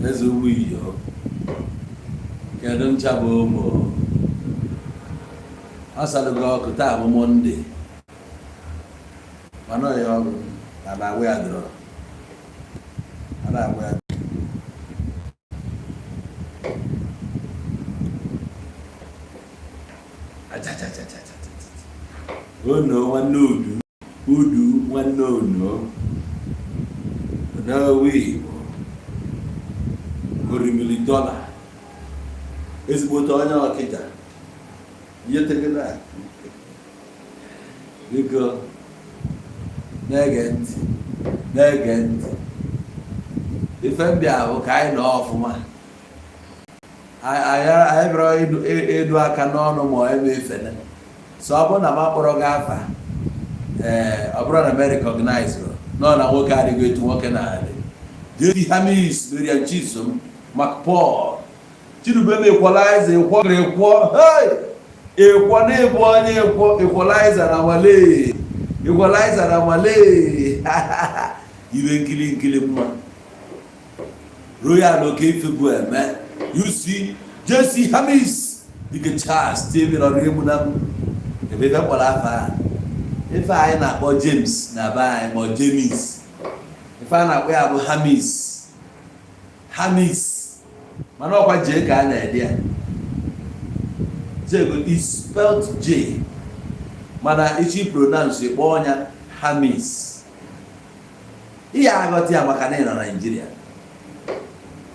Eze ụmụ iyo, kedu ncha bụ ụmụ asalụgo ọkụ? Taa bụ Monday, mana ọ ya ọrụ na na-agwa ya dọrọ a na-agwa ya. Achachachachachacha. Ono nwanne udu udu nwanne ono n'owe Igbo orimili dọla, ezigbote onye Ọkịja ihe tegede a. Biko na-ege ntị, na-ege ntị. Ife mbịa bụ ka anyị nọ ọfụma. Anyị bịara ịdụ aka n'ọnụ ma eme ifene. So ọ bụrụ na m akpọrọ gị afa, ee, ọ bụrụ na m recognize nọ na nwoke adịghị etu nwoke na-adị. JC Hamis, Miriam Chisom, Mark Paul Chidubem, equalizer, ịkwọ ịkwọ, hey, ịkwọ na-ebu onye ịkwọ, equalizer na nwale, equalizer na nwale, ibe nkili nkili mma. Royal Oke Ifebu eme UC JC Hamis Dike Charles Steven ọrụ egbu na m ebe ife mkpọrọ afa a. Ife anyị na-akpọ James na be anyị ma ọ James, ife a na-akpọ ya bụ Hamis, Hamis, mana ọkwa J ka a na-ede ya. J go is spelled J, mana ichi pronounce kpọọ ya Hamis. Ihe aghọta ya maka na ị nọ Naijiria,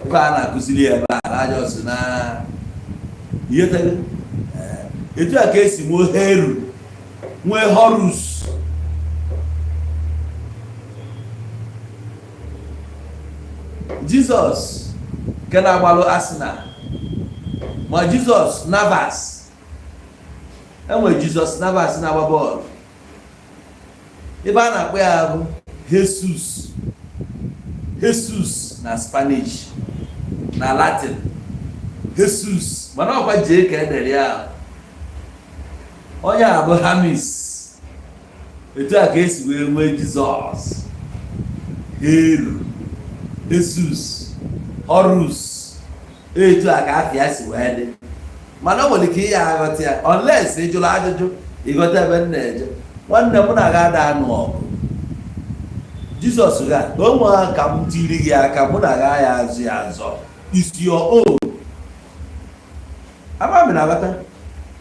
ife a na-akụziri ya ebe a na si na ihe tere etu a ka esi nwee Heru, nwee Horus. Jizọs nke na-agbalụ Arsenal, ma Jizọs Navas, enwe Jizọs Navas na-agba bọọlụ, ebe a na-akpọ ya bụ Jesus, Jesus na Spanish, na Latin Jesus, mana ọkwa jee ka edere ya. Onye a bụ Hamis. Etu a ka esi wee nwee Jizọs, Heru, Jesus, Horus. Etu a ka afịa si wee dị, mana o nwere ike ihe aghọta ya unless ị jụrụ ajụjụ. Ịghọta ebe m na-eje, nwanne m? Na aga ada anụ ọgụ Jizọs ga o nwee ka m tiri gị aka, mụ na ga ya azụ ya azọ is your own. Ama m na aghọta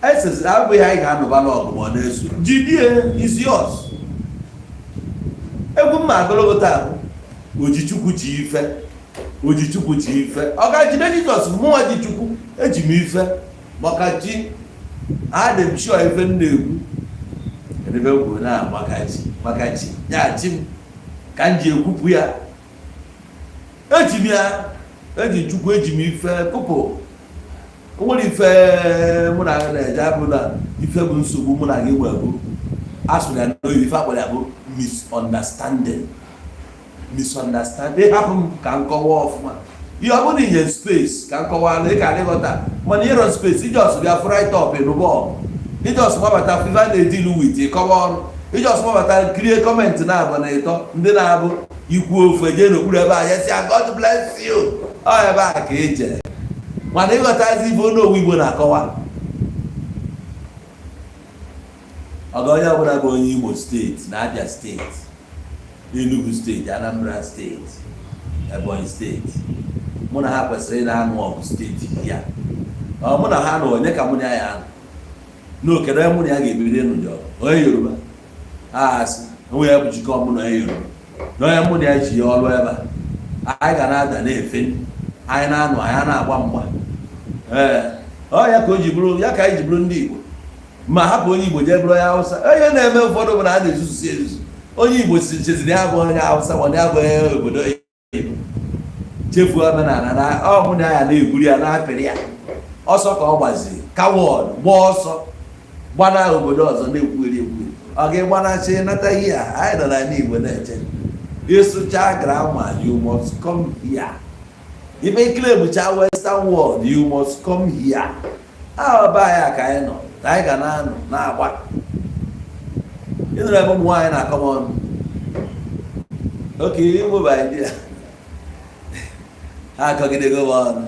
esezi abụghị anyị ga-anụba n'ọgụ ma ọ na-eso jidie is yours. Egwu mma agologo taa bụ Ojichukwu ji ife, Ojichukwu ji ife. Ọ ga-jide Jizọs, mụnwa ji Chukwu, eji m ife maka chi. Adị m sure ife m na-ekwu ebe m kwuru na maka chi, maka chi ya, chi m ka m ji ekwupụ ya. Eji m ya, eji Chukwu, eji m ife kụpụ. O nwere ife mụ na gị na-eje abụ na ife bụ nsogbu mụ na gị nwee bụ asụrụ ya n'oyibo, ife akpọrọ ya bụ misunderstanding, misunderstanding. Hapụ m ka m kọwaa ọfụma ihe ọ bụla inye space ka m kọwaa na ị ka ịghọta, mana ịrọ space i just bịa fry up ịnụbọ, i just mabata fifa na-edilu with ịkọwa ọrụ, i just mabata kirie comment na-abụ na ịtọ ndị na-abụ ikwu ofu eje n'okpuru ebe a, yes ya, God bless you. Ọ ebe a ka eje, mana ịghọtazi ife onowu Igbo na-akọwa. Ọga onye ọbụla bụ onye Imo Steeti na Abia Steeti, Enugu Steeti, Anambra Steeti, Ebonyi Steeti, mụ na ha kwesịrị ị na-anụ ọgụ steeti ya. Ọ mụ na ha nọ, onye ka mụ na ya anụ n'okere? Mụ na ya ga-ebido ịnụ dị ọgụ onye Yoruba ha asị onwe ya bụ jikọ mụ na onye Yoruba na onye mụ na ya ji ya ọrụ ebe a, anyị ga na-ada na-efe, anyị na-anụ, anyị na-agba mgba. Ee, ọ ya ka o ji bụrụ ya ka anyị ji bụrụ ndị Igbo. Ma hapụ onye Igbo jee bụrụ onye Hausa, onye na-eme ụfọdụ bụ na a na-ezuzusi ezuzu. Onye Igbo si cheziri ya bụ onye Hausa, mana ya bụ onye obodo Igbo, chefuo omenala na ọ mụ na ya na-eburu ya na-apịrị ya ọsọ ka ọ gbaziri coward, gbaa ọsọ gbana obodo ọzọ, na-ekwugheri ekwugheri. Ọ ga-egbanachi nata ihe a anyị nọ n'ala Igbo na-eche ịsụcha grammar. You must come here. Ife claim western world, you must come here. Ahụ be anyị ka anyị nọ na anyị ga na-anọ na-agba. Ịnụrụ ebe ụmụ nwaanyị na-akọ m ọnụ oke Igbo bụ idea. Ha akọgidego m ọnụ.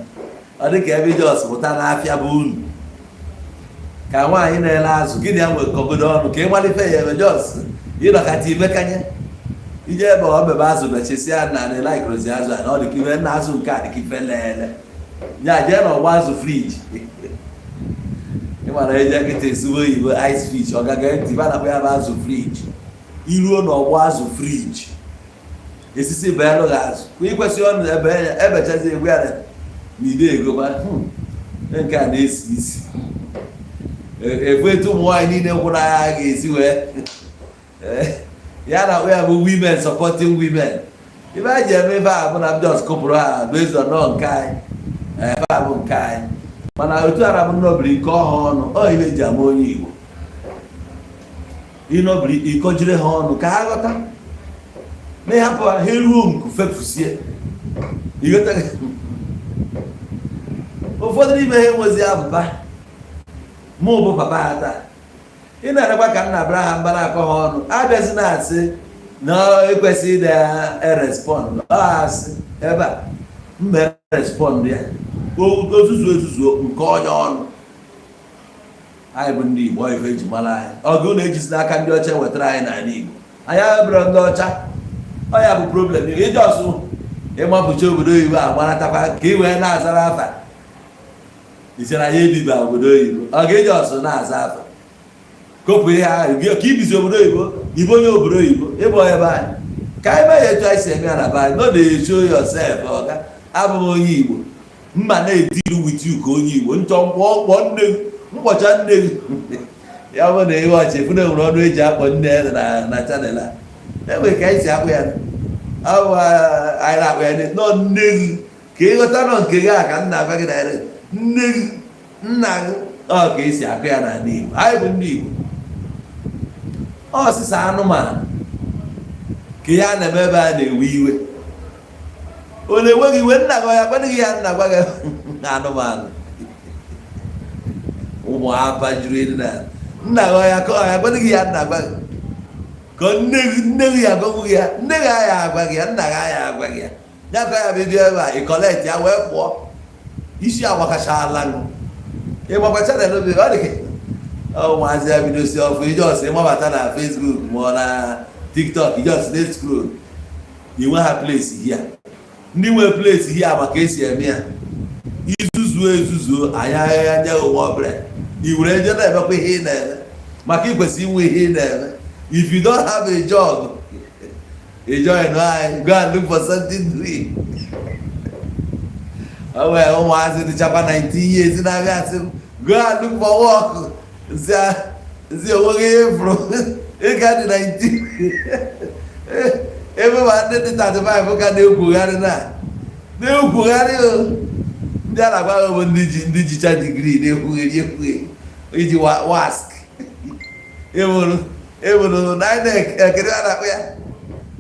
Ọ dị ka ebe just pụta n'afịa bụ unu ka nwaanyị na-ele azụ, gịnị ya nwere kọgodo ọnụ ka ị malife ya eme, just ịnọkata imekanye ije ebe ọ bebe azụ bechisia na na laikrozi azụ a na ọ dị ka ife nna azụ nke a dị ka ife lele ya jee n'ọgba azụ fridge. Ịmara eje nkịta esiwe oyibo ice fish, ọ gaga ntị ba na-akpọ ya bụ azụ fridge. Iruo n'ọgbọ azụ fridge, esisi beelụ gị azụ kwa ikwesị ọnụ ebe ya ebechazi egwu ya na ide ego ma nke a na-esi isi efu etu ụmụ nwaanyị niile kwụrụ agha ga-esi wee ya na ya bụ women supporting women. Ife a ji eme ife a bụ na m just kụpụrụ ha based on nọ nke anyị, ebe a bụ nke anyị. Mana otu ara bụ nnọbiri ike ọha ọnụ ọ ihe eji ama onye Igbo, ịnọbiri ịkọjire ha ọnụ ka ha ghọta na ịhapụ ha, ha eruo nku fefusie. Ịghọta? Ụfọdụ n'ime ha enwezi abụba. Mụ bụ papa ha taa, ị na-erekwa ka nna bịara ha mba na-akọ ha ọnụ, abịazi na-asị na ekwesịghị na-erespond. Ọ asị ebe a mma respond ya ozuzu ezuzu nke onye ọnụ. Anyị bụ ndị Igbo, ife eji mara anyị ọgụ na-ejisi n'aka ndị ọcha wetara anyị n'ala Igbo. Anyị abụrụ ndị ọcha, ọ ya bụ problem. Iji ọsụ ịmapụcha obodo oyibo a gbaratakwa ka ị wee na-azara afa isi na ya ebiba obodo oyibo, ọ ga-eji ọsụ na-aza afa kopụ ihe ahụ ka ibizi obodo oyibo, ibe onye obodo oyibo ịbụ onye be anyị ka anyị mee ya etu anyị si eme ya na be anyị. No dey show yourself. Ọga, abụ m onye Igbo, mma na-edilu with you ka onye Igbo nchọ mkpọ kpọọ nne gị, mkpọcha nne gị. Ya bụ na ihe ọchị efu na enwere ọnụ eji akpọ nne ya na channel a enwere ka anyị si akpụ ya. Ọ bụ anyị na-akpọ ya nọ nne gị ka ịghọta nọ nke gị a ka nna agwa gị na nne gị, nna gị, ọ ka esi akụ ya n'ala Igbo. Anyị bụ ndị Igbo. Ọsịsa anụmanụ ka ihe a na-eme ebe a na-ewe iwe, ọ na-enweghị iwe nna gị, ya kwadịghị ya nna gwa gị anụmanụ ụmụ apa juru elu na nna gị, ya ka ọ ya kwadịghị ya nna gwa gị ka nne gị, nne gị ya agwagwu gị ya, nne gị aya agwa gị ya, nna gị aya agwa gị ya. Ya ka ya bịa ebe a ị collect ya wee pụọ, isi agbakachala gị. Ịgbakwa channel bi ọ dị ka ụmụazị ya bidosi ọfụ ije ọsọ ịmabata na Facebook ma ọ na TikTok, ije ọsọ na scroll inwe ha place here. Ndị nwe place here maka esi eme ya, izuzuo ezuzuo anyị agha nye ụwa ọbụla i were eje na-emekwa ihe ị na-eme maka ikwesị inwe ihe ị na-eme. If you don't have a job, you join anyị, go and look for something doing. O nwere ụmụazị dịchakwa 19 years na-abịa asị m, "Go and look for work." Nzi onweghị ihe fụrụ ịga dị 19 ebe ma ndị dị 35 ka na-ekwugharị na-ekwugharị o. Ndị a na-agwa ha bụ ndị ji ndị jicha degree na-ekwugheri ekwugheri iji WASC eburu eburu na INEC ekiri a na-akpọ ya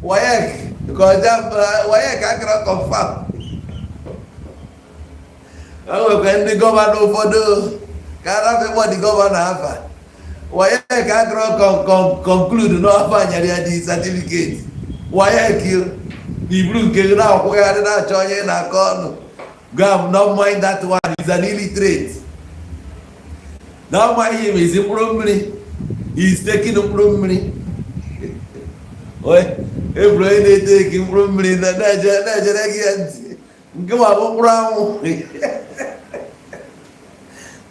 WAEC ka ọja WAEC akara confirm. O nwekwa ndị governor ụfọdụ ka arapụ ịkpọ dị governor afa, WAEC akara conclude n'ọfa nyere ya dị certificate WAEC na iburu nke gị na-akwụgharị na-achọ onye na-akọ ọnụ. Go and not mind that one is an illiterate. Don't mind him, is mkpụrụ mmiri. He is taking mkpụrụ mmiri. Eburu onye na-ete eki mkpụrụ mmiri na-ejere gị ya ntị nke ma bụ mkpụrụ anwụ.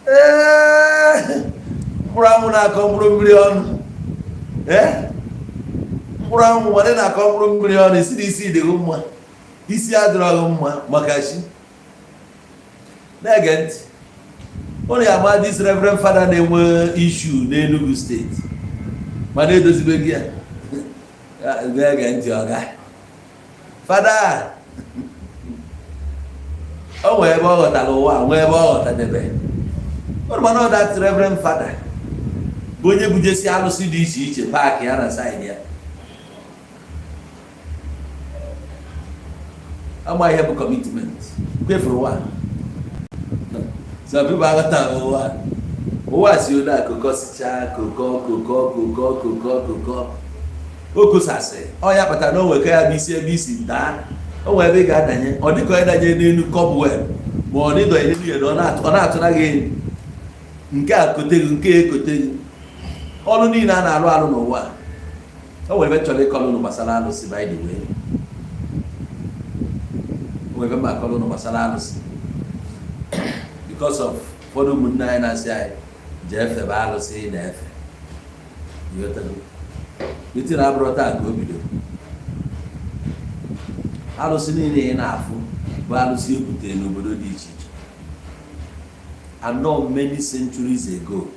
Ee, mkpụrụ anwụ na-akọ mkpụrụ mmiri ọnụ. Ee, mkpụrụ anwụ nwere na-akọ mkpụrụ mmiri ọnụ. Isi na isi dịghị mma, isi adịrọghị mma maka chi na-ege ntị. Ụlọ ya ama this reverend father na-enwe issue n'Enugu Steeti mana edozibeghị ya. Na-ege ntị, ọga fada, o nwee ebe ọ ghọtara ụwa, nwee ebe ọ ghọtadebe ụnụ. Mana ọ that reverend father bụ onye bujesi alụsị dị iche iche park ya na side ya. Ama ihe bụ commitment kwefuru ụwa. Some people aghọtaghị ụwa. Ụwa si onye akụkọ sichaa kokọ kokọ kokọ kokọ kokọ o kosasị ọ ya kpatara na o nwere ka ya bụ isi ebe isi daa. O nwere ebe ị ga-adanye, ọ dịka onye danye n'elu cobweb, ma ọ n'ịdọnye n'elu ya na ọ na-atụna gị elu. Nke a kote gị, nke a ekote gị. Ọrụ niile a na-arụ arụ n'ụwa a, o nwere ebe chọrọ ịkọrọ unu gbasara alụsị. By the way, o nwere ebe m akọrọ unu gbasara alụsị because of ụfọdụ ụmụnne anyị na-asị anyị jee febe alụsị. Ị na-efe, ịghọtago? Meeting abụrụ taa ka o bidoro. Alụsị niile ị na-afụ bụ alụsị ebutere n'obodo dị iche iche and not many centuries ago.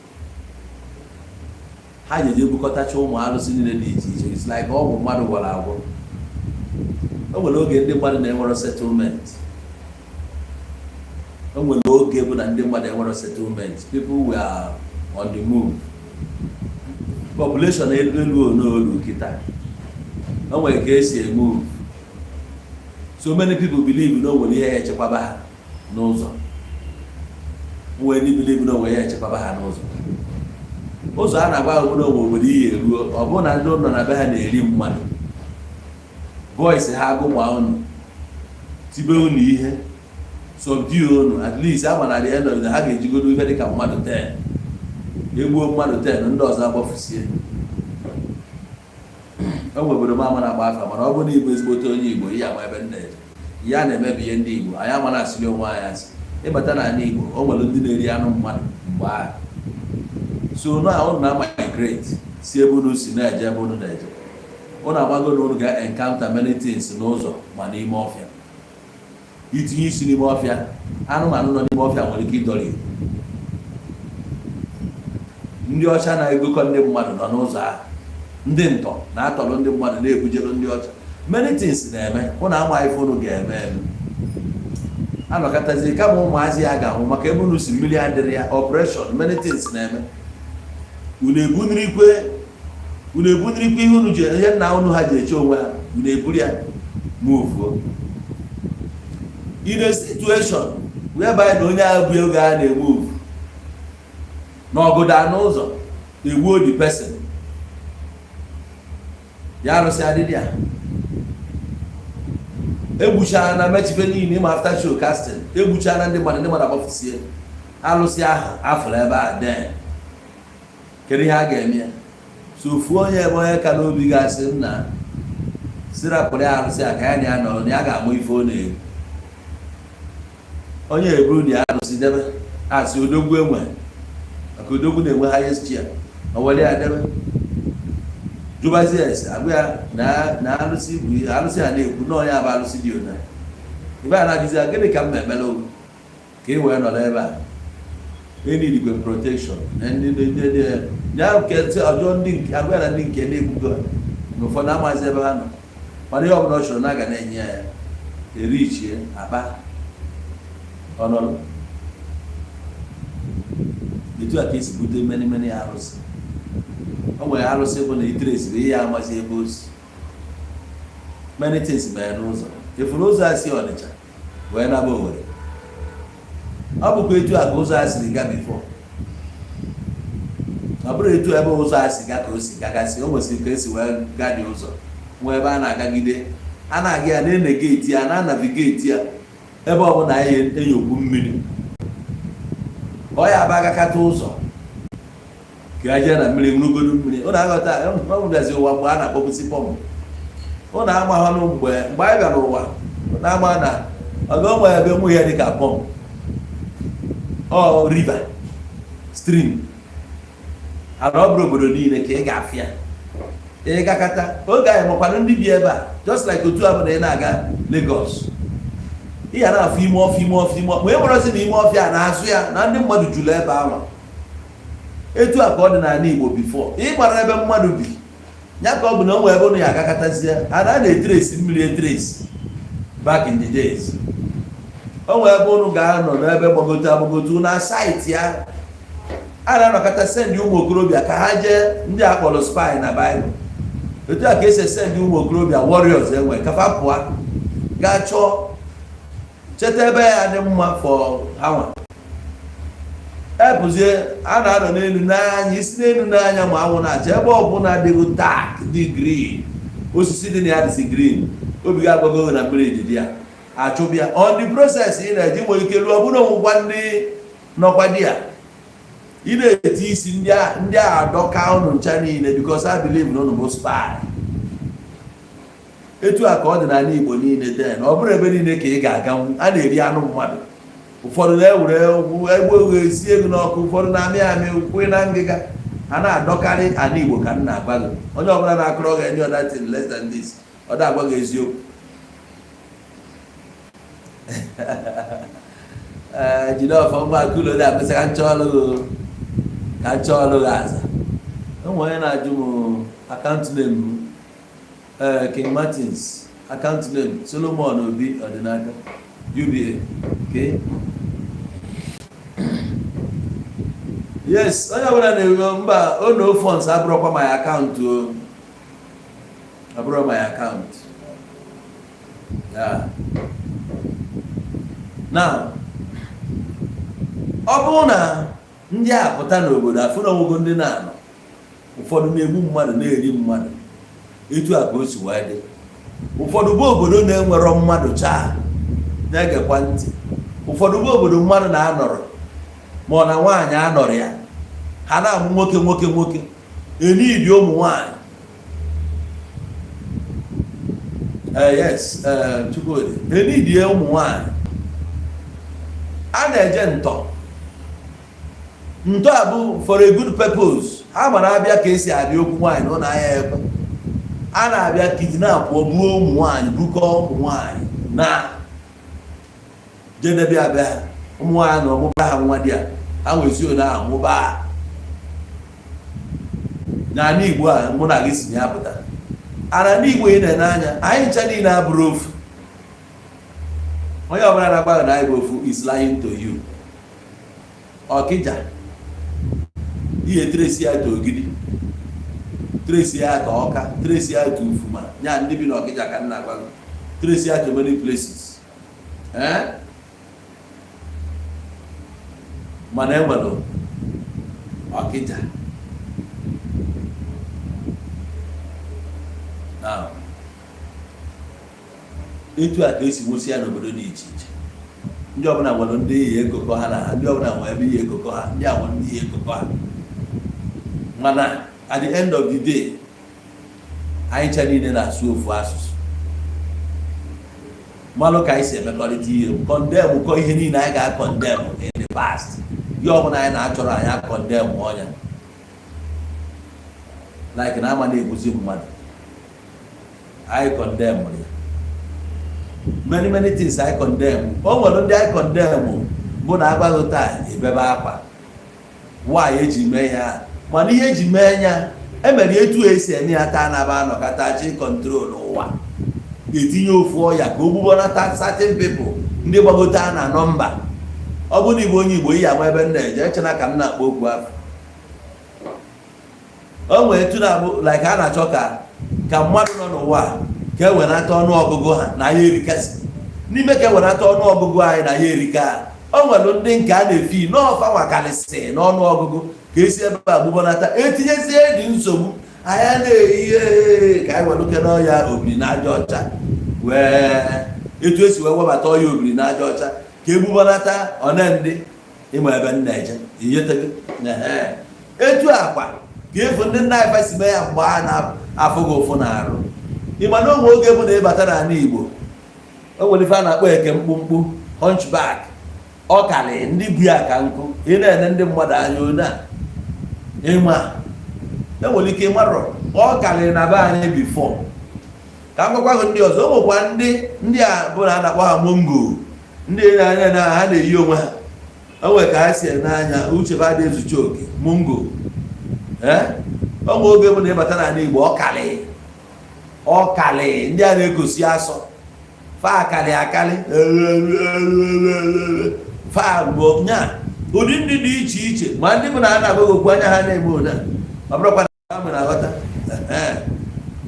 Ha jeje ebukọtacha ụmụ alụsị niile dị iche iche. It's like ọgwụ mmadụ gwọrọ agwọ. O nwere oge ndị mmadụ na-enwero settlement. O nwere oge bụ na ndị mmadụ enwero settlement. People were on the move. Population elu elu n'olu kịta, o nwere ka esi emove. So many people believe na o nwere ihe ya echekwaba ha n'ụzọ. O nwere ndị believe na o nwere ihe echekwaba ha n'ụzọ. Ụzọ a na-agba ahụ na onwe obodo iyi eruo, ọ bụrụ na ndị nọ na be ha na-eri mmadụ, boys ha agụnwa unu, tibe unu ihe, subdue unu. At least ama na the end of the day, ha ga-ejigodo ife dịka mmadụ 10, egbuo mmadụ 10, ndị ọzọ agbafusie. O nwere obodo m ama na-agba afa, mana ọ bụrụ na Igbo, ezigbote onye Igbo, ihe ama ebe m na-eje. Ihe a na-emebi ihe ndị Igbo anyị ama na-asịrị onwe anyị asị. Ịbata n'ala Igbo, o nwere ndị na-eri anụ mmadụ mgbe ahụ. So na unu na migrate si ebe unu si na-eje ebe unu na-eje, unu amago na unu ga-encounter many things n'ụzọ. Ma n'ime ọfịa, itinye isi n'ime ọfịa, anụmanụ nọ n'ime ọfịa nwere ike ịdọrị. Ndị ọcha na-egokọ ndị mmadụ nọ n'ụzọ ahụ, ndị ntọ na-atọrọ ndị mmadụ na-ebujere ndị ọcha. Many things na-eme. Ụnụ ama ife unu ga-eme eme. Anọkọtazi kama ụmụazị ya ga-ahụ maka ebe unu si, mmiri adịrị ya, operation, many things na-eme. Unu ebunirikwe, unu ebunirikwe ihe unu ji, ihe nna unu ha ji eche onwe ha, unu eburu ya muvuo. In a situation whereby na onye ahụ bụ oge a na-emove na ọgụda n'ụzọ, egbuo the person ya, arụsị adịdị ya egbuchara na mechife niile. Ma after show casting, egbuchara ndị mmadụ, ndị mmadụ agbafusie alụsị ahụ afụrụ ebe a. Den kedu ihe a ga-eme ya? So ofu onye ebe onye ka n'obi ga-asị nna sirapụrụ ya arụsị a ka ya na ya nọrọ, na ya ga-amụ ife ọ na-eri. Onye eburu na ya arụsị debe, asị odogwu enwe, maka odogwu na-enwe highest chair, o were ya debe, jụbazie ese, agwa ya na alụsị bụ ihe alụsị a na-ekwu na onye bụ alụsị dị ona ibe a na-ajụzi ya, gịnị ka m na-emere ogu ka ị wee nọrọ ebe a? Enidikwe protection na ndị ndị ya nke ọjọọ, ndị nke agwa ya na ndị nke na-egbugo ha na ụfọdụ amaghịzi ebe ha nọ. Mana ihe ọbụla ọ chọrọ na aga na-enye ya, ya erichie akpa ọnọrọ. Etu a ka esi bute many many arụsị. O nwere arụsị bụ na itiresiri ihe, amazi ebe o si. Many things mere n'ụzọ efuru. Ụzọ a si Ọnịcha wee naba Owerri, ọ bụkwa etu a ka ụzọ a siri ga before. Ọ bụrụ etu ebe ụzọ a si ga ka o si gagasị, o nwesịrị ka esi wee gaa dị ụzọ nwee ebe a na-agagide, a na-aga ya, na-enegate ya, na-anavigate ya. Ebe ọbụla anyị enyokwu mmiri, ọ ya bụ agakata ụzọ ka a jee na mmiri ṅụrụgodu mmiri. Ụnụ aghọta, ọ bịazi ụwa mgbe a na-akpọpụsị pọmpụ. Ụnụ amaghọnụ mgbe anyị bịara ụwa. Ụnụ ama na ọga onwe ebe nwe ihe dịka pọmpụ, ọ river stream ana. Ọ bụrụ obodo niile ka ị ga-afịa ị gakata oge anyị makwanụ ndị bi ebe a. Just like otu a bụ na ị na-aga Lagos, ị ga na-afụ ime ọfịa, ime ọfịa, ime ọfịa, ma e nwerọzi na ime ọfịa a na-azụ ya na ndị mmadụ juru ebe ahụ. Etu a ka ọ dị n'ala Igbo before. Ị gbara ebe mmadụ bi ya ka ọ bụ na o nwee ebe ụnụ ya agakọtazie. Ana na-etrace mmiri etrace back in the days. O nwee ebe ụnụ ga-anọ n'ebe gbagote agbagote na site ya, a na-anọkọta send ụmụ okorobịa ka ha jee, ndị a kpọrọ spy na Baịbụl. Etu a ka esi send ụmụ okorobịa, warriors enwe kafa pụọ gaa chọọ cheta ebe ya dị mma for ha nwa epụzie. A na-anọ n'elu n'anya, isi n'elu n'anya, ma anwụ na-acha, ebe ọbụla adịghị dark, dị green, osisi dị na ya dịzi green. Obi gị agbago na mmiri dị ya achụbịa. On the process ị na-eji nwere ike ruo, ọ bụrụ onwekwa ndị nọkwa di ya, ị na-eti isi ndị a adọka unu ncha niile, because I believe na unu bụ spy. Etu a ka ọ dị n'ala Igbo niile. Then ọ bụrụ ebe niile ka ị ga-aganwu, a na-eri anụ mmadụ. Ụfọdụ na-ewere egbu egwu esi ego n'ọkụ, ụfọdụ na-amị amị kwe na ngịga. A na-adọkarị ala Igbo. Ka m na-agwa gị, onye ọbụla na-akọrọ gị any other thing less than this, ọ da-agwa gị eziokwu. Ee, jide ọfọ ngwa kulo na-akpịsị ka nchọ ọlụ gị, ka nchọ ọlụ gị aza. Enwe onye na-ajụ m account name m. Ee, King Martins, account name Solomon Obi Ọdịnaka, UBA. Okay, yes, onye ọbụla na-ewe mba o no funds abụrụkwa my account o, abụrụ my account. Yeah. Now, ọ bụrụ na ndị a pụta n'obodo, afụ na onwego ndị na-anọ, ụfọdụ na-egbu mmadụ, na-eri mmadụ. Etu a ka o si wee dị. Ụfọdụ bụ obodo na-enwerọ mmadụ chaa na-egekwa ntị. Ụfọdụ bụ obodo mmadụ na-anọrọ, ma ọ na nwaanyị anọrọ ya, ha na-amụ nwoke, nwoke, nwoke, enidi ụmụ nwaanyị. Yes, Chukwudi, enidi ụmụ nwaanyị. A na-eje ntọ. Ntọ a bụ for a good purpose. Ha mara abịa ka esi abịa okwu nwaanyị na ụlọ ahịa ekwe. A na-abịa kidnap, gbuo ụmụ nwaanyị, bukọ ụmụ nwaanyị na jedebe abịa ha. Ụmụ nwaanyị na ọmụba ha nwa di ya, ha nwezi one ahụ mụba n'ala Igbo a mụ na gị si ya pụta. Ala Igbo ị na-ene anya, anyị ncha niile abụrụ ofu. Onye ọbụla na-agba na anyị bụ ofu is lying to you. Ọkịja ihe trace ya to Ogidi, trace ya to Ọka, trace ya to Ufuma, nya ndị bi n'Ọkịja ka m na-agwa gị, trace ya to many places, eh? Mana enwere Ọkịja. Now, etu a ka esi nwụsị ya n'obodo dị iche iche. Ndị ọbụla nwere ndị iyi ekokọ ha na ha, ndị ọbụla nwere ebe iyi ekokọ ha, ndị a nwere ndị iyi ekokọ ha. Mana at the end of the day, anyị ncha niile na-asụ ofu asụsụ, malụ ka anyị si emekọrịta ihe, condemn kọ ihe niile anyị ga-acondemn in the past. Ihe ọbụla anyị na-achọrọ, anyị acondemn ọnya, like na ama na-egbuzi mmadụ, anyị condemn ya. Many, many things anyị condemn. O nwere ndị anyị condemn bụ na agbaghị taa ebebe akwa nwaanyị eji mee ya. Mana ihe eji mee ya, emere etu esi eme ya taa na aba anọkọta chi control ụwa, etinye ofu ọya ka o gbubonata certain people, ndị gbagote a na number. Ọ bụrụ na Igbo, onye Igbo iyi ama ebe m na-eje, echena ka m na-akpọ okwu afọ. O nwere etu na-abụ like a na-achọ ka mmadụ nọ n'ụwa ka e wenata ọnụ ọgụgụ ha na ya erikasị n'ime, ka e wenata ọnụ ọgụgụ anyị na ya erika. O nwere ndị nke a na-efi n'ọfa nwakarịsị n'ọnụ ọgụgụ, ka esi ebe a gbubonata, etinyezie dị nsogbu anyị na-eyi ka anyị were n'ọya obiri n'aja ọcha, wee etu esi wee webata ọya obiri n'aja ọcha ka egbubonata one ndị ịma ebe m na-eje inyetego. Etu akwa ka efu ndị nna anyị si mee ya mgbe a na-afụ gị ụfụ na-arụ. Ịma na onwe oge bụ na ịbata n'ala Igbo, o nwere ife a na-akpọ eke mkpumkpu, hunchback. Ọ karị ndị bu ya ka nkụ. Ị na-ene ndị mmadụ anya one a, ịma enwere ike ịmarọ ọ karịrị na be anyị before. Ka m gwakwa gị ndị ọzọ, o nwekwa ndị a bụ na a na-akpọ ha mongo, ndị na-anya na ha na-eyi onwe ha. O nwere ka ha si ene anya, uche ha dị ezucha oke. Mongo, ee, o nwe oge bụ na ịbata n'ala Igbo, ọ kalị ndị a na-ekosi asọ fa akali akali fa bụ nya ụdị ndị dị iche iche, ma ndị bụ na a na-agwa gị okwu, anya ha na-eme one ọ bụrụkwa na ha nwere aghọta.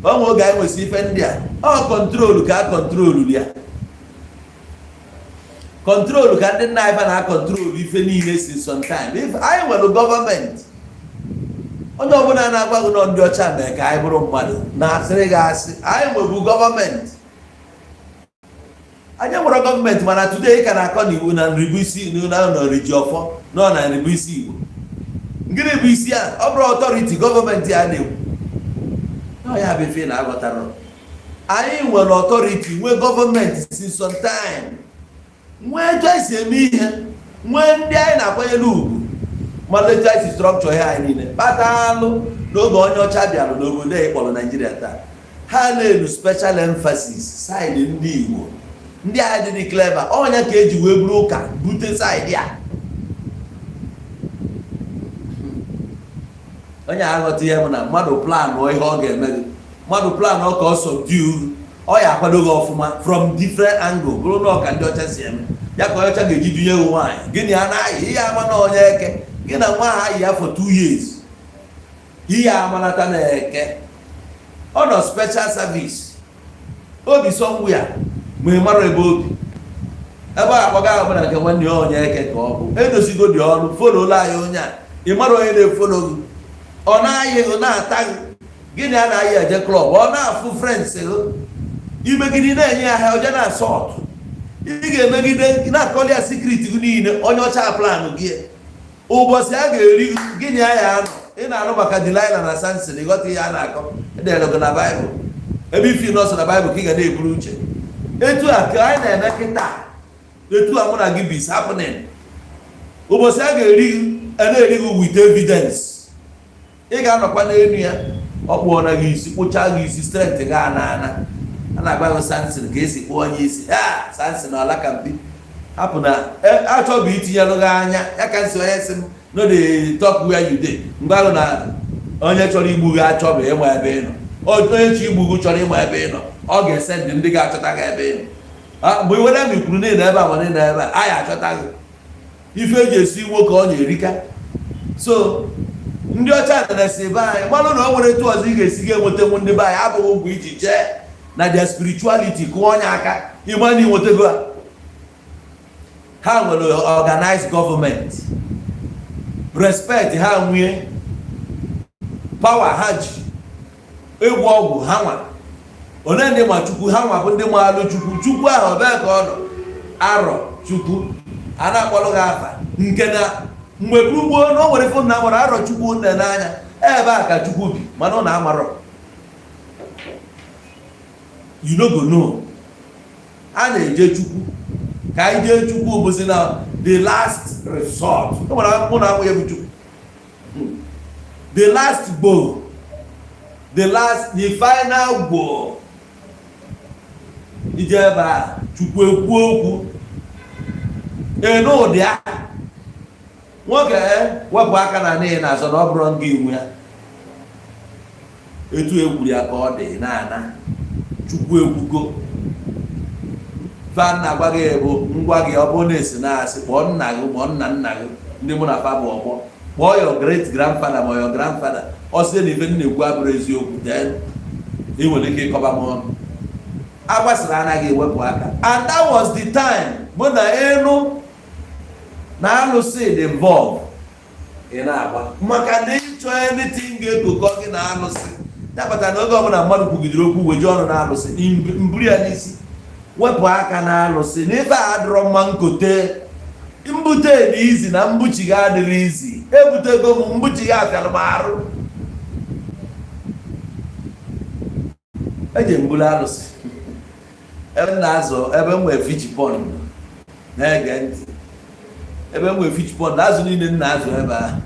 O nwe oge anyị nwesị ife ndị a, ọ control ka a control ya, control ka ndị nna anyị fa na-acontrol ife niile si. Sometime if anyị nwere gọọmenti, onye ọbụla na-agwa gị nọ ndị ọcha mee ka anyị bụrụ mmadụ na-asịrị gị asị. Anyị nwebu gọọmenti. Anyị nwere gọọmenti, mana today ka na-akọ na iwu na nribu isi na nriji ọfọ nọ na nribu isi Igbo. Gịnị bụ isi a? Ọ bụrụ authority gọọmenti a na-ekwu ọ ya bụ ife na-aghọtara. Anyị nwere authority, nwee gọọmenti since some time, nwee etu anyị si eme ihe, nwee ndị anyị na-akwanyere ugwu, mana etu anyị si structure ihe anyị niile kpatalụ n'oge onye ọcha bịara n'obodo anyị kpọrọ Naijiria taa, ha na-elu special emphasis side ndị Igbo, ndị agha dị clever. Ọnya ka eji wee buru ụka bute side a. Onye aghọta ihe bụ na mmadụ plan ihe ọ ga-eme gị, mmadụ plan ka ọ subdue, ọ ya akwado gị ọfụma from different angle. Bụrụ na ọka ndị ọcha si eme ya, ka onye ọcha ga-eji dunye gị nwaanyị, gịnị a na-ayị ihe ama na onye eke gị na nwa ha yi ya for 2 years, ihe amanata na eke ọ nọ special service obi somewhere, ma ị mara ebe obi ebe a akpọga ahụ na nke nwanne ya onye eke ka ọ bụ edosigo dị ọrụ followla anyị. Onye a ị mara onye na-efollow gị, ọ na-ayị gị, na-ata gị. Gịnị a na-ayị eje club, ọ na-afụ friends gị, imegide na-enye ya ha oje na asọtụ, ị ga-emegide na-akọli ya secret gị niile. Onye ọcha plan gị, ụbọchị a ga-eri gị, gịnị a ya anọ ị na-anụ maka Delilah na Samson? Ịghọta ihe a na-akọ edere gị na Baịbụl, ebe ifi nọọsụ na Baịbụl ka ị ga na-eburu uche. Etu a ka anyị na-eme kịta, etu a mụ na gị is happening. Ụbọchị a ga-eri gị, a na-eri gị with evidence. Ị ga-anọkwa n'elu ya, ọ kpụọ na gị isi, kpụchaa gị isi, strength gị ana ana a na-agba gị Samson ka esi kpụọ onye isi ha. Samson ọlakampi hapụ na achọbụ itinyelụ gị anya ya ka nsi onye si m no dey talk where you dey. Mgbe ahụ na onye chọrọ igbu gị achọbụ ịma ebe ị nọ. Onye chọ igbu gị chọrọ ịma ebe ị nọ, ọ ga-ese ndị ga-achọta gị ebe ị nọ. Mgbe iwere ma ikwuru niile ebe a ma niile ebe a, anyị achọta gị. Ife eji esi nwoke ọ na-erika. So ndị ọcha na-esi be anyị malụ na o nwere etu ọzọ ị ga-esi ga-enwetanwu ndị be anyị abụghị ụgwọ iji jee na their spirituality kụọ onye aka ịma na inwetego ha. Ha nwere organized government, respect ha, nwee power, ha ji ịgwọ ọgwụ. Ha nwa one ndị ma Chukwu, ha nwa bụ ndị maalụ Chukwu. Chukwu ahụ ebee ka ọ nọ? Arọ Chukwu a na-akpọrọ gị afa nke na mgbe gboo na o nwere ife na amara arọ Chukwu nne n'anya ebe a ka Chukwu bi, mana ọ na-amarọ. You no go know. A na-eje Chukwu ka anyị jee Chukwu bụzi na the last resort. O nwere mụ na amụ ya bụ Chukwu, the last gboo, the last, the final gboo. Ije ebe a, Chukwu ekwu okwu enu ụdị a nwoke wepụ aka na n'ihi na azọ na ọ bụrụ nga iwu ya etu ekwuru ya ka ọ dị na-ana. Chukwu ekwugo fa na-agwa gị bụ ngwa gị. Ọ bụrụ na esi na-asị kpọọ nna gị, kpọọ nna nna gị, ndị mụ na fa bụ ọgbọ, kpọọ your great grandfather ma your grandfather, ọ sị na ife m na-ekwu abụrụ eziokwu, then ị nwere ike ịkọba m ọnụ. Agbasara anaghị ewepụ aka. And that was the time mụ na enu na alụsị dị involve. Ị na-agba maka na ịchọ anything ga-ekokọ gị na alụsị ya kpatara na oge ọbụla mmadụ kwugidere okwu weji ọnụ na alụsị, mburu ya n'isi, wepụ aka na alụsị na ife a adịrọ mma. Nkote mbute dị izi na mbuchi gị adịrị izi. Ebutego m mbuchi gị, afịalụ m arụ eji mbulu alụsị ebe m na-azụ, ebe m nwee fish pond. Na-ege ntị, ebe m nwee fish pond, azụ niile m na-azụ ebe ahụ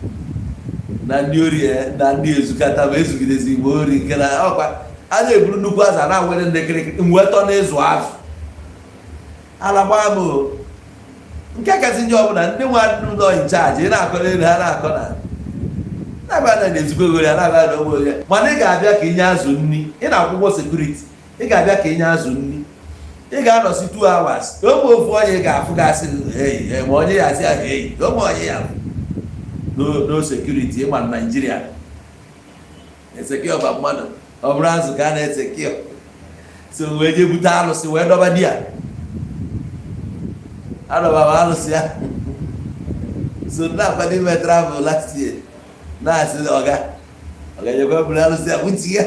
na ndị ori na ndị ezukata ma ezugidezi igbe ori nke na ọkwa a na-eburu nnukwu azụ a na-awere ndị kịrịkịrị mwetọ n'ịzụ azụ ala gbaa m o. Nke kasị ndị ọbụla ndị nwa nọ in charge, ị na-akọ n'elu, ha na-akọ na na-agba na na-ezukọ ego ya na-agba na onwe onye. Mana ị ga-abịa ka inye azụ nri, ị na-akwụ ụgwọ security, ị ga-abịa ka inye azụ nri, ị ga-anọsi 2 hours. Ogbe ofu onye ga-afụ gasị eyi ma onye ya asị ahụ eyi ogbe onye ya afụ. No, no security. Ịma na Naijiria esecure ba mmadụ, ọ bụrụ azụ ka a na-esecure. So wee jee bute alụsị wee dọba di ya, adọba m alụsị ya. So na-akwado ime travel last year, na-asị ọga ọga nyekwa buru alụsị ya buti ya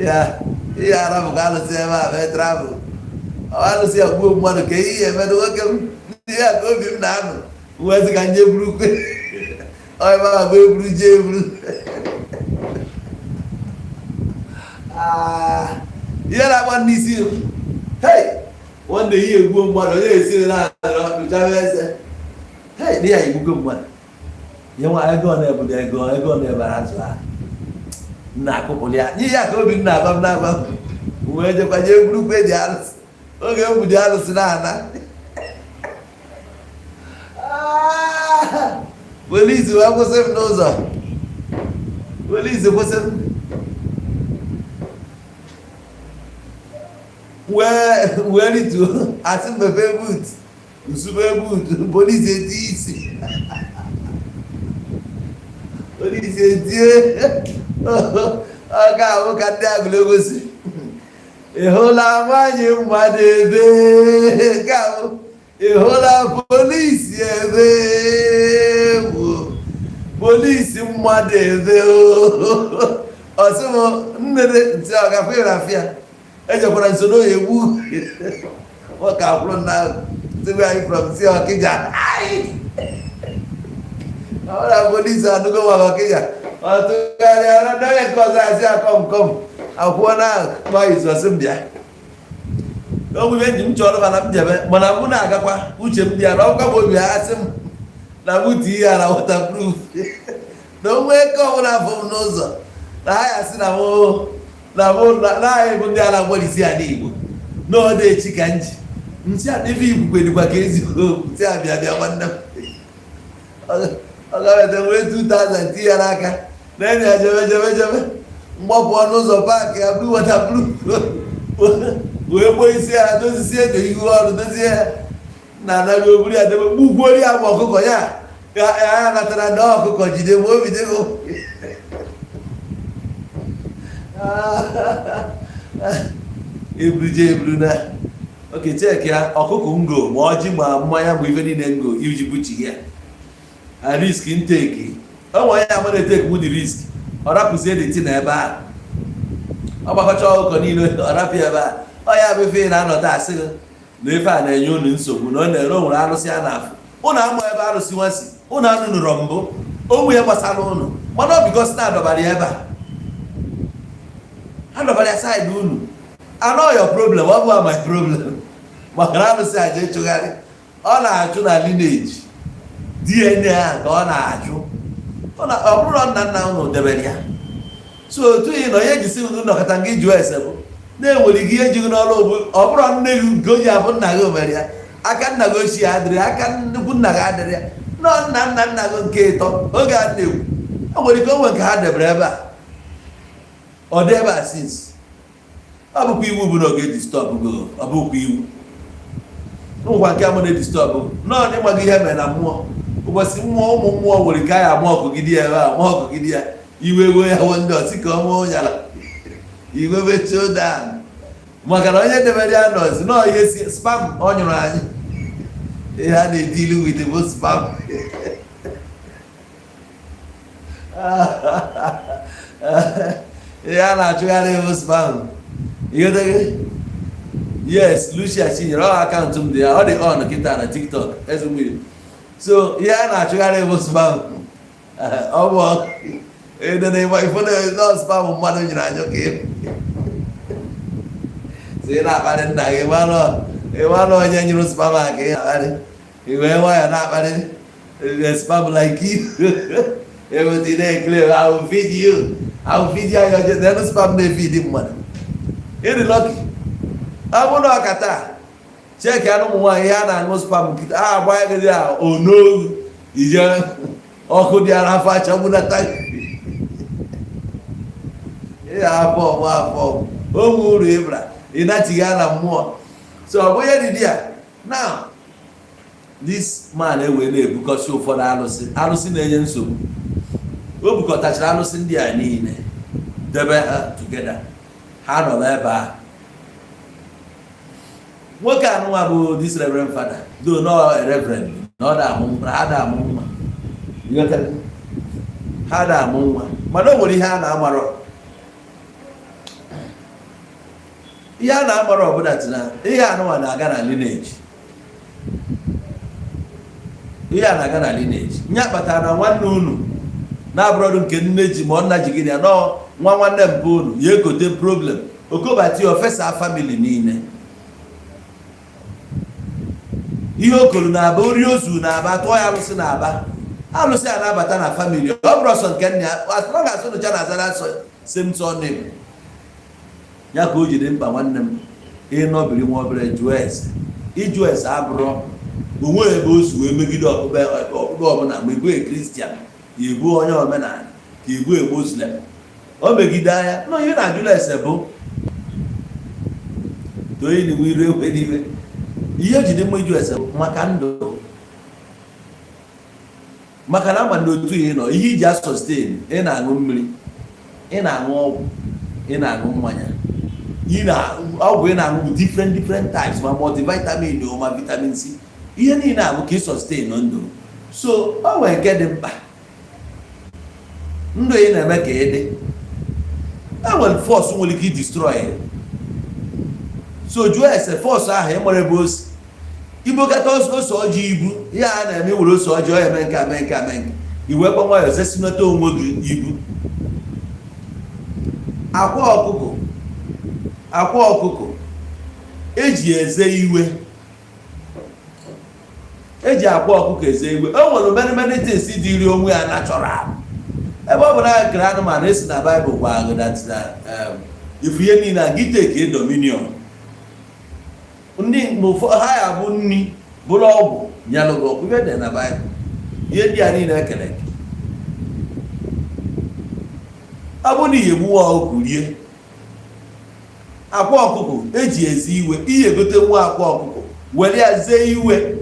ya. Ihe arapụkwa alụsị ebe a mee travel. Ọ alụsị ya gbuo mmadụ ka ihe emedo nwoke m. Ihe a ka obi m na-anụ wee sị ka nje buru kwe ọ ebe ahụ bụ eburu jee eburu. Ah, ihe na-agba n'isi m, hei, nwanne, ihe egbuo mmadụ, onye esiri na kpụchara eze, hei, na ya egbugo mmadụ. Ihe nwa ego ọ na-ebudo ego, ego ọ na-ebara azụ ha nna akụpụrụ ya. Ihe ya ka obi m na-agba m, na-agba m, wee jekwa jee buru kwe dị alụsị. Oge m bụ dị alụsị na-ana, ah, polisi wee kwụsị m n'ụzọ. Polisi kwụsị m, wee rituo, asị m mepee boot, nsube boot. Polisi eti isi, polisi etie ọ ga-ahụ ka ndị agụlego si ị hụla nwanyị mmadụ ebe nke ahụ, ị hụla polisi ebe bụ polisi mmadụ ebe. Ọ sị m nnere ntị ọ gafe rafia ejekwara nso n'oyi egbu nwoke akwụrụ na where are you from? Si Ọkịja. Ọ na polisi anụgo maka Ọkịja, ọ tụgharịa na onye nke ọzọ asị ya come, come, akwụọ na kpọ izu. Ọsị m bịa omume nji m chọrọ, mana m jebe, mana mụ na-agakwa uche m dị ya na ọkwa m obi asị m na mụ tinye ya na waterproof, na onwe eke ọbụla afọ m n'ụzọ na ha ya sị na mụ na mụ na anyị bụ ndị ala mgbalisi ala Igbo n'ọdụ echi ka m ji nsị a ife ikwukwe dịkwa ka ezigbo nsị a. Bịa, bịa, nwanne m, ọ ga-weta were 2000 tinye ya n'aka na enyi ya. Jebe, jebe, jebe, mgbapụ ọnụ ụzọ park ya buru waterproof wee gbuo isi ya, dozisie ego ihu ọrụ, dozie ya na anaghị oburu ya debe gbukwuori ya ma ọkụkọ ya ya ya natara na ọkụkọ jide ma obi dịgo eburuje eburu na oke check ya ọkụkọ ngo ma ọjị ma mmanya ma ife niile ngo iji buchi ya a risk nteki onwe onye ama na-eteki mụ dị risk. Ọ rapụzie the thing ebe a, ọ gbakọcha ọkụkọ niile, ọ rapụ ya ebe a. Ọ ya bụ ife ị na-anọta asị gị na ife a na-enye unu nsogbu na ọ na-ere. O nwere arụsị a na-afụ ụnụ ama ebe arụsị nwa si ụnụ anụ nụrọ mbụ onwe ya gbasara ụnụ, mana ọ because na adọbara ya ebe a, adọbara ya side unu. I know your problem, ọ bụ my problem, maka na arụsị aja ịchụgharị ọ na-achụ na lineage DNA a ka ọ na-achụ. Ọ bụrụ nna nna unu debere ya so otu ị nọ ihe jisi nnọkọta gị jụọ ese bụ na-enwere ike ihe jighị n'ọrụ bụ ọ bụrụ nne gị nke o ji abụ nna gị mere ya, aka nna gị ochie adịrị ya, aka nnukwu nna gị adịrị ya, nọ nna nna nna gị nke ịtọ oge a na-ekwu, o nwere ike onwe nke ha debere ebe a, ọ dị ebe a since. Ọ bụkwa iwu bụ na ọ ga-edisturb go, ọ bụkwa iwu ngwa nke amụ na-edisturb nọọ na ịmaghị ihe mere na mmụọ ụbọchị mmụọ ụmụ mmụọ nwere nke a ama ọkụgide ya ebe a ma ọkụgide ya iwe gwo ya wụ ndị ọsị ka ọ mụọ nyara iwe mechie down, maka na onye debere ya nọzi nọọ ihe si spam ọ nyụrụ anyị ihe a na-edili with bụ spam. Ihe a na-achụgharị bụ spam. Ịghọtago? Yes, Lucia Chinyere, ọ account m dị ya, ọ dị on kịta na TikTok ezumiri. So ihe a na-achụgharị bụ spam. Ọ bụ edene ifo na spam mmadụ nyere anyụ ka ị si na-akparị nna gị, ịmanụ onye nyụrụ spam a ka ị na-akparị, i wee nwayọ na-akparị spam like you eweta ị na-ekele, "I will feed you, I will feed you." Anya ọjọọ na spam na-efeed mmadụ. Ịdị lucky. Ọ bụrụ na ọka taa check anụ ụmụ nwaanyị ihe a na-aṅụ spam nkịta a agba ya gị a onogu ije ọkụ dị ara afọ achagbunata ihe afọ ọmụ afọ onwe uru ịbra ịnachighị na mmụọ. So ọ bụ ihe dị dị ya. Now this man ewee na-ebukọsị ụfọdụ alụsị, alụsị na-enye nsogbu. O bukọtachara alụsị ndị a niile debe ha together, ha nọ n'ebe a. Nwoke anụnwa bụ this reverend father, though no reverend na ọ na-amụ nwa, ha na-amụ nwa. Ịghọtara? Ha na-amụ nwa, mana o nwere ihe a na-amarọ. Ihe a na-amara ọbụla tina ihe anụnwa na-aga na lineage, ihe a na-aga na lineage. Nye kpatara na nwanne unu na-abụrọdụ nke nne ji ma ọ nna ji gịnị ya nọọ nwa nwanne mbụ unu ya ekote problem okobati ofesa family niile. Ihe okolu na-aba ori ozu na-aba tụọ ya alụsị na-aba alụsị a na-abata na family. Ọ bụrụ ọsọ nke nna ya, as long as unu cha na-azara same surname ya, ka o jide mkpa. Nwanne m, ịnọbiri nwa obere, jụọ ese. Ịjụ ese abụrụ onwe ebe o si wee megide okpukpe okpukpe ọbụla. Ma ịbụ Christian, ịbụ onye omenala, ka ịbụ Muslim, o megide anya na ihe na-ajụla ese bụ toyi na iru ekwe n'ime ihe ejide mma. Ịjụ ese maka ndụ, maka na ama na otu ị nọ, ihe iji a-sustain, ị na-aṅụ mmiri, ị na-aṅụ ọgwụ, ị na-aṅụ mmanya, ị na ọgwụ ị na-aṅụ bụ different different types, ma multivitamin o, ma vitamin C, ihe niile a bụ ka ị sustain ndụ. So o nwere nke dị mkpa ndụ ị na-eme ka ị dị. E nwere force nwere ike destroy. So jụọ ese force ahụ ị mara ebe o si ibokata ose ọjị ibu ihe a na-eme. Were ose ọjị ọ eme nke eme nke eme nke iwe kpa nwayọ zesinata onwe gị ibu akwa ọkụkọ. Akwa ọkụkọ eji eze iwe, eji akwa ọkụkọ eze iwe. O nwere many many things dịrị onwe ya natural. Ebe ọ bụ na kere anụmanụ, esi na Baịbụl gwa gị that na ifu ihe niile a gị take dominion ndị ha ya bụ nni bụrụ ọgwụ nyelụ gị ọgwụ. Ihe dị na Baịbụl, ihe ndị a niile ekere eke, ọ bụrụ na ihe gbuwa ọkụkọ rie akwa ọkụkọ eji ezi iwe, ihe egote nwa akwa ọkụkọ were ya zee iwe,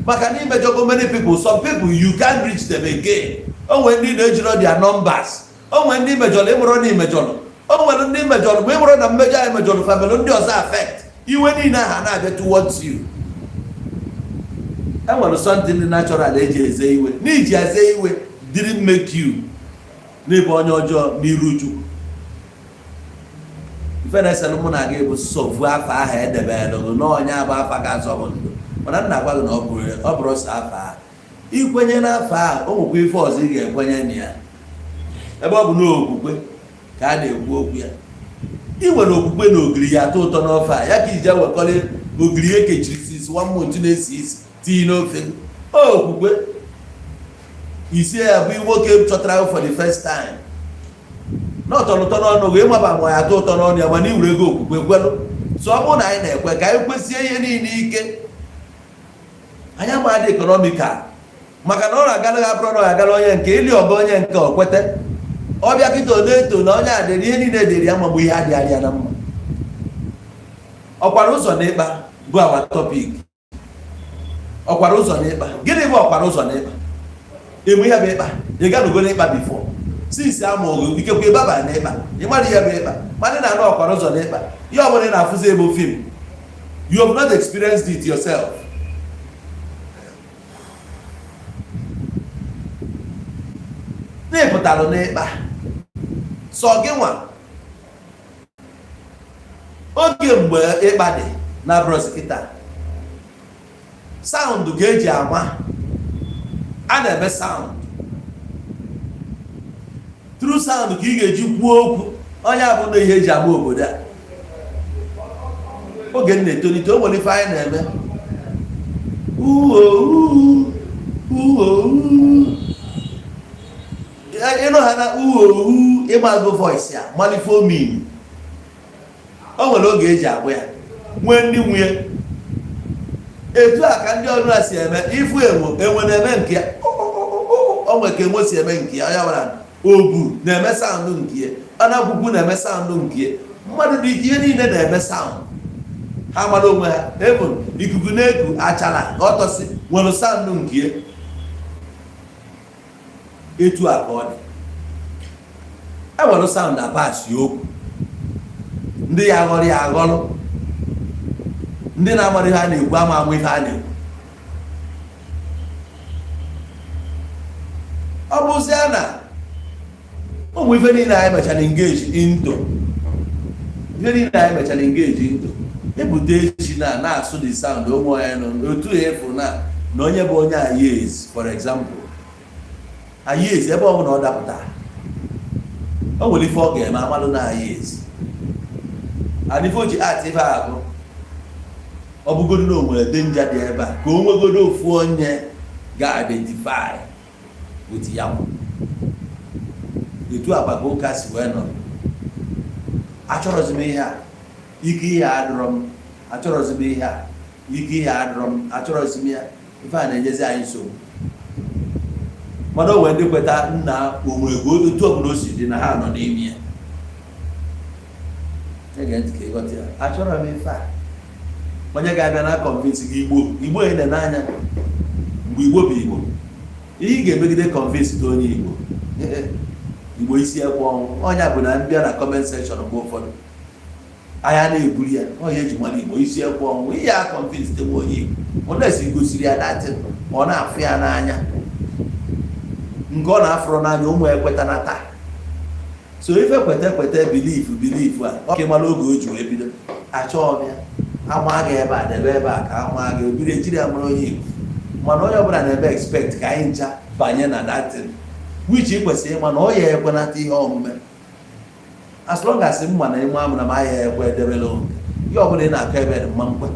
maka na imejọgo many people. Some people, you can't reach them again. O nwere ndị na-ejiro their numbers. O nwere ndị mejọrọ ịmụrụ na imejọrọ. O nwere ndị mejọrọ ma ịmụrụ na mmejọ anyị mejọrọ family ndị ọzọ affect. Iwe niile ahụ na-abịa towards you. E nwere something natural eji eze iwe. N'iji eze iwe didn't make you n'ịbụ onye ọjọọ n'iru Chukwu. Ife na-eselụ mụ na gị bụ sọvu afa ahụ edebere gị n'ọnya bụ afa ga-azọ bụ ndụ. Mana nna gwa gị na ọ bụrụ sọ afa ahụ ikwenye n'afọ ahụ, o nwekwa ife ọzọ ị ga-ekwenye na ya. Ebe ọ bụ na okwukwe ka a na-ekwu okwu ya, ị nwere okwukwe na ogiri ya atọ ụtọ n'ofe a, ya ka iji ewekọrọ ogiri ekechiri since one month na-esi isi tinye n'ofe. Okwukwe isie ya bụ nwoke chọtara for the first time na ọtọrọ ụtọ n'ọnụ gị, ịmaba ma ya atọ ụtọ n'ọnụ ya, mana ị were ego okwukwe kwelụ. So ọ bụrụ na anyị na-ekwe ka anyị kwesie ihe niile ike, anyị ama dị economical, maka na ọ na-agara gị abụrụ na ọ agara onye nke ili ọga onye nke okwete ọbịa kịta ọ na-eto na onye a dịrị ihe niile dịrị ya ma bụ ihe adịghị ya na mma. Ọkwara ụzọ na ịkpa bụ our topic. Ọkwara ụzọ na ịkpa, gịnị bụ ọkwara ụzọ na ịkpa? Ịmụ ihe bụ ịkpa? Ị ganugo n'ịkpa before since amụ gị? Ikekwe ịbaba na ịkpa, ị mara ihe bụ ịkpa, mana ị na-anụ ọkwara ụzọ na ịkpa. Ihe ọ bụla ị na-afụzi ebe film, you have not experienced it yourself. Na ịpụtalụ n'ịkpa sọ gị nwa oge mgbe ịkpa dị na bros kịta, sound ka eji ama a na-eme sound. Through sound ka ị ga-eji kwuo okwu. Onye abụ na ihe eji ama obodo a. Oge m na-etolite, o nwere ife anyị na-eme uo uo uo. Ịnụ ha na uo ịgbago voice ya malife omimi. O nwere oge eji agba ya nwee ndị nwunye. Etu a ka ndị ọrụ a si eme ifu enwe. Enwe na-eme nke ya, o nwere ka enwe si eme nke ya. Onye ọbụla obu na-eme sound nke ya, anakwukwu na-eme sound nke ya, mmadụ dị ihe niile na-eme sound ha mara onwe ha. Even ikuku na-eku achala ọtọsi nwere sound nke ya. Etu a ka ọ dị, enwere sound na pasi okwu. Ndị ya aghọrọ ya aghọrọ, ndị na-amara ihe a na-ekwu ama ama ife a na-ekwu. Ọ bụzia na ụmụ ife niile anyị mechara engage into, Ife niile anyị mechara engage into epụta echi na na-asụ the sound ụmụ onye nọ otu efu na na onye bụ onye Ayez, for example, Ayez, ebe ọbụla ọ dapụtara, o nwere ife ọ ga-eme amalụ na Ayez. And ife o ji art ife a bụ ọ bụgodo na o nwere danger dị ebe a, ka o nwegodo ofu onye ga-identify with ya. Etu akpa ka ụka si wee nọ. Achọrọzi m ihe a, ike ihe adịrọ m. Achọrọzi m ihe a, ike ihe adịrọ m. Achọrọzi m ya. Ife a na-enyezi anyị nsogbu, mana o nwere ndị kweta nna onwe ka otu ọbụla o si dị na ha nọ n'ime ya. Ege ntị ka ịghọta ya. Achọrọ m ife a, onye ga-abịa na convince gị. Igbo, Igbo ị na n'anya mgbe Igbo bụ Igbo, ihe ị ga-emegide convince ta onye Igbo, Igbo isi ekwe ọnwụ. Ọnya bụ na mbịa na comment section, mgbe ụfọdụ anya na-eburu ya onye eji mara Igbo isi ekwe ọnwụ. Ihe a convince te nwe onye Igbo, ọ na-esi gosiri ya datin, ọ na-afụ ya n'anya nke ọ na-afụrụ n'anya. Ụmụ ekweta na taa so ife kweta kweta, belief belief a ọ ka mara oge o ji wee bido. Achọghị m ya, ama gị ebe a, debe ebe a ka ama gị obiri ejiri ya mara onye Igbo. Mana onye ọbụla na-eme expect ka anyị ncha banye na datin, which ị kwesịrị ịma na ọ ya ekwenata ihe omume. As long as mma na ịma m na m ahịa ekwe edebela oge, ihe ọbụla ị na-akọ ebe dị mma nkwe,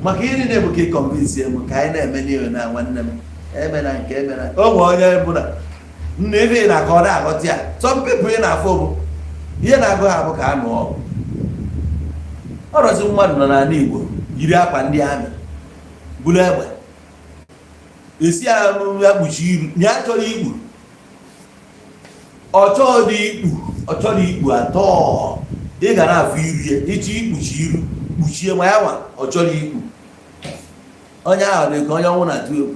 maka ihe niile bụ ka ị convince m ka anyị na-eme n'ihe na nwanne m eme na nke eme na o nwere onye bụ na nna ife ị na-akọ, ọ na-aghọta ya. Some people ị na-afụ bụ ihe na-agụ ha bụ ka a nụọ ọgụ. Ọrọzi mmadụ nọ n'ala Igbo yiri akwa ndị amị, buru egbe, esi ya ya kpuchi iru ya. Chọrọ ikpu, ọ chọọ dị ikpu, ọ chọrọ ikpu atọ. Ị ga na-afụ iru ya. Ịchọ ikpuchi iru, kpuchie, ma ya nwa ọ chọrọ ikpu. Onye ahụ dị ka onye ọnwụ na-atụ egwu.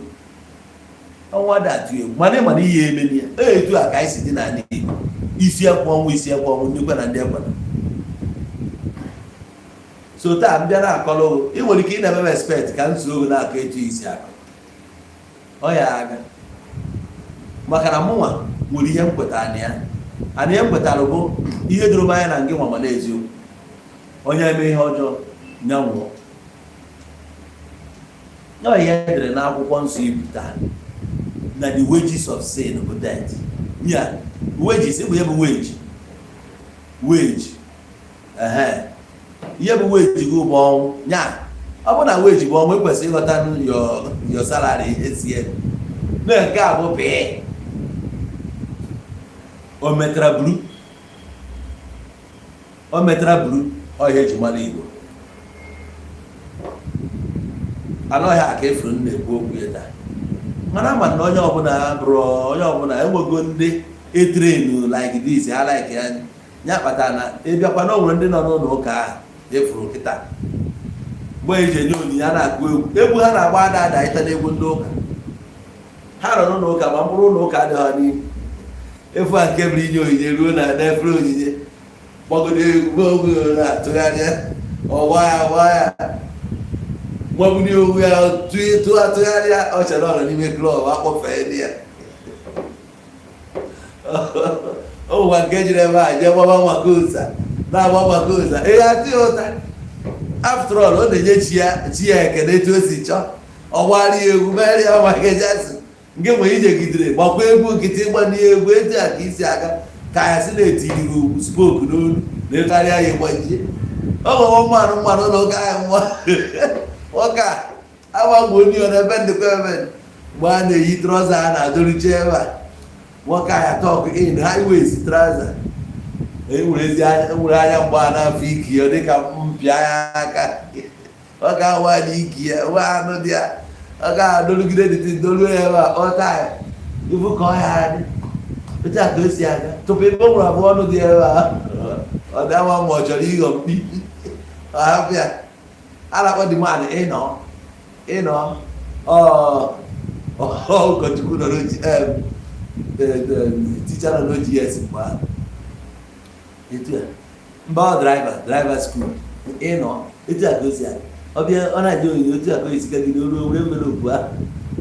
Ọnwụ ada atụ egwu, mana ịma na ihe emeni ya. Etu a ka anyị si dị n'ala Igbo: isi ekwe ọnwụ, isi ekwe ọnwụ, ndị kwe na ndị ekwena. So taa m bịa na-akọrọ, ị nwere ike ị na-eme expect ka m soro na-akọ etu isi akọ ọ ya aga, maka na mụnwa nwere ihe m kwetara na ya. Ana ihe m kwetara bụ ihe doro m anya na ngị nwa, mana eziokwu, onye eme ihe ọjọọ ya nwụọ. Ya ihe edere n'akwụkwọ nsọ ibu taa na the wages of sin bụ death. Ya wages bụ ihe bụ wage, wage, ehe, ihe bụ wage gị bụ ọnwụ. Ya ọ bụ na wage bụ ọnwụ, ekwesịrị ịghọta your salary esie na nke a bụ pịị o metara buru, o metara buru. Ọhịa eji mara Igbo anọghị aka efuru m na-ekwu okwu ya taa. Mana ama na onye ọbụla bụrụ onye ọbụla enwego ndị etrainu like this, ha like ya. Ya kpatara na ịbịakwa na o nwere ndị nọ n'ụlọ ụka ahụ efuru kịta, mgbe eji enye onyinye, a na-akụ egwu, egwu ha na-agba ada ada ịta n'egwu ndị ụka. Ha nọ n'ụlọ ụka, ma mkpụrụ ụlọ ụka adịghị ha n'ihu. Efu a nke bụrụ inye onyinye ruo na n'efere onyinye, gbagodo egwu ogwu na-atụgharị, ọgba ya, gba ya, gbagbuni onwe ya, tụgharịa. Ọ chere ọ nọ n'ime club akpọfee ndị ya. O nwekwa nke jiri ebe a jee gbaba maka ụza, na-agba maka ụza ihe atụ ya ụta. After all, ọ na-enye chi ya, chi ya ekele etu o si chọọ. Ọ gbara ya egwu mere ya Michael Jackson nke mgbe ijegidere gbakwa egwu nkịtị, ịgbanye egwu etu a ka isi aga ka ya si na-etiri ugwu spoke n'olu na ịkarịa ya ịgbajie. Ọ nwewo mmanụ mmanụ ụlọ ụka ahụ nwa nwoke a agba mgbe onye n'ebe ndịkwa ebe mgbe a na-eyi trouser a na-adọriche ebe a. Nwoke ahụ tuck in high waist trouser, enwere anya mgbe a na-afọ iki ya dịka mpịa ya aka. Ọ ga-awa n'iki ya nwa anụ dị ya, ọ ga-adọrugide dịtị dọruo ya ebe a ọta ya ibu ka ọ ya adị otu a ka o si aga tupu ebe o nwere abụọ ọnụ dị ebe a. Ọ dị ama ma ọ chọrọ ịghọ mkpi, ọ hapụ ya. A na-akpọ dị man ịnọ ịnọ ọ ụkọchukwu nọ n'oji, teacher nọ n'OGS mgbe ahụ etu a mba ọ driver school ịnọ etu a ka o si aga. Ọ bịa, ọ na-aje onyinye otu a ka o si gagide ruo were envelope ahụ,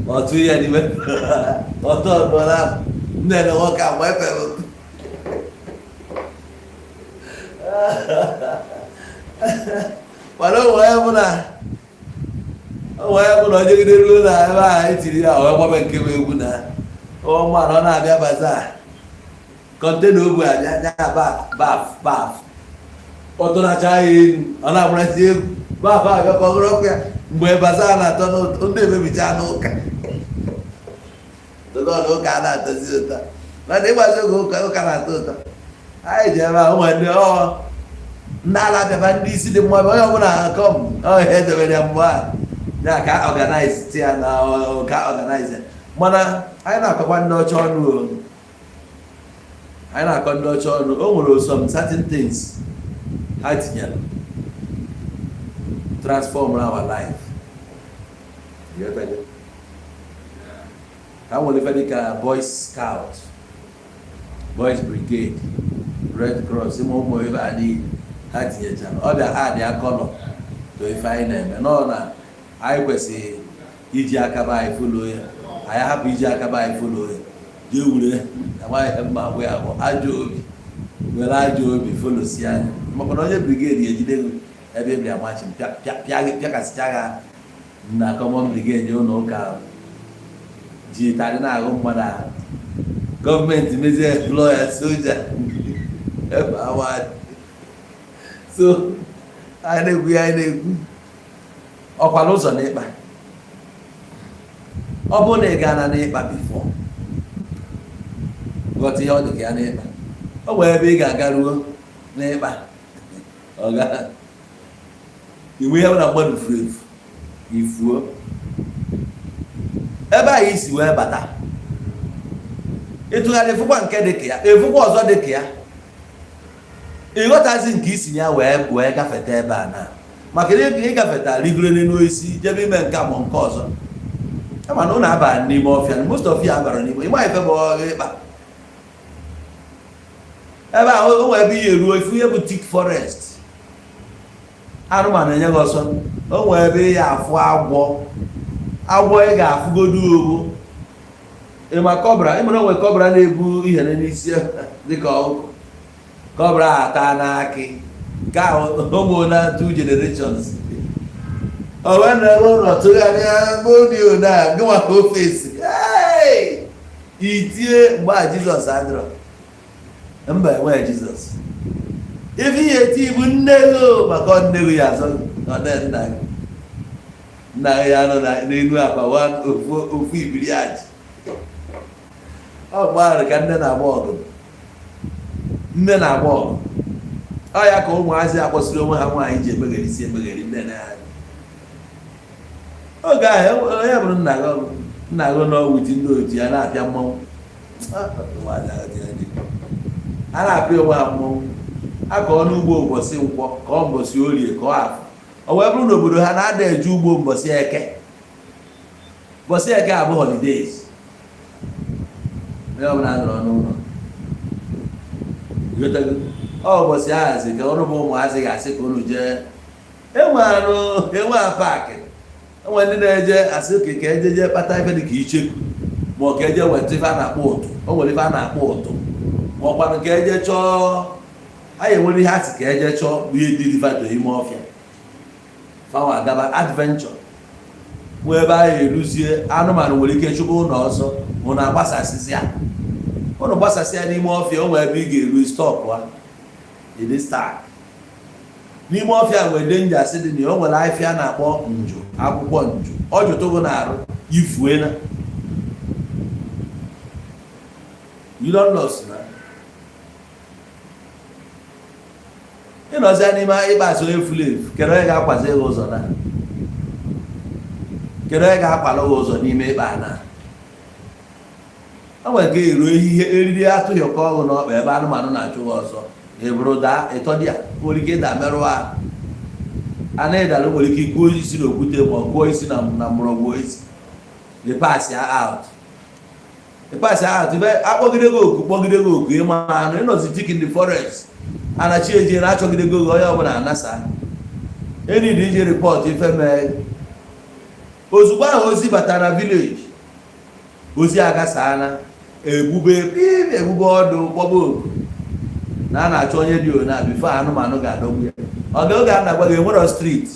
ọ tụ ya n'ime ọtọ ọdụọla nne na nwoke agba efe. Mana o wee bụ na o wee bụ na o jegide ruo na ebe a etiri ya, wee gbabe nke bụ egwu na ọma na ọ na-abịa bazaar, container obu abịa ya, baf baf baf, ọtụnacha ya elu, ọ na-agbarazi egwu baf abịa ka ọ gụrụ ọkụ ya. Mgbe bazaar na-atọ n'ụtọ, ndị emebicha n'ụka tụgọ na ụka a na-atọzi ụtọ, mana ịgbazi oge ụka, ụka na-atọ ụtọ. Anyị ji ebe a ụmụ ndị ọ ndị ala bịaba, ndị isi dị mma, onye ọbụla kọm ọ ihe edebere ya mgbe a ya ka organize ya na ka organize ya. Mana anyị na-akọkwa ndị ọcha ọnụ o, anyị na-akọ ndị ọcha ọnụ. O nwere some certain things ha tinyere transform our life. Ịghọtago? Ha nwere ife dịka Boys Scout, Boys Brigade, Red Cross, ịma ụmụ ife a niile ha tinyechara. Ọ bịa add ya colour to ife anyị na-eme nọ na anyị kwesịrị iji aka be anyị follow ya. Anyị hapụ iji aka be anyị follow ya, jee wure amaghị mma agbụ ya bụ ajọ obi, were ajọ obi follow si anya, maka na onye brigade ga-ejide gị ebe ị bịa machi pịakasịcha ha na common brigade. Ụlọ ụka ahụ ji tarị na-ahụ mmadụ ahụ, gọọmenti mezie employ ya soja ebe awa. So anyị na-ekwu ya, anyị na-ekwu ọkwala ụzọ n'ịkpa. Ọ bụrụ na ị gaa na n'ịkpa before, ghọta ihe ọ dị ka ya n'ịkpa, o nwere ebe ị ga-aga ruo n'ịkpa, ọ ga inwe ihe bụ na mmadụ furu efu, ifuo ebe anyị isi wee bata, ịtụgharị efukwa nke dị ka ya, efukwa ọzọ dị ka ya, ịghọtazi nke isi ya wee gafeta ebe a na maka na ịgafeta rigoro n'elu osisi jebe ime nke a ma nke ọzọ. Kama na ụlọ abara n'ime ọfịa, most of ya abara n'ime ịma ife bụ ịkpa ebe a. O nwere ebe ihe ruo, ifu ihe bụ thick forest, anụmanụ enye gị ọsọ. O nwere ebe ị afụ agwọ, agwọ ị ga-afụgodu owu, ịma cobra, ịmara onwe cobra na-ebu ihe n'isi dịka ọkụ. Cobra ata n'akị nke ahụ ụmụ na two generations, o wee na-ere ụlọ tụgharịa audio na gịnwa ka ofe esi itie mgbe a. Jizọs adịrọ mba, enweghị Jizọs. Ife ihe eti bụ nne gị, maka ọ nne gị ya azọ, ọ nna gị, nna gị ya nọ n'elu akpa ofu ibiri aji. Ọ mgbe ahụ ka nne na-agba ọgụ, nne na-agba ọgụ. Ọ ya ka ụmụazị akpọsịrị onwe ha nwaanyị ji emegheri isi emegheri nne na ya. Oge ahụ onye bụrụ nna gị, nna gị nọ wuti ndị otu ya na-apịa mmọnwụ, a na-apịa onwe ha mmọnwụ, akọọ n'ugbo ụbọchị Nkwọ, kọọ mbọsị Orie, kọọ Afọ. O wee bụrụ na obodo ha na-ada eje ugbo mbọsị Eke. Mbọsị Eke abụ holidays, onye ọbụla nọrọ n'ụlọ. Ọ ụbọchị ahazi ka ọrụ bụ ụmụazị ga-asị ka unu jee enwe anụ, enwe park, enwe ndị na-eje asị oke ka eje jee kpata ife dị ka icheku, ma ọ ka eje weta ife a na-akpọ ụtụ. O nwere ife a na-akpọ ụtụ, ma ọ kwanụ ka eje chọọ. Anyị enwere ihe asị ka eje chọọ bụ ihe dị rivato ime ọfịa, fawa agaba adventure, nwee ebe anyị eruzie. Anụmanụ nwere ike chụba ụlọ ọzọ, ụnụ agbasasịsị ya, ụnụ gbasasị ya n'ime ọfịa. O nwere ebe ị ga-eru, stop ha, ịdị stuck n'ime ọfịa. Nwere danger sị dị na ya. O nwere afịa a na-akpọ njụ, akwụkwọ njụ, ọ jụtụgụ na-arụ ifuena, you don lost. Na ịnọzia n'ime ịkpa onye furu efu, kedu onye ga-akwazi gị ụzọ? Na kedu onye ga-akwalụ gị ụzọ n'ime ịkpa? Na o nwere ka eruo ihe eriri atụghịkọ ọgụ n'ọkpa, ebe anụmanụ na-achụ gị ọsọ, ị bụrụ daa, ịtọ dị ya nwere ike ịda merụọ ahụ. A na-ịdara, nwere ike ịkụọ isi n'okwute ma ọ kụọ isi na mgbọrọgwụ osisi. Ị pass out, ị pass out, ibe akpọgide gị oku, kpọgide gị oku, ịma anụ ịnọzi thick in the forest, anachi eji na achọgide gị, onye ọbụla anasa enidi iji report ife mee. Ozugbo ahụ ozi batara na village, ozi agasana, egbube pim, egbube ọdụ, kpọba oku. Na a na-achọ onye dị ona before anụmanụ ga-adọgbu ya. Ọ ga oge a na-agwa gị, enwero street,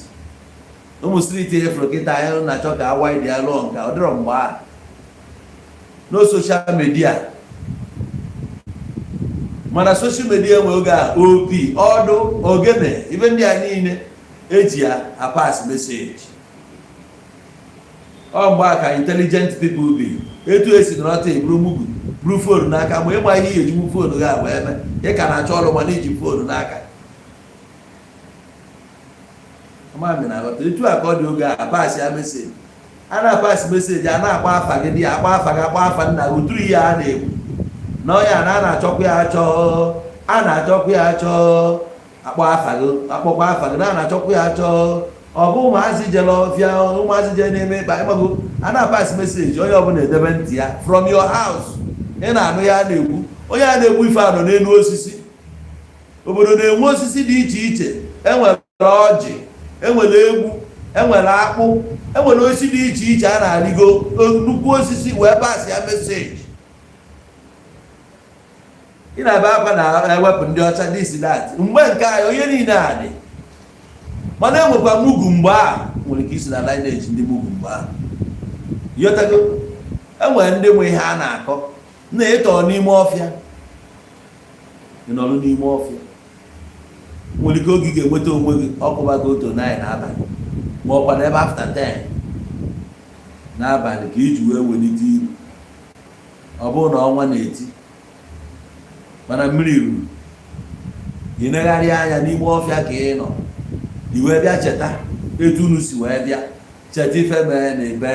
ụmụ street efuru kịta anyị na-achọ ka awa dị ya lụọ nka. Ọ dịrọ mgbe a, no social media. Mana social media nwe oge a, opi, ọdụ, ogene, ibe ndị a niile eji ya apass message. Ọ mgbe a ka intelligent people bi etu esi nọrọta eburu mugu, buru phone n'aka. Ma ịgba ihe ejigbu phone gị agba eme, ị ka na-achọ ọrụ mana iji phone n'aka. Amami na aghọta etu a ka ọ dị oge a. Pass ya message, a na-apass message, a na-akpọ afa gị dị ya, akpọ afa gị, akpọ afa nna gị, ụtụrụ ihe a na-ekwu na onye a na a na-achọkwa ya achọ, a na-achọkwa ya achọ, akpọ afa gị, akpọkwa afa gị na a na-achọkwa ya achọ. Ọ bụ ụmụazị jere ọfịa, ụmụazị jere na-eme ịkpa ịgbago. A na-apass message, onye ọbụla edebe ntị ya. From your house ị na-anụ ya na-ekwu, onye a na-egbu ife a nọ n'elu osisi. Obodo na-enwe osisi dị iche iche. Enwere ọjị, enwere egwu, enwere akpụ, enwere osisi dị iche iche a na-arịgo nnukwu osisi wee pass ya message. Ị na-ebe akwa na-ewepụ ndị ọcha, this, that. Mgbe nke anyị, onye niile a dị, mana enwekwa mugu mgbe a nwere ike isi na lineage ndị mugu mgbe a yọtago. Enwere ndị nwe ihe a na-akọ na ịtọ n'ime ọfịa, ị nọrọ n'ime ọfịa, nwere ike oge ị ga-enweta onwe gị ọkụbago otu 9 n'abalị, ma ọkwa na ebe after 10 n'abalị ka iji wee welite iru. Ọ bụrụ na ọnwa na-eti mana mmiri ruru, ị negharị anya n'ime ọfịa ka ị nọ, i wee bịa cheta etu unu si wee bịa, cheta ife mee na ebe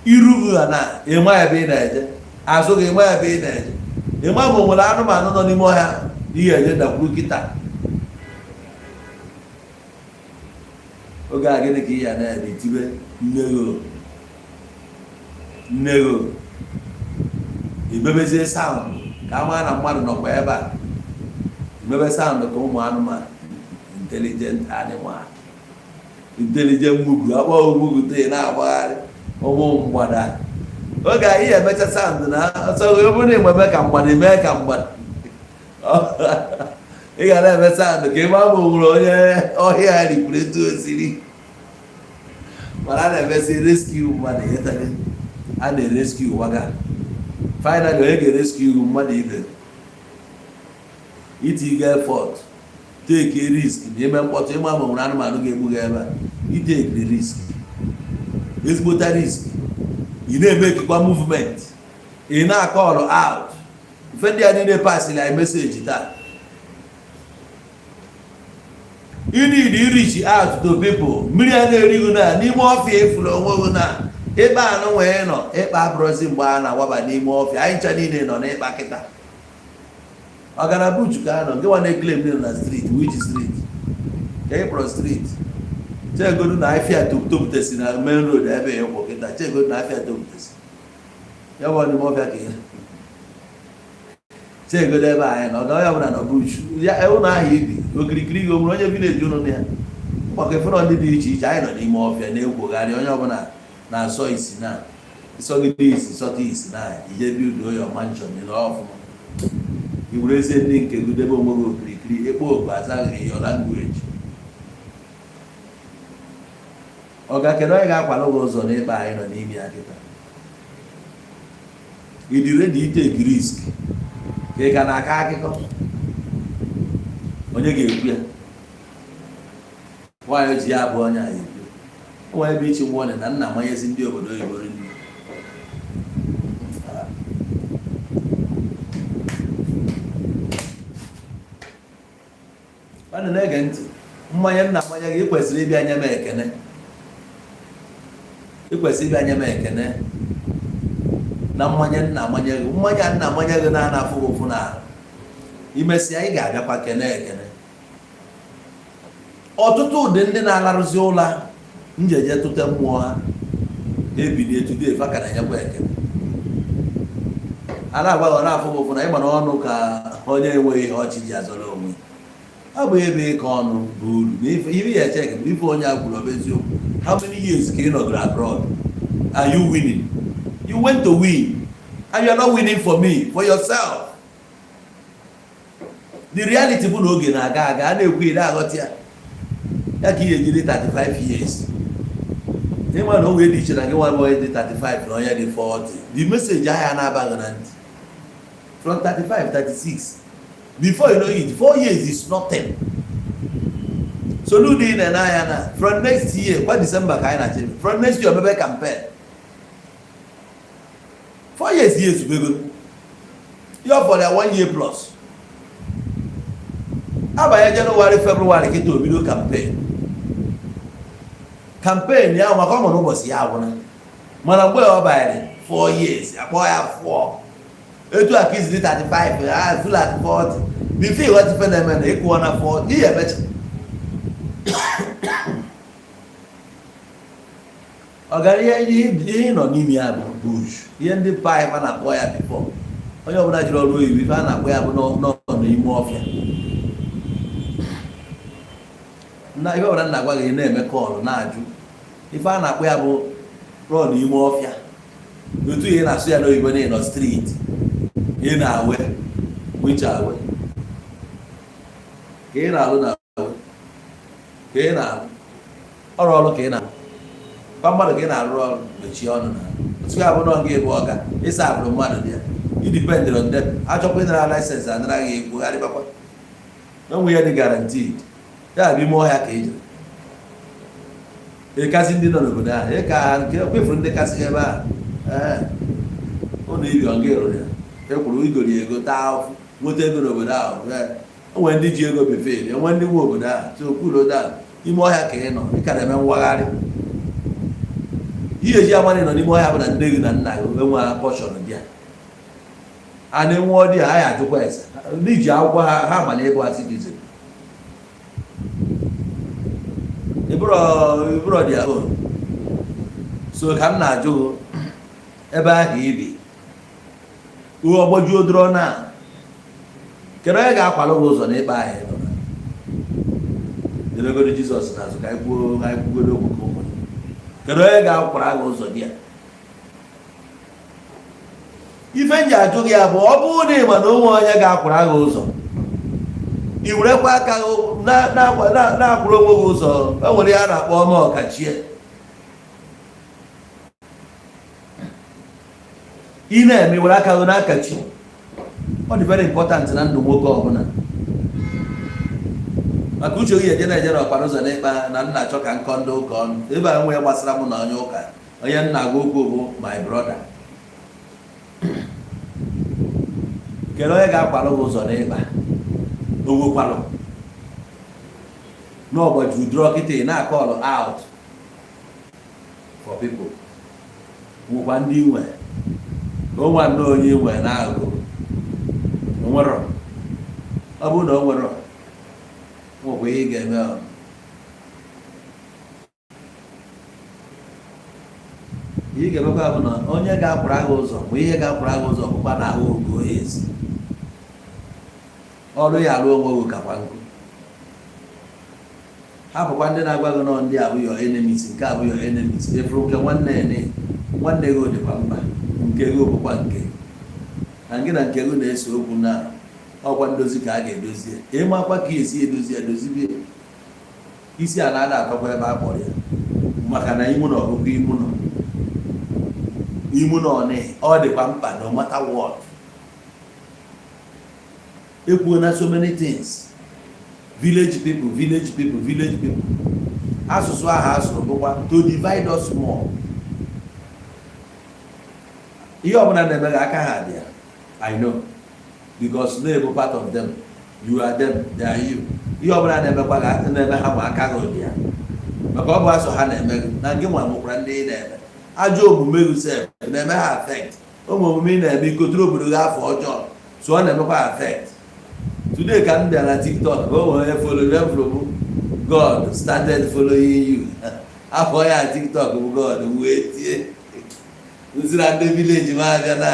iru gị na ịma ebe ị na-eje, azụ gị ịma ebe ị na-eje, ịma ma o nwere anụmanụ nọ n'ime ọhịa ihe eje dakwuru kịta. Oge a, gịnị ka ị ya na-ede? Tibe nne gị, nne gị, imebezie sound ka a mara na mmadụ nọkwa ebe a. Imebe sound ka ụmụ anụmanụ, intelligent animal, intelligent mugu, akpọ mugu tee na-agbagharị, ụmụ mgbada. Oge anyị emecha sound na ọsọ, ọ bụrụ na enwebe ka mgbada eme ka mgbada, ị ga na-eme sound ka ị ma ma o nwere onye ọhịa rikwuru etu o siri. Mana a na-emesi rescue mmadụ, ịghọtago? A na-erescue waga. Finally, onye ga-erescue mmadụ ibe itiga effort, take a risk na ime mkpọtụ, ịma ma nwere anụmanụ ga-egbu gị ebe a. Itake risk, ezigbota risk. Ị na-eme ekikwa movement, ị na-akọlụ out. Ife ndị a niile passịrị anyị message taa. You need to reach out to people. Mmiri a na-erighị na n'ime ọfịa, efuru onwe gị na ịkpa anụ wee nọ ịkpa abụrụzi mgbe a na-awaba n'ime ọfịa. Anyị ncha niile nọ n'ịkpa kịta. Ọ gara bush ka a nọ. Gị nwa na-eclaim nọ na street, which street ka ị kpọrọ street? Chegodu na afịa toputesi na main road ebe ị kwụ kịta. Chegodu na afịa toputesi ya bụ n'ime ọfịa ka ị chegodo ebe anyị nọ. Onye ọbụla nọ bush ya. Ụlọ ahụ ibi okirikiri gị, o nwere onye village ụnụ na ya maka efere ndị dị iche iche. Anyị nọ n'ime ọfịa na-ekwogharị. Onye ọbụla na-asọ isi na ịsọgide isi sọta isi na ije build your mansion na ọfụma, i werezie ndị nke gị debe onwe gị okirikiri. Ekpo oku, azaghị your language. Ọ ga kedu onye ga-akwado gị ụzọ n'ịkpa anyị nọ n'ime ya kịta? Ị dị ready itake risk ka ị ka na-akọ akụkọ? Onye ga-ekwu ya? Nwaanyị ji ya abụ onye anyị ekwu. O nwere ebe ichi nwụọ na nna manyezi ndị obodo oyibo nri. Mmadụ na-ege ntị, mmanya nna mmanya gị, ị kwesịrị ịbịa nye m ekene. Ị kwesịrị ịbịa nye m ekene na mmanya nna mmanya gị, mmanya nna mmanya gị na-ana afụ gị ụfụ n'ahụ. Imesịa, ị ga-abịakwa kene ekene. Ọtụtụ ụdị ndị na-alarụzi ụla njeje tụte mmụọ ha ebilie today, fa ka na-enyekwa ekene. A na-agwa gị, ọ na-afụ gị ụfụ na ịgba n'ọnụ ka onye enweghị ihe ọchị ji azọrọ onwe. Ọ bụ ebe ịkọ ọnụ bụ uru na ife ihe ya eche bụ ife onye a kwuru, ọ bụ eziokwu. How many years ka ị nọgoro abroad? Are you winning? You went to win and you are not winning for me, for yourself. The reality bụ na oge na-aga aga, a na-ekwu ire aghọta ya. Ya ka ihe ejiri 35 years, ịma na o wee dị iche na gị nwa bụ onye dị 35 na onye dị 40. The message ahụ na-abaghị na ntị from 35, 36, before you know it, 4 years is nothing. Soludo ị na-ene anya na from next year kwa, December ka anyị na-achị, from next year omebe campaign, 4 years ya ezubego. Ihe ọ fọrọ ya, one year plus. Abanye Jenụwarị, Febrụwarị kịta, obido campaign. Campaign ya maka ọ mụrụ ụbọchị ya agwụna. Mana mgbe ọ banyere 4 years, akpọ ya 4, etu a ka iziri 35 ah full at 40. Before ịghọta ife na-eme na ịkụọ na 40, ihe emecha ọgara. Ihe nọ n'ime ya bụ bush, ihe ndị pa ife na-akpọ ya before. Onye ọbụla jiri ọrụ oyibo, ife a na-akpọ ya bụ nọ n'ime ọfịa. Na ife ọbụla nna gwa gị na-eme call na-ajụ ife a na-akpọ ya bụ rọ n'ime ọfịa. Otu ihe na-asụ ya n'oyibo na ịnọ street, ị na-awe which awe ka ị na-alụ na awe ka ị na-alụ ọrụ ọrụ ka ị na kwa mmadụ ka ị na-arụ ọrụ. Mechie ọnụ na otu ya bụ na ọ ga-ebu ọga ịsa abụrụ mmadụ dị ya. I depend on them. Achọkwa ịnara license, anara gị, ekwugharịbakwa na onwe ya dị guaranteed. Ya bụ ime ọhịa ka ị jere ịkasị ndị nọ n'obodo ahụ, ịka ha nke kwefuru ndị kasị ebe ahụ. Ee, ụlọ ibi ọga ịrụrụ ya, ekwuru igori ego, taa ahụhụ nweta ego n'obodo ahụ. Ee, o nwere ndị ji ego befere, enwe ndị nwe obodo ahụ. So kwuru da ime ọhịa ka ị nọ, ị ka na-eme mwagharị. Ihe eji amanị nọ n'ime ọhịa bụ na nne gị na nna gị enwe portion dị ya, a na-enwe ọdị ya, ha ajụkwa ese ndị ji akwụkwọ ha, ha ma na ịbụ a citizen ịbụrọ dị own. So ka m na-ajụ ebe ahụ ibi uwe ọgbọjuo dụrọ na kedu onye ga-akwalụ gị ụzọ n'ịkpa ahụ ị nọ na debegoro Jizọs n'azụ, ka anyị kwuo, ka anyị kwugodo okwu ka ụmụ. Kedu onye ga-akwara gị ụzọ dị ya? Ife m ji ajụ gị ya bụ, ọ bụrụ na ị ma na onwe onye ga-akwara gị ụzọ, i werekwa aka gị na-akwụrụ onwe gị ụzọ. E nwere ihe a na-akpọ ọma ọkachie. Ị na-eme, were aka gị na-akachi. Ọ dị very important na ndụ nwoke ọbụla, maka uche gị eje na-eje n'ọkpara ụzọ n'ịkpa na nna achọ ka nkọ ndị ụka ọnụ ebe a nwee gbasara mụ na onye ụka. Onye nna agwa okwu bụ my brother. Kedu onye ga-akwalụ gị ụzọ n'ịkpa onwekwalụ n'ọgbaju dụrọ kịta ị na-akọlụ out for people? Nwekwa ndị nwe onwe nnọọ onye nwe na-agụ onwerọ. Ọ bụrụ na o nwere, nwekwa ihe ị ga-eme. Ọ ihe ị ga-emekwa bụ na onye ga-akwara gị ụzọ bụ ihe ga-akwara gị ụzọ bụkwa na ahụ ogo ezi ọrụ ya arụ onwe gị kakwa nkụ. Hapụkwa ndị na-agwa gị nọ ndị abụ your enemies, nke abụ your enemies. Efuru nke nwanne ya nwanne gị dịkwa mkpa, nke gị bụkwa nke na gị na nke gị na-ese okwu na ọkwa ndozi ka a ga-edozi. Ịmakwa ka esi edozi edozibie isi a na-ada atọkwa ebe a kpọrọ ya, maka na imu na ọgụgụ imu nọ imu nọ ọ dịkwa mkpa. No matter what, ekwuo na so many things, village people, village people, village people. Asụsụ ahụ asụrụ bụkwa to divide us more. Ihe ọbụla na-eme gị, aka ha dị ya. I know, because na-ebu part of them. You are them, they are you. Ihe ọbụla na-emekwa gị, na-eme ha ma aka gị dị ya, maka ọ bụ asụ ha na-eme gị na gị nwa nwekwara ndị ị na-eme ajọ omume gị sef na-eme ha affect. Ụmụ omume ị na-eme ikoturu obodo gị afọ ọjọọ, so ọ na-emekwa affect. Today ka m bịara na TikTok, o nwere onye follow m from God started following you. Afọ ya TikTok bụ God wee tie nsi na ndị village m abịa, na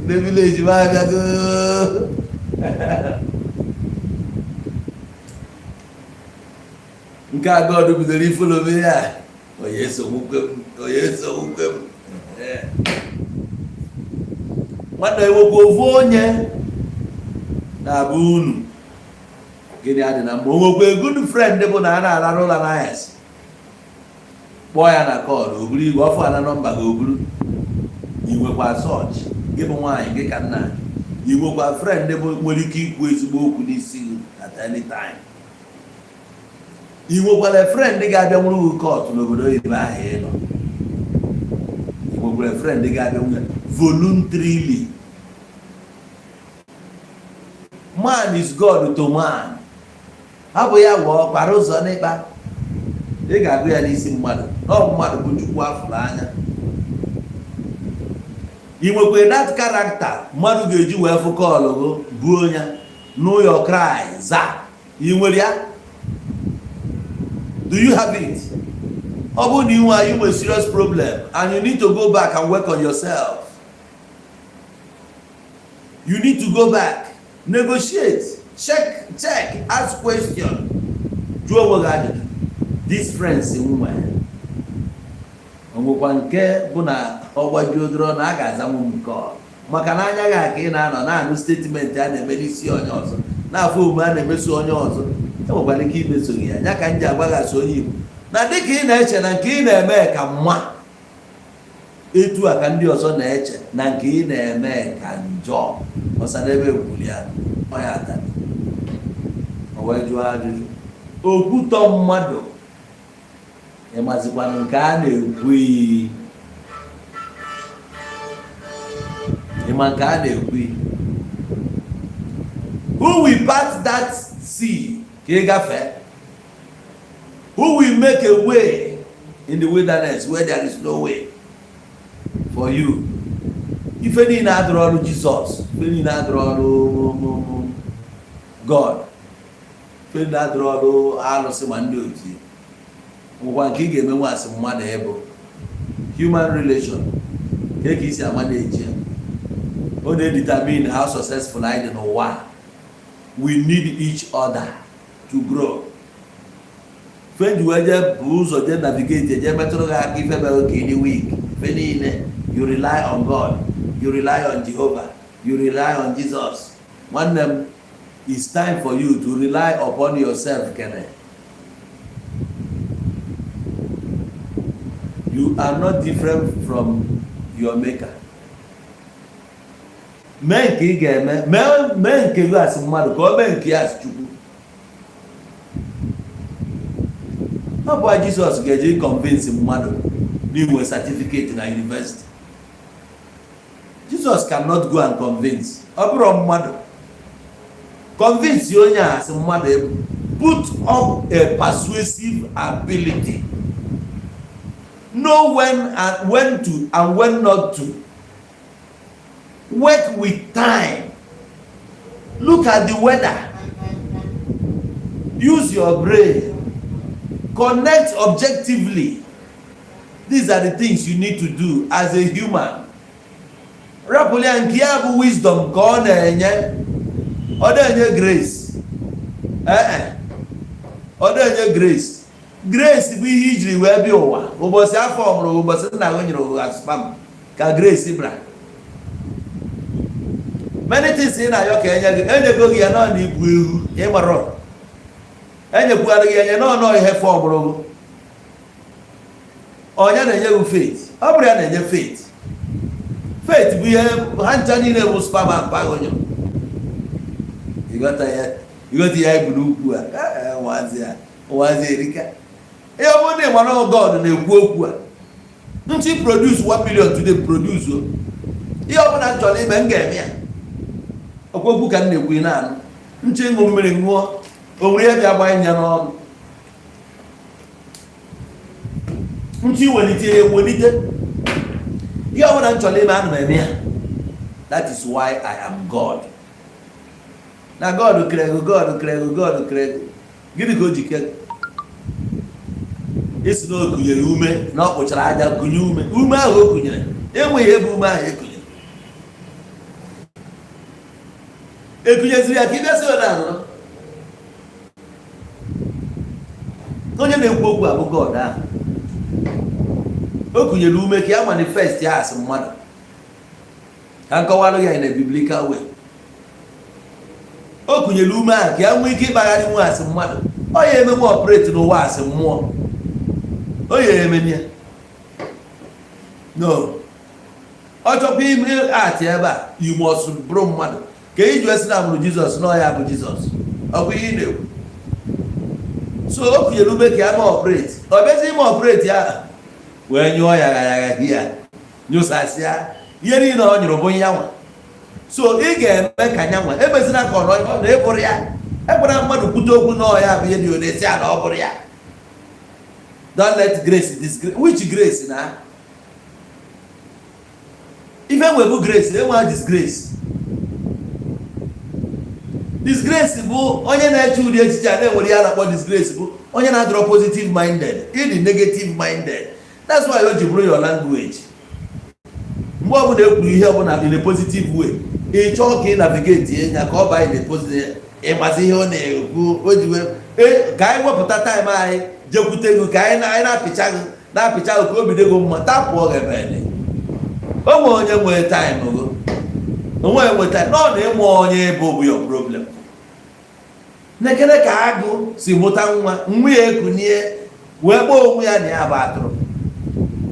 ndị village m abịago. Nke a God bidoro ifollow m ya, onye esogbukwe m, onye esogbukwe m. Nwanne, ewekwa ofu onye Na be unu, gịnị adị na mma? O nwekwa good friend bụ na a na-ararụ ụra n'anyasị, kpọọ ya na call, o buru igwe ọfụ ana nọmba gị, o buru. Ị nwekwa such? Gị bụ nwaanyị, gị ka nna, ị nwekwa friend bụ nwere ike ikwu ezigbo okwu n'isi gị at any time? Ị nwekwara friend ga-abịa nwụrụ gị court n'obodo oyibo ahụ ị nọ? Ị nwekwara friend ga-abịa nwunye voluntarily? Man is God to man. Hapụ ya, wụọ kwara ụzọ n'ịkpa. Ị ga-agụ ya n'isi mmadụ na ọ mmadụ bụ Chukwu afụrụ anya. Ị nwekwa that character mmadụ ga-eji wee fụ call gụ, buo ya, know your cry, za? Ị nwere ya? Do you have it? Ọ bụrụ na ị nwee, you nwere serious problem and you need to go back and work on yourself. You need to go back, negotiate, check, check, ask question, jụọ onwe gị ajụjụ. These friends m nwere, onwekwa nke bụ na ọ gbajuo dọrọ na a ga-azanwu m nke ọ maka na anya gị ka ị na-anọ na-anụ statement a na-eme n'isi onye ọzọ, na-afụ omume a na-emeso onye ọzọ, enwekwara ike imeso gị ya. Ya ka m ji agbaghasị onye Igbo na dịka ị na-eche na nke ị na-eme ka mma, etu a ka ndị ọzọ na-eche na nke ị na-eme ka njọ. Ọsadebe kwuru ya, ọya atani o wee jụọ ajụjụ okwutọ mmadụ. Ịmazikwanụ nke a na-ekwu iyi? Ịma nke a na-ekwu iyi? Who will part that sea ka ị gafee? Who will make a way in the wilderness where there is no way for you? Ife niile adịrọ ọrụ Jizọs, ife niile adịrọ ọrụ God, ife niile adịrọ ọrụ alụsị ma ndị otu ngwa. Nke ị ga-eme nwasị mmadụ ịbụ human relation ka ka isi ama na-eji ya, ọ na-determine how successful anyị dị n'ụwa. We need each other to grow. Feji wee jee bụ ụzọ jee navigate, jee metụrụ gị aka. Ife mere ka ịdị weak, ife niile, you rely on God, you rely on Jehovah, you rely on Jesus. Nwanne m, it's time for you to rely upon yourself. Kene, you are not different from your maker. Mee nke ị ga-eme, mee nke gị asị mmadụ ka o mee nke ya asị Chukwu. Ọ bụ Jizọs ga-eji convince mmadụ n'inwe certificate na university. Jesus cannot go and convince. Ọ bụrụ mmadụ convince onye a asị mmadụ ebu, put up a persuasive ability, know when and when to and when not to work with time, look at the weather, use your brain, connect objectively. These are the things you need to do as a human. Rapụrụ ya nke ya bụ wisdom ka ọ na-enye. Ọ na-enye grace. Ee, ọ na-enye grace. Grace bụ ihe ijiri wee bịa ụwa. Ụbọchị afọ mụrụ, ụbọchị nna gị nyere ụwa sperm ka grace bịara. Many things ị na-ayọ ka enye gị, enyego gị ya. Nọ na ibu ewu ịgbarọ, enyekwugharị gị enye nọ nọ ihe fọmụrụ gị. Onye na-enye gị faith? Ọ bụrụ ya na-enye faith, faith bụ ihe ha ncha niile bụ sperm and pagonyo. Ịghọta ya? Ịghọta ya? Ibu n'ukwu a nwazi a, nwazi erika. Ihe ọ bụrụ na ịma na God na-ekwu okwu a, ntị produce 1 million today, produce o. Ihe ọ bụla m chọrọ ime, m ga-eme ya. Okwu okwu ka m na-ekwu, ị na-anụ nche. Ịṅụ mmiri ṅụọ, o nwere ihe bịa gbanye ya n'ọnụ. Nche iwelite ya, ewelite. Ihe ọ bụla m chọrọ ime, ana m eme ya. That is why I am God. Na God kere gị, God kere gị, God kere gị. Gịnị ka o ji kee gị? Isi na o kunyere ume, na ọ kpụchara aja kụnye ume. Ume ahụ o kunyere, enweghị ebe ume ahụ ekunyere, ekunyeziri ya ka ị bịa sị na anụrụ. Onye na-ekwu okwu abụ God ahụ o kunyere ume ka ya manifest ya asị mmadụ. Ka nkọwalụ ya in a biblical way. O kunyere ume ahụ ka ya nwee ike ịkpagharị nwe asị mmadụ. Ọ ya emenwe operate n'ụwa asị mmụọ. O ya emeni ya no. Ọ chọkwa ime atị ebe a, you must bụrụ mmadụ ka iji wee sị na mụrụ Jizọs na ọ ya bụ Jizọs. Ọ bụ ihe ị na-ekwu. So o kunyere ume ka ya mee operate. Ọ bịazi ime operate ya wee nyụọ ya gha ya nyụsasịa ihe niile ọ nyụrụ bụ nyanwa. So ị ga-eme ka nyanwa emezina ka ọ nọ na ịbụrụ ya. Ekwena mmadụ kwute okwu na ọ ya bụ ihe dị ole si a na ọ bụrụ ya. Don't let grace disgrace. Which grace? Na ife nwe bụ grace, enwe disgrace. Disgrace bụ onye na-eche ụdị echiche a na-enwere ya na-akpọ disgrace, bụ onye na-adọrọ positive minded, ịdị negative minded. That's why o ji bụrụ your language. Mgbe ọbụla e kwuru ihe ọbụla in a positive way, ị chọọ ka ị navigate ya ka ọ baa in a positive. Ịmazi ihe ọ na-ekwu o ji wee ka anyị wepụta time anyị jekwute gị, ka anyị na-apịcha gị, na-apịcha gị ka obi dị gị mma. Tapụọ gị ebe o nwere onye nwere time gị, onwe nwe time na ọ na-ịmụ onye bụ your problem. Nekene ka agụ si mụta nwa, nwa ya ekunie wee kpọọ onwe ya na ya bụ atụrụ.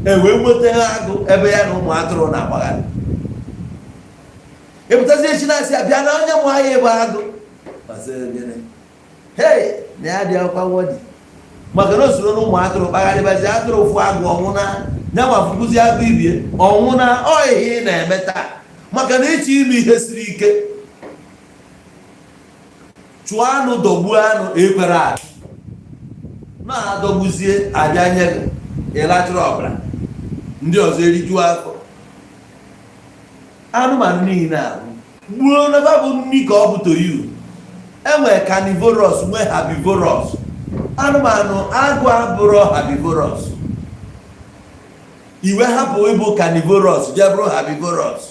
E wee nweta agụ ebe ya na ụmụ atụrụ na-agbagharị. Ịpụtazi echi na-asị ya bịa na onye mụ anyị bụ agụ. Ọ sị gịnị? Hei, na ya dị ọkwa wọdi maka na o soro na ụmụ atụrụ kpagharịbazi. Atụrụ fụ agụ, ọnwụ na nyanwa fụkụzi agụ ibie, ọnwụ na ọ ihe ị na-eme taa maka na ịchọ ime ihe siri ike. Chụọ anụ, dọgbuo anụ, ekwere atụ na-adọgbuzie abịa nye gị, ịlachụrụ ọbara ndị ọzọ erijuo afọ. Anụmanụ niile ahụ gbuo naba bụ nri ka ọ bụ to you. Enwere carnivorous, nwee herbivorous. Anụmanụ agụ abụrụ herbivorous. Iwe hapụ ịbụ carnivorous, jee bụrụ herbivorous.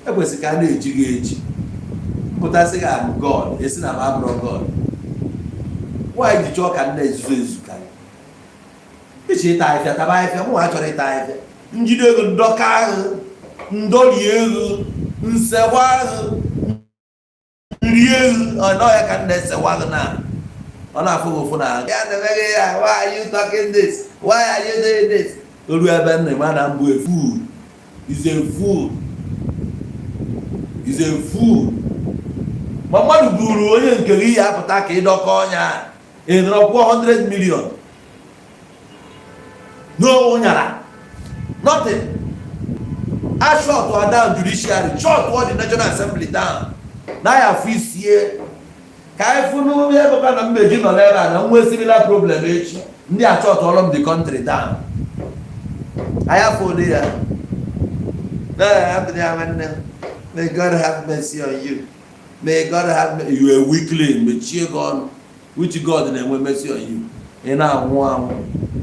Ekwesịrị ka a na-eji gị eji mpụtasị gị abụ God, esi na m abụrụ God. Nwaanyị ji chọọ ka m na-ezuzu ezu ka iche ịta ahịfịa, taba ahịfịa. Mụ nwa chọrọ ịta ahịfịa, njide ego, ndọka ahụ, ndọri ego, nsewa ahụ, nri ego ọ ya ka m na-esewa gị na ọ na-afụ gị ụfụ na ya na-emeghị ya. Why are you talking this? Why are you doing this? Oru ebe m na-eme na mbụ, a fool is a fool is a fool. Ma mmadụ buru onye nke gị ya apụta ka ịdọkọ ọnya, ị nọrọ kwụọ 100 million no nyara nothing. A shut down judiciary, shut the National Assembly down na ya afụ isie ka anyị fụ n'ụlọ ebe na mmeji nọ n'ebe a na nwe similar problem echi. Ndị a shut ọlụ m the country down. Anyị afọ ụdị ya. Ya nwanne m, may God have mercy on you. May God have mercy. You a weakling. Mechie gị ọnụ. Which God na-enwe mercy on you? Ị na-anwụ anwụ,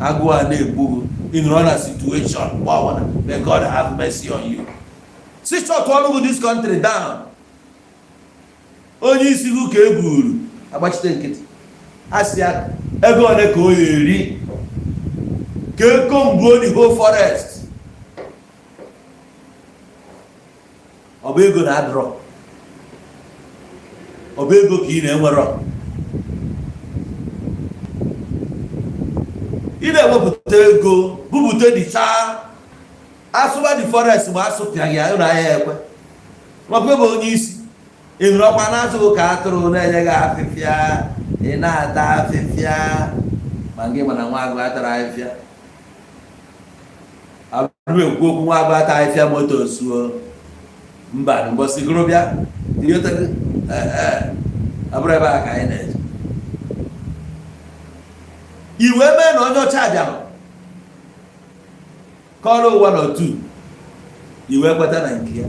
agụụ a na-egbu gị, ị nọrọ na situation gbawana. May God have mercy on you. Si shut ọlụ gị this country down. Onye isi gị ka e buru agbachite nkịtị, a sị ya ego ole ka o ya eri ka eko mgbuo the whole forest. Ọ bụ ego na-adọrọ, ọ bụ ego ka ị na-enwerọ. Ị na-ewepụta ego bupụta dịchaa asụba the forest ma asụpịaghị ya ụlọ ahịa ekwe makwa ebe onye isi ị nụrụ ọkwa na-azụghị ka atụrụ na-enye gị afịfịa, ị na-ata afịfịa. Ma gị mana nwa agụ atara afịfịa, abụrụ ekwu okwu nwa agụ ata afịfịa moto suo mba mbọsị gụrụ bịa abụrụ ebe a ka anyị na-eje. Iwe mee na onye ọcha bịara kọrọ ụwa n'otu iwe kweta na nke ya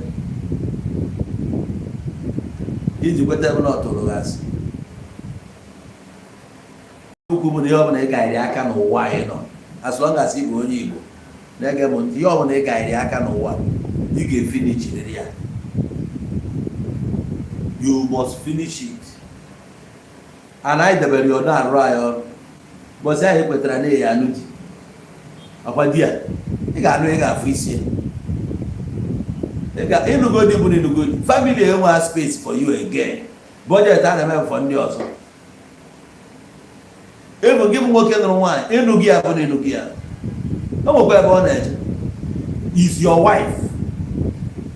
iji kweta ebe na ọ tụrụ gị asị. Okwu bụ na ihe ọbụla ị gaghịrị aka n'ụwa anyị nọ, as long as ị bụ onye Igbo na-ege m ntị, ihe ọbụla ị gaghịrị aka n'ụwa, ị ga-efinishiriri ya. You must finish it. And anyị debere ya, ọ na-arụ anyị ọrụ. Bọsị ahụ ekwetara na ya anụ di ọkwa di ya ị ga-anụ, ị ga-afụ isi ya. Ịnụgodi bụ na ịnụgodi, family enweghị space for you again. Budget a na-eme for ndị ọzọ. Ịbụ gị bụ nwoke nụrụ nwaanyị, ịnụ gị ya bụ na ịnụ gị ya, o nwekwa ebe ọ na-eje, is your wife.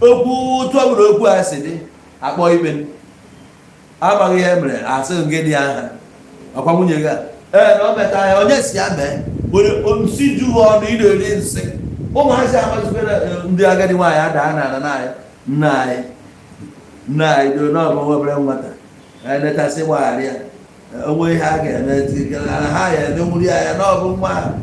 Okwu otu ọ bụla okwu a si dị, akpọ ikpe, amaghị ihe mere, asị gị dị aha ọkwa nwunye gị a. Ee, na o meta ya, onye si ya mee onye nsị ju ha ọnụ. Ị na-eri nsị ụmụazị amazikwa. Ndị agadi nwaanyị adaa na ala na anyị, nna anyị, nna anyị do n'ọbụ nwa obere nwata enetasị gbaghara ya. Onwe ihe a ga-eme ha ya emenwuri ya ya n'ọbụ nwa ha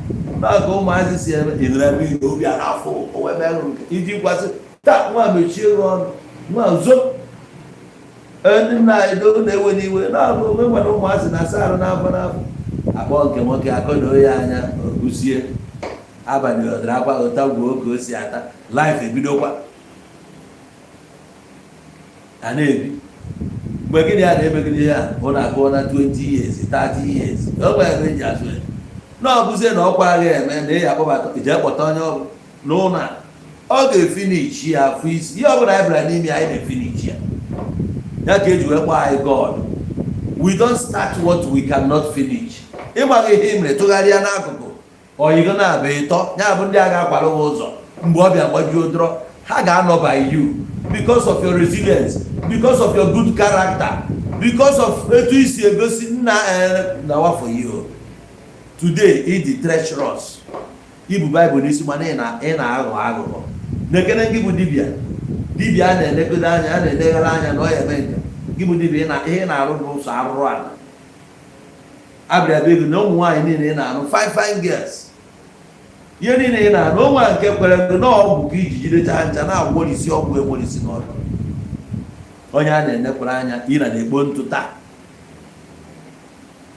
n'ọka ụmụazị si eme. Ịnụrụ ebe ihe obi a na-afụ onwe merụ nke iji kwasị taa, nwa mechie gị ọnụ, nwa zo. Ndị nna anyị do na-ewe n'iwe n'ọbụ onwe nwere ụmụazị na-asa arụ n'afọ n'afọ. Akpọ nke nwoke, akọdoo ya anya, ogusie abalị, ọdara akwa, ụta gwuo ka o si ata. Life ebidokwa a na-ebi. Mgbe gịnị a na-emegide ya, hụ na akụọ na 20 years, 30 years, o nwere ebe eji azụ ya na ọ bụzie na ọkwa agha eme na ị akpọbata ije kpọta onye ọ bụ n'ụlọ a, ọ ga-efinichi ya afọ isi. Ihe ọbụla anyị bịara n'ime, anyị na-efinichi ya. Ya ka eji wee kpọọ anyị God. We don't start what we cannot finish. Ịgbaghị ihe ị mere, tụgharịa n'akụkụ oyigo na-abụ ịtọ ya bụ ndị a ga-akwara gị ụzọ. Mgbe ọ bịa gbajuo dọrọ, ha ga-anọ by you because of your resilience, because of your good character, because of etu isi egosi nna na for you today. Ịdị treacherous, ibu Baịbụl n'isi, mana ị na-aghọ aghụghọ. Na-ekene gị bụ dibịa, dibịa a na-elegodo anya, a na-eleghara anya na ọ ya eme nke gị bụ dibịa. Ihe ị na-arụ bụ ụzọ arụrụ ala abịa be gị na ụmụ nwaanyị niile ị na-arụ, fine fine girls, ihe niile ị na-arụ onwe a nke kwere gị na ọgwụ ka iji jidecha ncha na-agwọrisi ọgwụ enwerisi n'ọdụ. Onye a na-enekwara anya, ị na na-ekpo ntụ taa.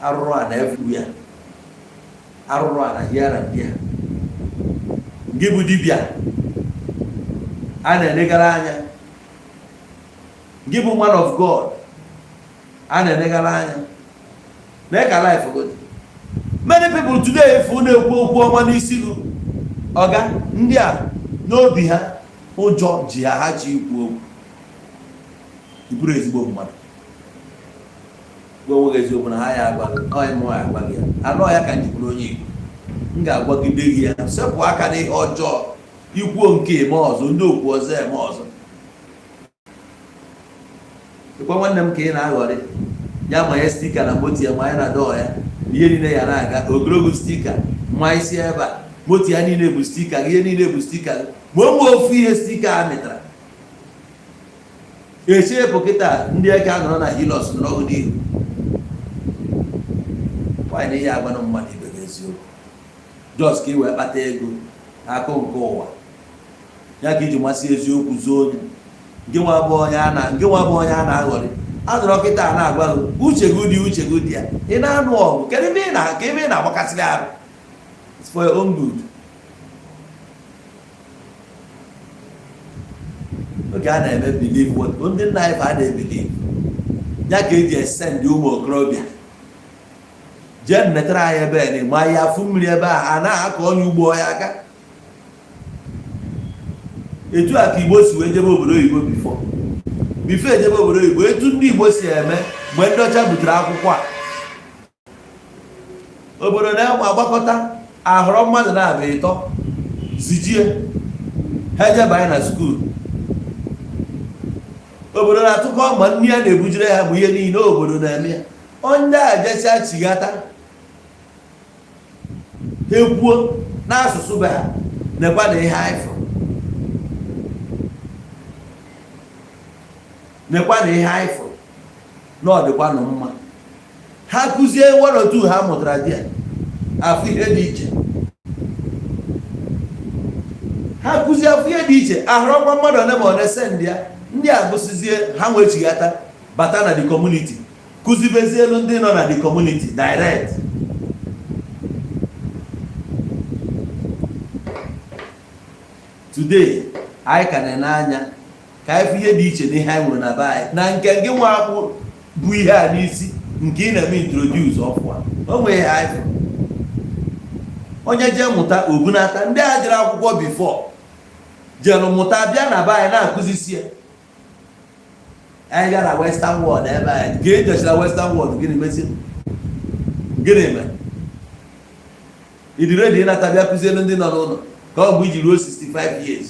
Arụrụ a na everywhere, arụrụ a na here and there. Gị bụ dibịa a na-enegara anya, gị bụ man of God a na-enegara anya, mee ka life go dị. Many people today efu na-ekwu okwu ọma n'isi gị, ọga ndị a n'obi ha, ụjọ ji ha, ha ji ikwu okwu. Iburu ezigbo mmadụ, gwa onwe gị eziokwu na ha ya agwa gị, ọ mụ ya agwa gị ya anọ ya ka m ji bụrụ onye Igbo. M ga-agwagide gị ya, sepụ aka n'ihe ọjọọ. Ikwuo nke eme ọzọ, ndị okwu ọzọ eme ọzọ. Ịkwa nwanne m ka ị na-aghọrị ya, manye sticker na moto ya, manye na dọọ ya, ihe niile ya na-aga ogologo sticker, mma isi ebe a, moto ya niile bụ sticker, ihe niile bụ sticker. Ma o nwee ofu ihe sticker a mịtara echepụ kịta, ndị eke anọrọ na Hilux nọrọ n'ihu nwaanyị na ihe agwanụ mmadụ ibe gị eziokwu, just ka ị wee kpata ego akụ nke ụwa ya, ka iji masị eziokwu zuo onye. Gị nwa bụ onye a na gị nwa bụ onye a na-aghọrị, anọrọ kịta a na-agwa gị uche gị dị, uche gị dị ya. Ị na-anụ ọgụ, kedu ebe ị na ka ebe ị na-agbakasịrị arụ? It's for your own good. Oge a na-eme believe what ndị nna anyị fa a na-ebelieve ya, ka eji esend ụmụ okorobịa jee netara anyị ebe a ma ya afụ mmiri ebe a a na-akọ onye ugbo ya aka. Etu a ka Igbo si wee jebe obodo oyibo. Before ejebe obodo oyibo, etu ndị Igbo si eme mgbe ndị ọcha butere akwụkwọ a, obodo na-enwe agbakọta, ahọrọ mmadụ na-abịa ịtọ, zijie ha ejebanye na school. Obodo na-atụkọ ma nri a na-ebujere ha, ma ihe niile obodo na-eme ya. Onye a jecha chighata, ha ekwuo n'asụsụ be ha, nekwa na ihe anyị fụrụ, nekwa na ihe anyị fụrụ na ọ dịkwanụ mma. Ha kụzie one or two ha mụtara di ya, afụ ihe dị iche. Ha kụzie, afụ ihe dị iche. Ahụrọkwa mmadụ one ma one, send ya. Ndị a gụsizie, ha nwechighata bata na the community, kụzibezielu ndị nọ na the community direct. Today anyị ka na-ene anya ka anyị fụ ihe dị iche n'ihe anyị nwere na be anyị na nke gị nwa akpụ bụ ihe a n'isi nke ị na-eme introduce ọfụa. O nwere ihe anyị fụrụ, onye jee mụta obunata ndị a jere akwụkwọ before. Jelu mụta bịa na be anyị na-akụzisi ya. Anyị bịa na Western world ebe anyị ka e jechara Western world, gịnị mezi? Gịnị mere ịdị ready ịnata bịa kụzielu ndị nọ n'ụlọ ka ọ bụ iji ruo 65 years,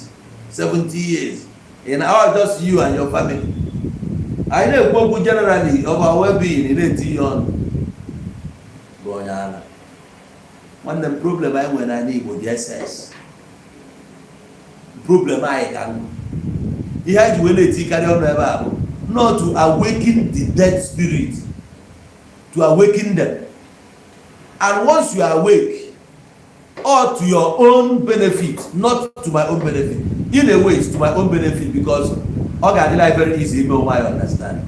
70 years in all, just you and your family? Anyị na-ekwu okwu generally of our well-being, ị na-eti ihe ọnụ bụ onye ara. Nwanne m, problem anyị nwere n'ala Igbo dị ss. Problem anyị ka nkụ. Ihe anyị ji wee na-etikarị ọnụ ebe a bụ not to awaken the dead spirit, to awaken them. And once you are awake, all to your own benefit, not to my own benefit. In a way, it's to my own benefit, because ọ ga-adịla anyị very easy ime onwe anyị understand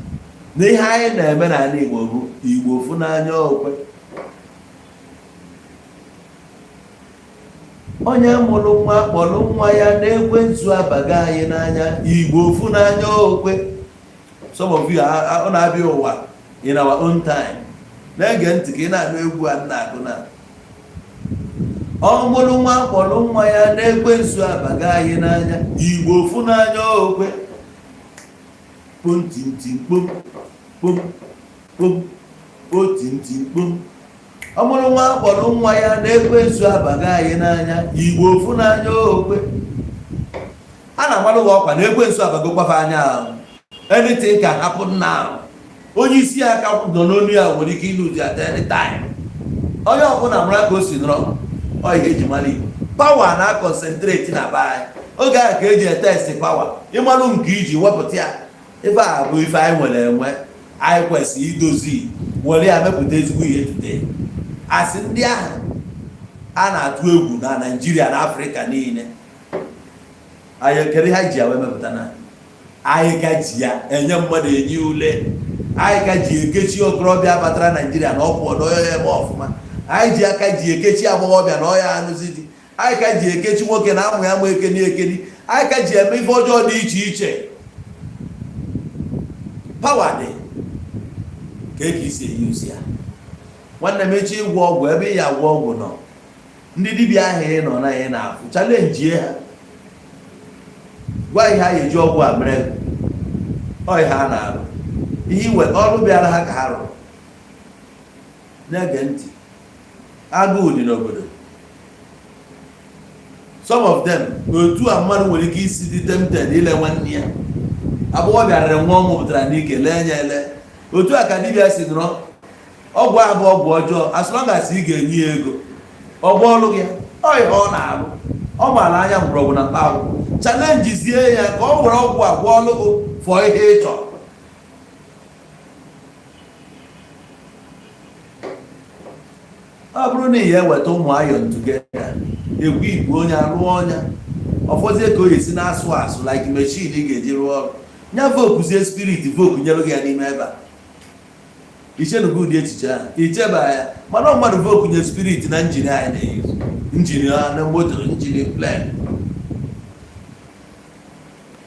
na ihe anyị na-eme n'ala Igbo bụ Igbo fụ n'anya okwe. Onye mụrụ nwa kpọrọ nwa ya n'ekwensu abaga anyị n'anya. Igbo fụ n'anya okwe. Some of you, ọ na-abịa ụwa in our own time. Na-ege ntị ka ị na-anụ egwu a na-agụ na ọ mụrụ nwa kpọrọ nwa ya n'ekwensu abaga anyị n'anya. Igbo fụ n'anya okwe. Kpom tim kpom kpom kpom kpo tim kpom. Ọ mụrụ nwa kpọrọ nwa ya n'ekwensu abaga anyị n'anya. Igbo fụ n'anya okwe. A na-amalụ gị ọkwa na ekwensu abago kwafe anya ahụ. Anything can happen now. Onye isi aka nọ n'onu ya nwere ike ịlụ at any time. Onye ọbụla mara ka o si nọrọ. Ọ ihe eji mara Igbo, power na concentrate na be anyị. Oge ahụ ka eji etest power, ịmalụ nke iji wepụta ya. Ife a bụ ife anyị nwere enwe, anyị kwesịrị idozi, were ya mepụta ezigbo ihe today. Asị ndị ahụ a na-atụ egwu na Naijiria na Afrịka niile, anyị kedu ha ji ya wee mepụta? Na anyị ka ji ya enye mmadụ, enye ule. Anyị ka ji ekechi okorobịa batara Naijiria na ọ pụọ na onye eme ọfụma. Anyị ji aka ji ekechi agbọghọbịa na ọya anụzi di. Anyị ka ji ekechi nwoke na amụ ya ma ekeni ekeni. Anyị ka ji eme ife ọjọọ dị iche iche. Power dị ka eke isi eyuzi ya. Nwanne m, echi ịgwọ ọgwụ, ebe ị ya agwọ ọgwụ nọ, ndị dibịa ahụ ị nọ na ị na-afụ, challenge ha, gwa ihe a eji ọgwụ a mere. Ọ ihe a na-arụ, ihe iwe ọrụ bịara ha ka ha rụrụ. Na-ege ntị, agụụ dị n'obodo. Some of them, otu a mmadụ nwere ike isi dị tempted ile nwanne ya agbọghọbịa rere nwa ọ mụpụtara n'ike, lee anya ele. Otu a ka dibịa si nọrọ. Ọgwụ ahụ bụ ọgwụ ọjọọ. As long as ị ga-enye ya ego, ọgwụ ọlụ gị, ọ ihe ọ na-arụ. Ọ maara anya mgbọrọgwụ na mkpa akwụkwọ. Challengezie ya ka ọ were ọgwụ agwọ ọlụ gị fọ ihe ị chọrọ. Ọ bụrụ na ị ya eweta ụmụ iron together, egwu igwe onye arụọ ọnya ọfọzie ka o esi na-asụ asụ like machine ị ga-eji rụọ ọrụ nya. Vokuzie spirit, voku nyere gị ya n'ime ebe a. Ichenugo ụdị echiche ahụ icheba ya? Mana ọ mmadụ vokunye spirit na engine anyị na-eyuzu, engine na moto, engine plane.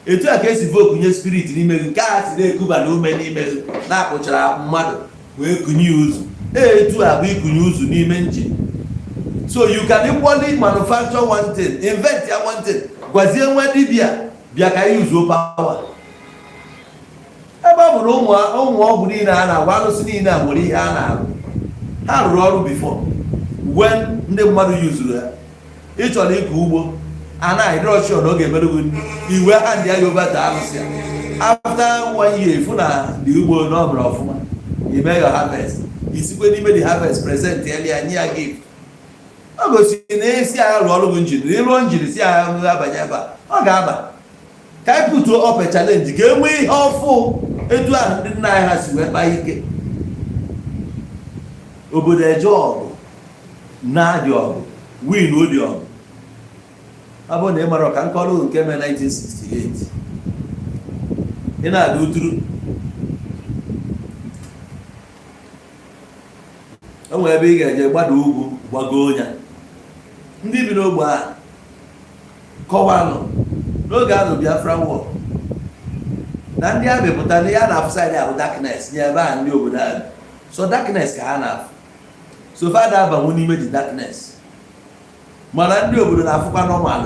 Etu a ka esi vokunye spirit n'ime gị, nke a si na-ekuba na ume n'ime gị na-akpụchara mmadụ wee kunye ya ụzụ. Etu a bụ ikunye ụzụ n'ime engine. So you can equally manufacture one thing, invent ya one thing. Gwazie nwa dibịa bịa ka anyị yuzuo power. Ebe ọ bụ na ụmụ ọgwụ niile a na-agwa, arụsị niile a nwere ihe a na-arụ, ha rụrụ ọrụ before when ndị mmadụ yuzuru ha. Ị chọrọ ịkọ ugbo, a na-adịrọ sure na ọ ga-emerụ gị, iwe hand ya over to arụsị ya. After one year, fụ na the ugbo na ọ mere ọfụma, ime your harvest, isikwe n'ime the harvest present ya, ya nye ya gift. Ọ gosi na esi agha rụọ ọrụ gị engine, ịrụọ engine si agha abanye ebe a, ọ ga-aba. Ka anyị putuo up a challenge ka e nwee ihe ọfụ etu ahụ ndị nna anyị ha si wee kpaa ike. Obodo eje ọgụ na-adị ọgụ, win odi ọgụ. Ọ bụrụ na ị mara ọka nkọrọ nke mere 1968, ị na-aga uturu, o nwere ebe ị ga-eje gbada ugwu gbago ya. Ndị bi n'ogbe ahụ kọwalụ n'oge ahụ Biafra war na ndị army pụta na ya na-afụ side ahụ darkness nye ebe ahụ. Ndị obodo ahụ, so darkness ka ha na-afụ, so fada abanwu n'ime the darkness. Mana ndị obodo na-afụkwa normal.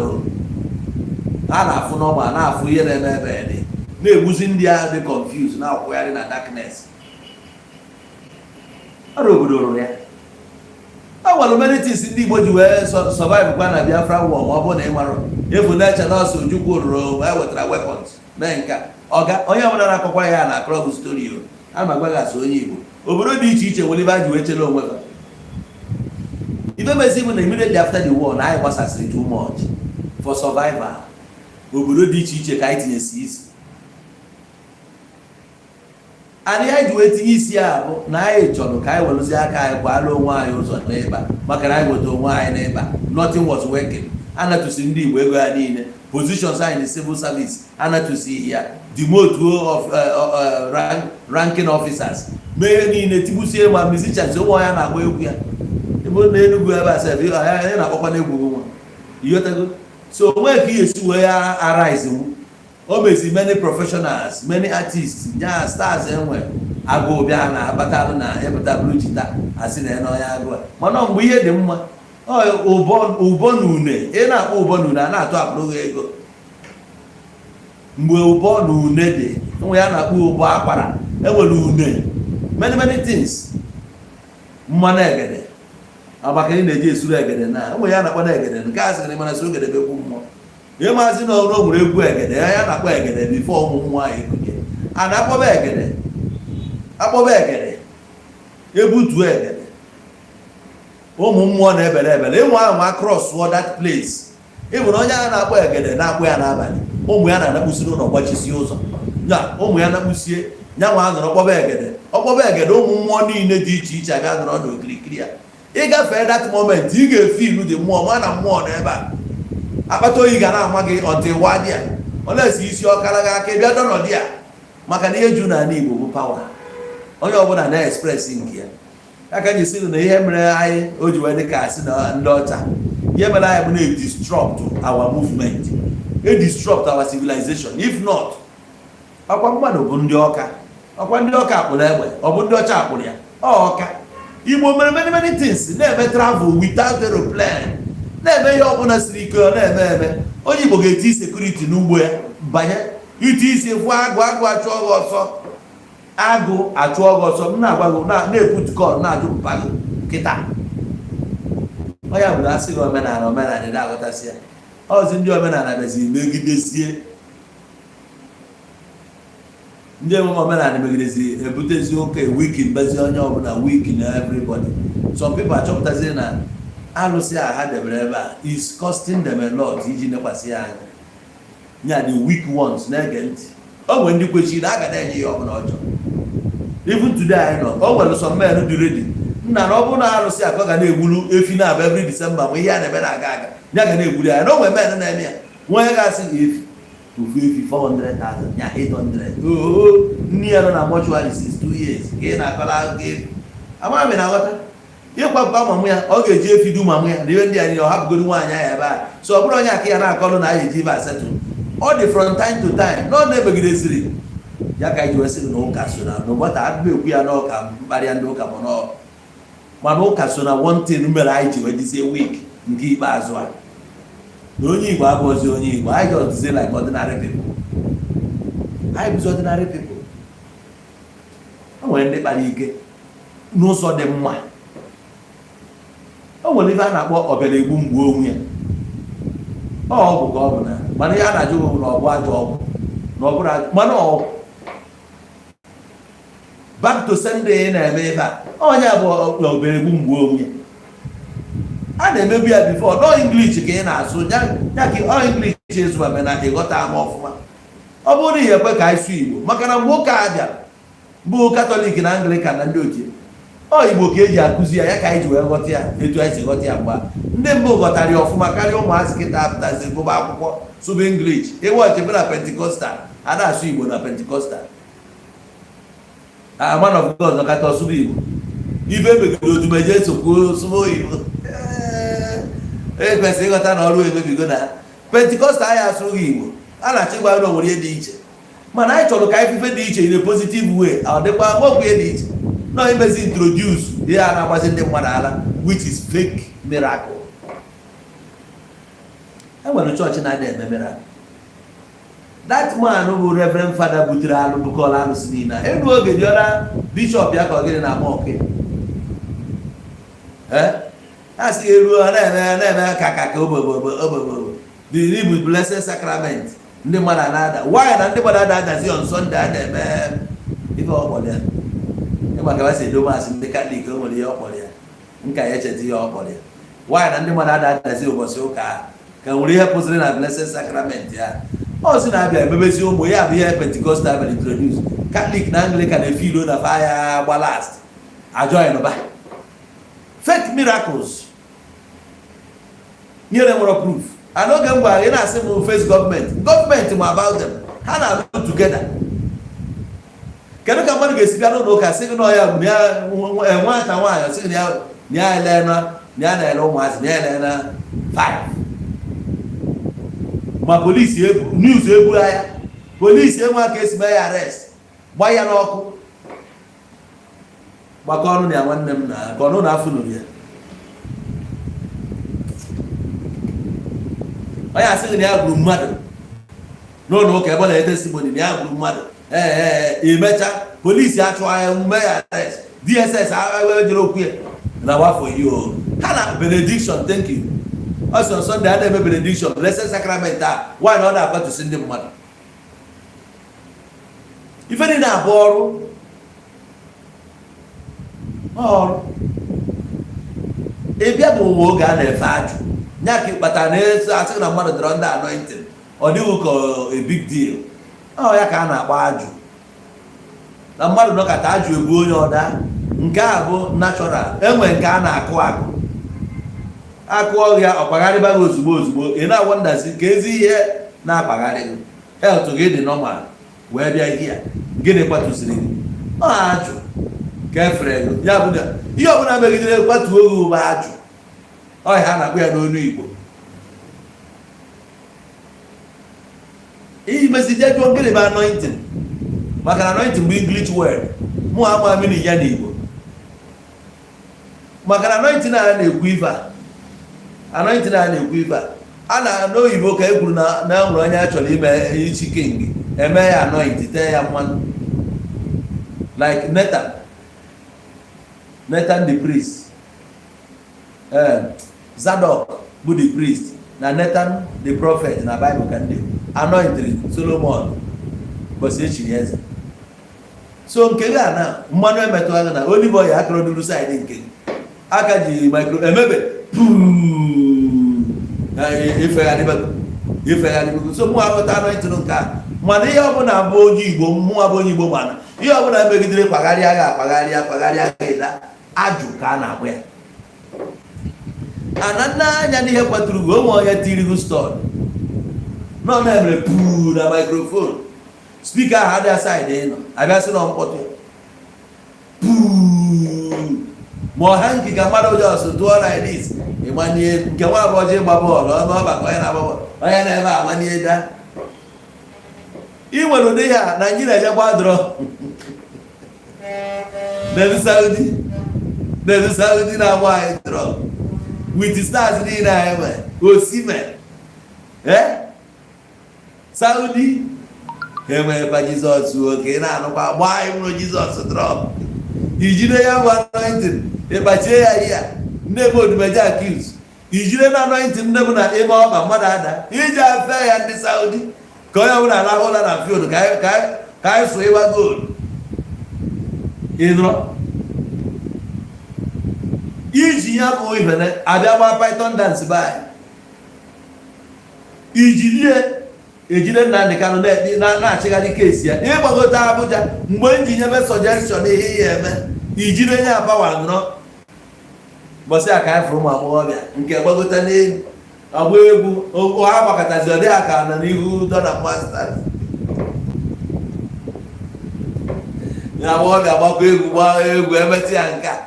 Ha na-afụ n'ọgba, na-afụ ihe na-eme ebe dị na-egbuzi ndị ahụ dị confused, na-akwụgharị na darkness. Ọrụ obodo rụrụ ya. E nwere many things ndị Igbo ji wee survive kwa na Biafra War. Ma ọ bụrụ na ị mara efu na-eche na ọsọ Ojukwu rụrụ, e wetara weapons mee nka. Ọga onye ọbụla na-akọkwa ya na akọrọ story o a ma gwa gị asị onye Igbo. Obodo dị iche iche nwere ibe ha ji wee chere onwe ha. Ife mezi bụ na immediately after the war na anyị gbasasịrị too much for survival. Obodo dị iche iche ka anyị tinyesi isi, and ihe anyị ji wee tinye isi a bụ na anyị chọrọ ka anyị werụzie aka anyị kwala onwe anyị ụzọ n'ịkpa, maka na anyị nweta onwe anyị n'ịkpa. Nothing was working. Anatụsi ndị Igbo ego ya niile, positions anyị na civil service anatụsi ya, demote of ranking officers, mee ihe niile, tigbusie ma musicians. Ụmụ ya na-agba egwu ya ebe na Enugu ebe a sef ya na-akpọkwa n'egwu nwa ighọtago. So onwe ka ihe esi wee ya arise nwu. O mezi many professionals, many artists nya stars enwe agụụ bịa na akpatalụ na ịpụta bụrụ jita asị na ya n'ọnya agụụ a. Mana mgbe ihe dị mma, ọ ụbọ ụbọ na une, ị na-akpọ ụbọ na une, a na-atụ akpụrụ gị ego. Mgbe ụbọ na une dị, enwe ya na-akpọ ụbọ akwara, enwere une, many many things, mmanụ egede maka ị na-eji esuru egede na enwe ya na-akpọ na egede. Nke a sịrị mana suru egede bụ egwu mmụọ. Ihe maazị na ọrụ nwere egwu egede ya ya na-akpọ egede before ụmụ mmụọ ahụ ekuke a na-akpọba egede, akpọba egede, ebutuo egede, ụmụ mmụọ na-ebere ebere ịnwe ahụ across that place. Ịbụ na onye ahụ na-akpọ egede na-akpọ ya n'abalị, ụmụ ya na-anakpusi n'ụlọ, gbachisie ụzọ ya, ụmụ ya nakpusie ya, nwa nọrọ kpọba egede. Ọkpọba egede, ụmụ mmụọ niile dị iche iche abịa nọrọ n'okirikiri ya. Ịgafee that moment, ị ga-efe ilu dị mmụọ ma na mmụọ nọ ebe a. Akpata oyi ga na-ama gị ọtịwa dị ya, ọ na-esi isi ọkara gị aka ịbịa dọnọdụ ya, maka na ihe ju n'ala Igbo bụ power. Onye ọbụla na-express nke ya. Aka ji sị na ihe mere anyị o ji wee dị ka asị na ndị ọcha, ihe mere anyị bụ na-disrupt our movement, e disrupt our civilization. If not, ọkwa mmadụ bụ ndị ọka, ọkwa ndị ọka akpụrụ egbe, ọ bụ ndị ọcha akpụrụ ya. Ọ ọka Igbo mere many many things, na-eme travel without aeroplane, na-eme ihe ọbụla siri ike ọ na-eme eme. Onye Igbo ga-eti security n'ugbo ya banye iti isi fụ agụ, agụ achụọ gị ọsọ, agụ achụọ gị ọsọ. M na-agwa gị na-eput kọl na-ajụ mpa gị kịta. Onye bụ na asị gị omenala, omenala dị aghọtasị ya. Ọzi ndị omenala bịazi megidezie ndị emume omenala, megidezi ebutezi ụka, weak mbezi onye ọbụla, weak na everybody. Some people achọpụtazie na alụsị a ha debere ebe a is costing them a lot iji nekwasị ya anya. Nya the weak ones na-ege ntị. O nwere ndị kwechiri na a ga na-enye ya ọbụla ọjọọ. Even today anyị nọ, o nwere some men dị ready nna na ọ bụrụ na alụsị a ka ọ ga na-egburu efi na-abụ every December, ma ihe a na-eme na-aga aga, ya ga na-egburu ya. Na o nwere men na-eme ya. Nwa onye ga-asị gị efi, ofu efi 400,000 ya 800 oo, nne ya nọ na mortuary since 2 years ka ị na-akọrọ akụkọ efi. Amara m na-aghọta ịkwapụkwa mamụ ya, ọ ga-eji efi du mamụ ya na ihe ndị a niile. Ọ hapụgoro nwaanyị ahụ ebe a. So ọ bụrụ onye aka ya na-akọrọ na anyị eji ibe asetụ, ọ dị from time to time na ọ na-emegideziri ya ka anyị ji wee sị na ụka so na n'ụgbọta adịghị ekwu ya n'ọka mkparịa ndị ụka, mana ụka so na one thing mere anyị ji wee dizie weak nke ikpeazụ a, na onye Igbo abụghịzi onye Igbo. Anyị just dizie like ordinary people. Anyị bụzi ordinary people. O nwere ndị kpara ike n'ụzọ dị mma. O nwere ife a na-akpọ ọbịara egbu mgbu onwe ya. Ọ ọgwụ ka ọ bụ na, mana ihe a na-ajụ bụ na ọ bụ ajọ ọgwụ na ọ bụrụ mana ọgwụ back to sender ị na-eme ebe a, onye bụ ọbịara egbu mgbu onwe ya. A na-emebu ya before nọ English ka ị na-asụ ya ka ọ English ezụba na ịghọta ama ọfụma. Ọ bụrụ na ihe ekwe ka anyị sụọ Igbo, maka na mgbe ụka a bịara bụ Katọlik na Anglican na ndị ochie, ọ Igbo ka eji akụzi ya, ya ka anyị ji wee ghọta ya etu anyị si ghọta ya. Mgbe ndị mbụ ghọtara ya ọfụma karịa ụmụazị kịta apụtazi gụba akwụkwọ, sụba English. Ịwọchị na Pentecostal, a na-asụ Igbo na Pentecostal. A man of God nọkata ọsụba Igbo, ife megide otumeje sokwuo sụba oyibo. E kwesịrị ịghọta na ọrụ emebigo na Pentecostal anyị asụghị Igbo. A na-achọ ịgwa na o nwere ihe dị iche, mana anyị chọrọ ka anyị fife dị iche in a positive way. Ọ dịkwa nwekwu ihe dị iche nọ imezi introduce ihe a na-agbazi ndị mmadụ ala, which is fake miracle. E nwere chọọchị na-adị eme miracle. That man bụ Reverend Father butere alụ, bukọrọ alụsị niile a. Elu oge dịọra bishọp ya ka ọ gịnị na-ama ọkụ ya. Ee, a sị elu ọ na-eme na-eme ka ka ka obobobo obobobo the bụ Blessed Sacrament. Ndị mmadụ na-ada why na ndị mmadụ ada adazi on Sunday a na-eme ife ọkpọrọ ya. Ịma ka si edo mass ndị Katọlik, o nwere ihe ọ kpọrọ ya, nka ya echeta ihe ọ kpọrọ ya. Why na ndị mmadụ ada adazi ụbọchị ụka ahụ ka nwere ihe pụsịrị na Blessed Sacrament ya? Ọ sị na-abịa emebezi ụmụ ya bụ ihe Pentecostal mere introduce. Catholic na Anglican efilo na fa ya gba last ajoin ba fake miracles nyere nwere proof. And oge m gwara ị na-asị m face gọọmenti, gọọmenti ma about them, ha na-arụ together. Kedu ka mmadụ ga-esi bịa n'ụlọ ụka sị gị na ọ ya bụ ya nwata nwaanyị, sị gị na ya elena, na ya na-ele ụmụazị, na ya elena 5, ma polisi ebu news ebu ya, polisi enwe aka esi mee ya arrest, gbaa ya n'ọkụ, gbakọ ọnụ na ya. Nwanne m, na ka ọnụ na afụ nụrụ ya, onye asị gị na ya gburu mmadụ n'ụlọ ụka ebe ọ na-ete testimony na ya gburu mmadụ. Ee, emecha polisi achụ ya, mee ya arrest, DSS ejere okwu ya na wafọ yi o ha na benediction. Thank you. Ọ sị on Sunday a na-eme benediction, Blessed Sacrament a, nwaanyị ọ na-akpatụsị ndị mmadụ. Ife niile abụ ọrụ ọrụ ịbịa bụ ụwa oge a na-efe ajụ nya ka ịkpata na-eso asị na mmadụ dọrọ ndị anointing, ọ dịghị ka a big deal. Ọ ya ka a na-akpọ ajụ, na mmadụ nọkọta ajụ ebu onye ọda. Nke a bụ natural. Enwe nke a na-akụ akụ, akụọ ya ọkpagharịba gị ozugbo ozugbo. Ị na-awọndazi ka ezi ihe na-akpagharị gị, health gị dị normal wee bịa ihe a, gịnị kwatụsiri gị? Ọ ajụ ka efere gị. Ya bụ na ihe ọbụla megidere kwatuo gị ụba ajụ, ọ ha na-akpụ ya n'onu Igbo. Imezi je jụọ gịnị bụ anointing, maka na anointing bụ English word, mụ ama meaning ya n'Igbo. Maka na anointing a na-ekwu ife a, anointing a na-ekwu ife a, a na n'oyibo ka e kwuru na na nwere onye a chọrọ ime ichi king, eme ya anoint, tee ya mmanụ, like Nathan the priest, Zadok bụ the priest na Nathan the prophet na Bible, ka ndị anointed Solomon bọsị echiri eze. So nke gị a na mmanụ emetụ aka na olive oil akọrọ duru side nke gị, aka ji micro emebe ifegharịbago ifegharịbago. So mụ aghọta anointing nke a, mana ihe ọbụla bụ onye Igbo, mụnwa bụ onye Igbo, mana ihe ọbụla megidere kwagharịa gị, akpagharịa kwagharịa gị na ajụ ka a na-akpụ ya. Ana nna anya n'ihe kwaturu gị, onwe onye tiri gị stọd nọ na-emere puu na microphone speaker ahụ adịghị side ị nọ, abịa sị na mkpọtụ ya puu, ma ọha nke ka mmadụ jos tụọ like this, ịmanye nke nwa abụọ ji ịgba bọọlụ ọnụ ọgbakọ, onye na-agba bọọlụ, onye na-eme amanye da. Ị nwere ụdị ya Naijiria je gbadoro n'elu Saudi, n'elu Saudi na-agba anyị draw with stars niile anyị nwere, Osimhen. Eh, Saudi ha enweghịkwa Jizọs oke na-anụkwa gbaa anyị nwụrụ Jizọs draw. Ijide ya bụ anointing, ịkpachie ya ihe a nne ebe odumeje accuse, ijide na anointing nne bụ na ime ọkpa mmadụ ada iji afe ya ndị Saudi ka onye ọbụla arahụ ụra na field ka anyị sụ ịgba goolu. Ịnụrụ iji ya bụ ifene abịa gbaa python dance be anyị, ijidie ejide Nnamdị Kanụ na-achịgharị kesi ya ịgbagote Abuja. Mgbe m ji nyebe suggestion ihe ya eme, ijide nye apawa nọrọ bọsị a ka anyị fụrụ ụmụ agbọghọbịa nke gbagote n'elu ọgba egwu ha gbakọtazi, ọ dịghị aka nọ n'ihu dọna masters na agbọghọbịa gbakọ egwu, gbaa egwu, emetụ ya nke a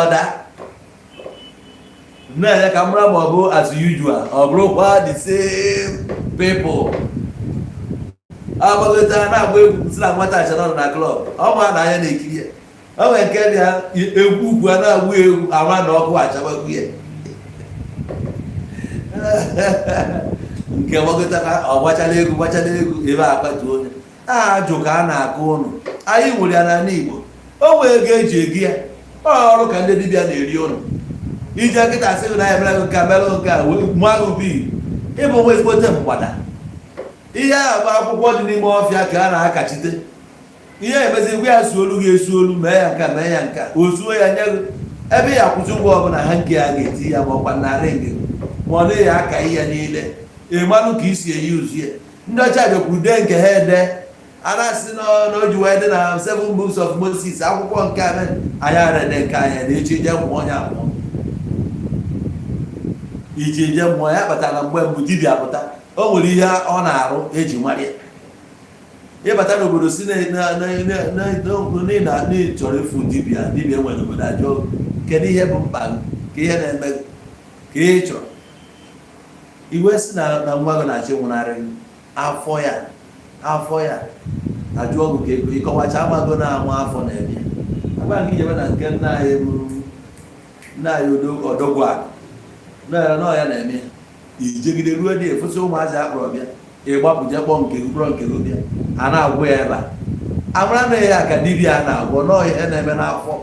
ọda na-enye ka mara ma ọ bụ as usual, ọ bụrụkwa the same people agbagota na-agba egwu si na nwata achara nọ na club, ọ ma na anya na-ekiri ya. O nwere nke bịa egwu ugwu a na-agba egwu ama na ọkụ achabakwu ya. Nke gbagotara, ọ gbachala egwu, gbachala egwu ebe a kwatuo onye ajụ ka a na-akụ ụnụ. Anyị nwere ya n'ala Igbo. O nwee ego eji egi ya. Ọ ọrụ ka ndị dibịa na-eri ụnụ. Ije kịta sị na ya mere nke a, mere nke a, mmadụ bi ịbụ nwa ezigbote mgbada. Ihe a bụ akwụkwọ dị n'ime ọfịa ka a na-akachite ihe emezi. Gwa ya suo olu gị, esu olu, mee ya nka, mee ya nka, o suo ya nye gị ebe ya akwụsị ụgwọ ọbụla ha nke ya ga-eti ya, ma ọkwa narị nke ma ọ naghị aka ihe niile. Ịmalụ ka isi eyi uzu ya. Ndị ọcha bịakwuru dee nke ha ede, a na-asị na o ji wee dị na Seven Books of Moses, akwụkwọ nke a. Anyị ara ede nke anyị na echi je mụọ onye amụọ iji je mụọ ya. Kpatara mgbe mbụ dibịa pụta, o nwere ihe ọ na-arụ eji mara ya. Ịbata n'obodo si na chọrọ ịfụ dibịa, dibịa nwere obodo ajụọ, kedu ihe bụ mkpa gị, ka ihe na-eme gị, ka ihe ị chọrọ? Iwe si na nwa gị na-achọ ịnwụnarị gị, afọ ya, afọ ya. Ajụọ gị ka ego ịkọwacha amago na-amụ afọ na-eme ya. Agwa gị jebe na nke nna anyị bụ nna anyị odogwu akụ nọ ya na-eme ya. Ijegide ruo dị efụsị ụmụazị akpọrọ bịa, ịgbapụ je kpọọ nke gị, kpọrọ nke gị bịa, a na-agwọ ya ebe a. Amara na ya ka dibịa a na-agwọ nọọ ihe na-eme n'afọ.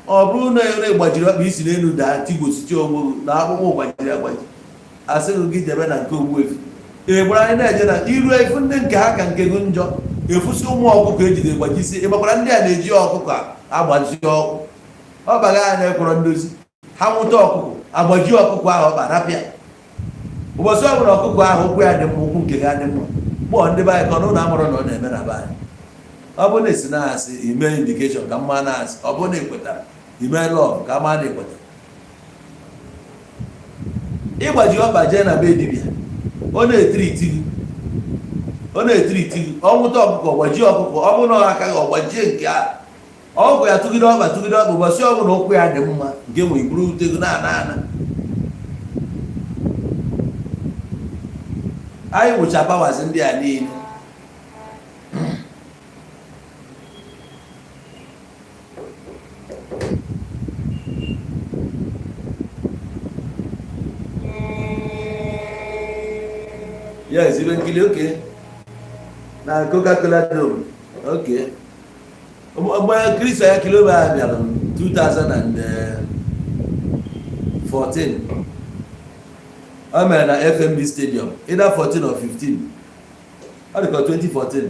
Ọ bụrụ na onye gbajiri ọkpa isi n'elu daa, tigwosicha onwe gị na akpụkpọ gbajiri agbaji, asị gị jebe na nke ogbuefi. Ị gbara anyị na-eje na iru efu ndị nke ha ka nke gị njọ, efusi ụmụ ọkụkọ ejide gbajisi. Ị makwara ndị a na-eji ọkụkọ agbazi ọkụ ọ baghị anya ekwọrọ ndozi ha nwụta ọkụkọ, agbaji ọkụkọ ahụ ọkpa, rapịa. Ụbọchị ọbụla ọkụkọ ahụ ụkwụ ya dị mma, ụkwụ nke ya dị mma. Kpọọ ndị be anyị ka ọ na ụlọ amụrụ na ọ na-eme na be anyị. Ọ bụrụ na esi na-asị ime indication ka mma na-asị, ọ bụrụ na ekwetara ime love ka mma na ekwetara ịgbaji ọkpa, jee na be dibịa, ọ na-etiriti gị, ọ na-etiriti gị. Ọ nwụta ọkụkọ, gbajie ọkụkọ. Ọ bụrụ na ọ aka gị, ọ gbajie nke a ọgwụ ya, tụgide ọkpa, tụgide ọkpa. Ụbọchị ọbụla ụkwụ ya dị mma, nke nwe iburu ute gị na-ana ana. Anyị nwụcha powers ndị a niile. Yes, ibe nkili oke na Coca-Cola Dome. Okay, mgbe Chris Oyakhilome a bịara 2014, o mere na FNB Stadium, either 14 or 15, ọ dịka 2014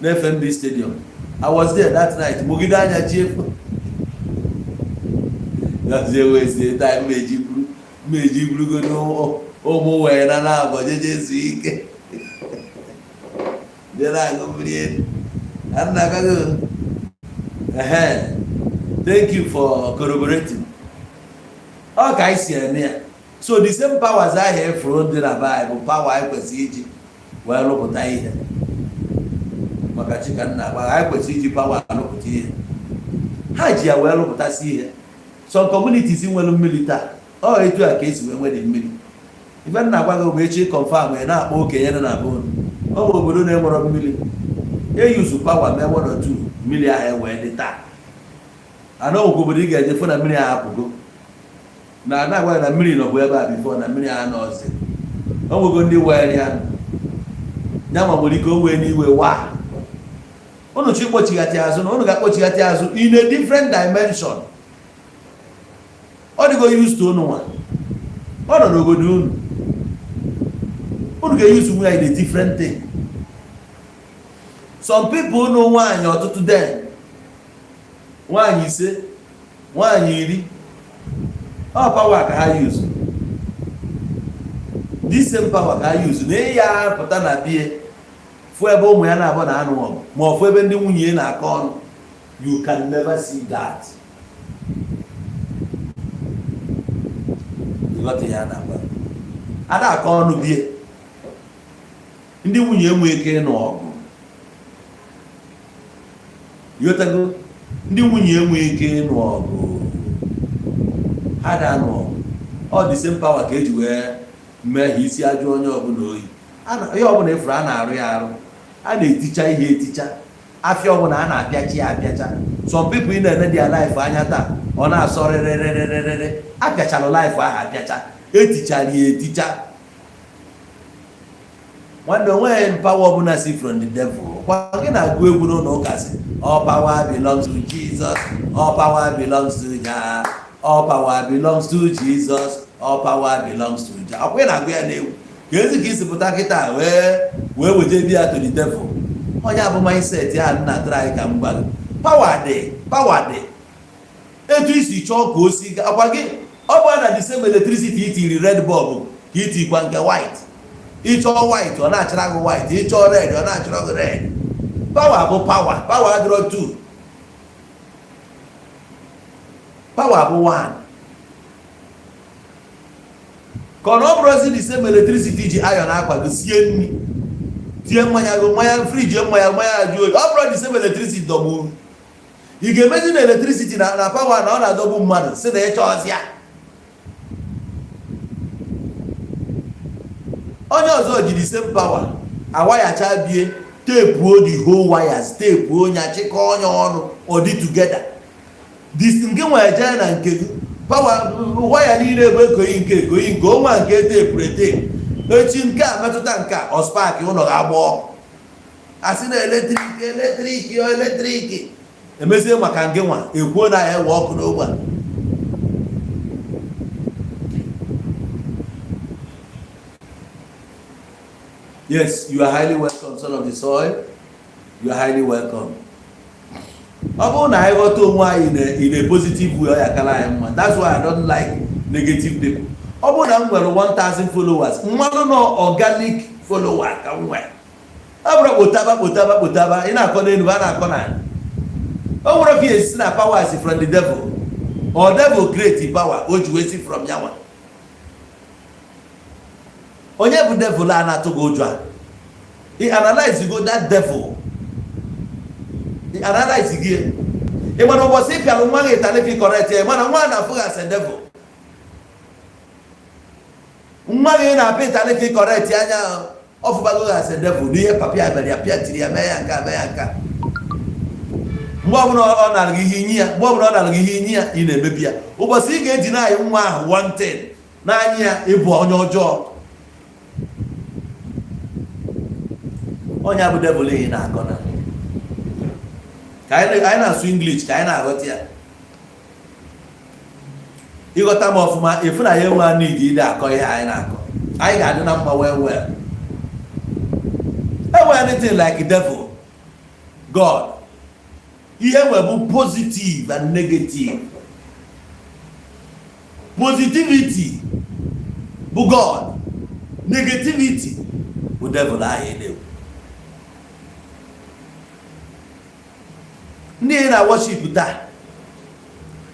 na FNB Stadium. I was there that night. Mogide anya chi efu gazie wezie time meji buru meji burugodo ụmụ wee na na-abọ jeje zuo ike, jee na-aṅụ mmiri elu. Anna-agaghị. Ehe, thank you for corroborating. Ọ ka anyị si eme ya. So the same powers ahụ efuru dị na Bible, power anyị kwesịrị iji wee rụpụta ihe maka chikanna agba, anyị kwesịrị iji power arụpụta ihe. Ha ji ya wee rụpụtasị ihe. Some communities nwere mmiri taa, ọ etu a ka esi wee nwere mmiri. Ife nna agwa gị bụ echi confirm ya na-akpọ okenye nọ na be unu. Ọ bụ obodo na-enwero mmiri, eyuzu power mee one or two, mmiri ahụ ewee dị taa. Ana onwekwa obodo ị ga-eje fụ na mmiri ahụ apụgo na na-agwa gị na mmiri nọbụ ebe a before, na mmiri ahụ nọzi. O nwego ndị were ya ya ma nwere ike o wee n'iwe wa unu chi kpọchighata azụ, na unu ga-akpọchighata azụ in a different dimension. Ọ dịgo used to unu nwa ọ nọ n'obodo unu, unu ga-eyuzu nwa ya in a different thing. Some people unu nwaanyị ọtụtụ, den nwaanyị 5, nwaanyị 10, ọ power ka ha use. This same power ka ha use na ịya pụta na bie fụ ebe ụmụ ya na-abụ na anụ ọgụ, ma ọ fụ ebe ndị nwunye ya na-akọ ọnụ. You can never see that. Ịghọta ihe a na-agwa? A na-akọ ọnụ bie, ndị nwunye enwe ike ịnụ ọgụ. Ịghọtago? Ndị nwunye enwe ike ịnụ ọgụ, ha ga-anụ ọgụ. Ọ dị same power ka eji wee mee ha isi ajụ onye ọbụla oyi. Ihe ọbụla efuru, a na-arụ ya arụ, a na-eticha ihe eticha, afịa ọbụla a na-apịachi ya apịacha. Some people ị na-ene their life anya taa, ọ na-asọ rịrịrịrịrị. Apịachalụ life ahụ apịacha, etichara ya eticha. Nwanne, onweghị power ọbụla si from the devil. Kwa gị na-agụ egwu n'ụlọ ụka, si, "All power belongs to Jesus, all power belongs to Jah, all power belongs to Jesus, all power belongs to Jah." Ọkwa ị na-agụ ya n'egwu? Ka ezi ka isi pụta kịta wee weje biya to the devil. Onye abụ mindset ya nna try ka m gwa gị, power dị, power dị. Etu isi chọọ ka o si akwa gị, ọ bụ na the same electricity itiri red bulb ka itikwa nke white. Ịchọọ white, ọ na-achara gị white. Ịchọọ red, ọ na-achara gị red. Power bụ power. Power adịrọ two, power bụ one. Ka ọ na ọ bụrụzi the same electricity ji iron akwa gị, sie nri, tie mmanya gị, mmanya fridge, mmanya, mmanya ajụ oyi, ọ bụrụ the same electricity dọgburu, ị ga-emezi na electricity na power na ọ na-adọgbu mmadụ, si na ịchọ ọzịa. Onye ọzọ ji the same power awayacha bie, tepuo the whole wires, tepuo onye achịkọ onye ọnụ, ọ dị together. This nke nwere jee na nke gị, power waya niile bụ ekoyi nke ekoyi nke onwa nke tepụrụ etepu. Echi nke a metụta nke a, ọ spark, ụlọ ga-agba ọkụ. Asị na electric, electric, electric emezie maka nke nwa ekwuo na ya ewe ọkụ n'ogbe a. Yes, you are highly welcome, son of the soil. You are highly welcome. Ọ bụrụ na anyị ghọta onwe anyị in a positive way, ọ ya kara anyị mma. That's why I don't like negative people. Ọ bụrụ na m nwere 1000 followers, mmadụ nọ organic follower ka m nwere. Ọ bụrụ kpotaba, kpotaba, kpotaba, ị na-akọ n'elu, a na-akọ na o nwere ka esi na power si from the devil, or devil create power o ji wee si from yanwa. Onye bụ devil a na-atụ gị ụjọ a? Ị analyze go that devil, ị analyze gị. Ị mana ụbọchị ị pịara nwa gị ịtalị ka ị correct ya, mana nwa na-afụ gị as a devil. Nwa gị na-apịa ịtalị ka ị correct anya, ọ fụbago gị as a devil n'ihe papa ya mere ya, pịa, tiri ya, mee ya nka, mee ya nka. Mgbe ọbụla ọ nara gị ihe inyi ya, mgbe ọbụla ọ nara gị ihe inyi ya, ị na-emebi ya. Ụbọchị ị ga-eji na-ayị nwa ahụ one thing n'anya ya, ịbụ onye ọjọọ. Onye bụ devil ị na-akọ na ka anyị na-asụ English ka anyị na-aghọta ya. Ịghọta m ọfụma, efu na ya enwe need ịdị akọ ihe anyị na-akọ, anyị ga-adị na mma. Well, well, enwe anything like devil, God. Ihe nwe bụ positive and negative. Positivity bụ God, negativity bụ devil. Ahụ na-ekwu ndị ị na-worship taa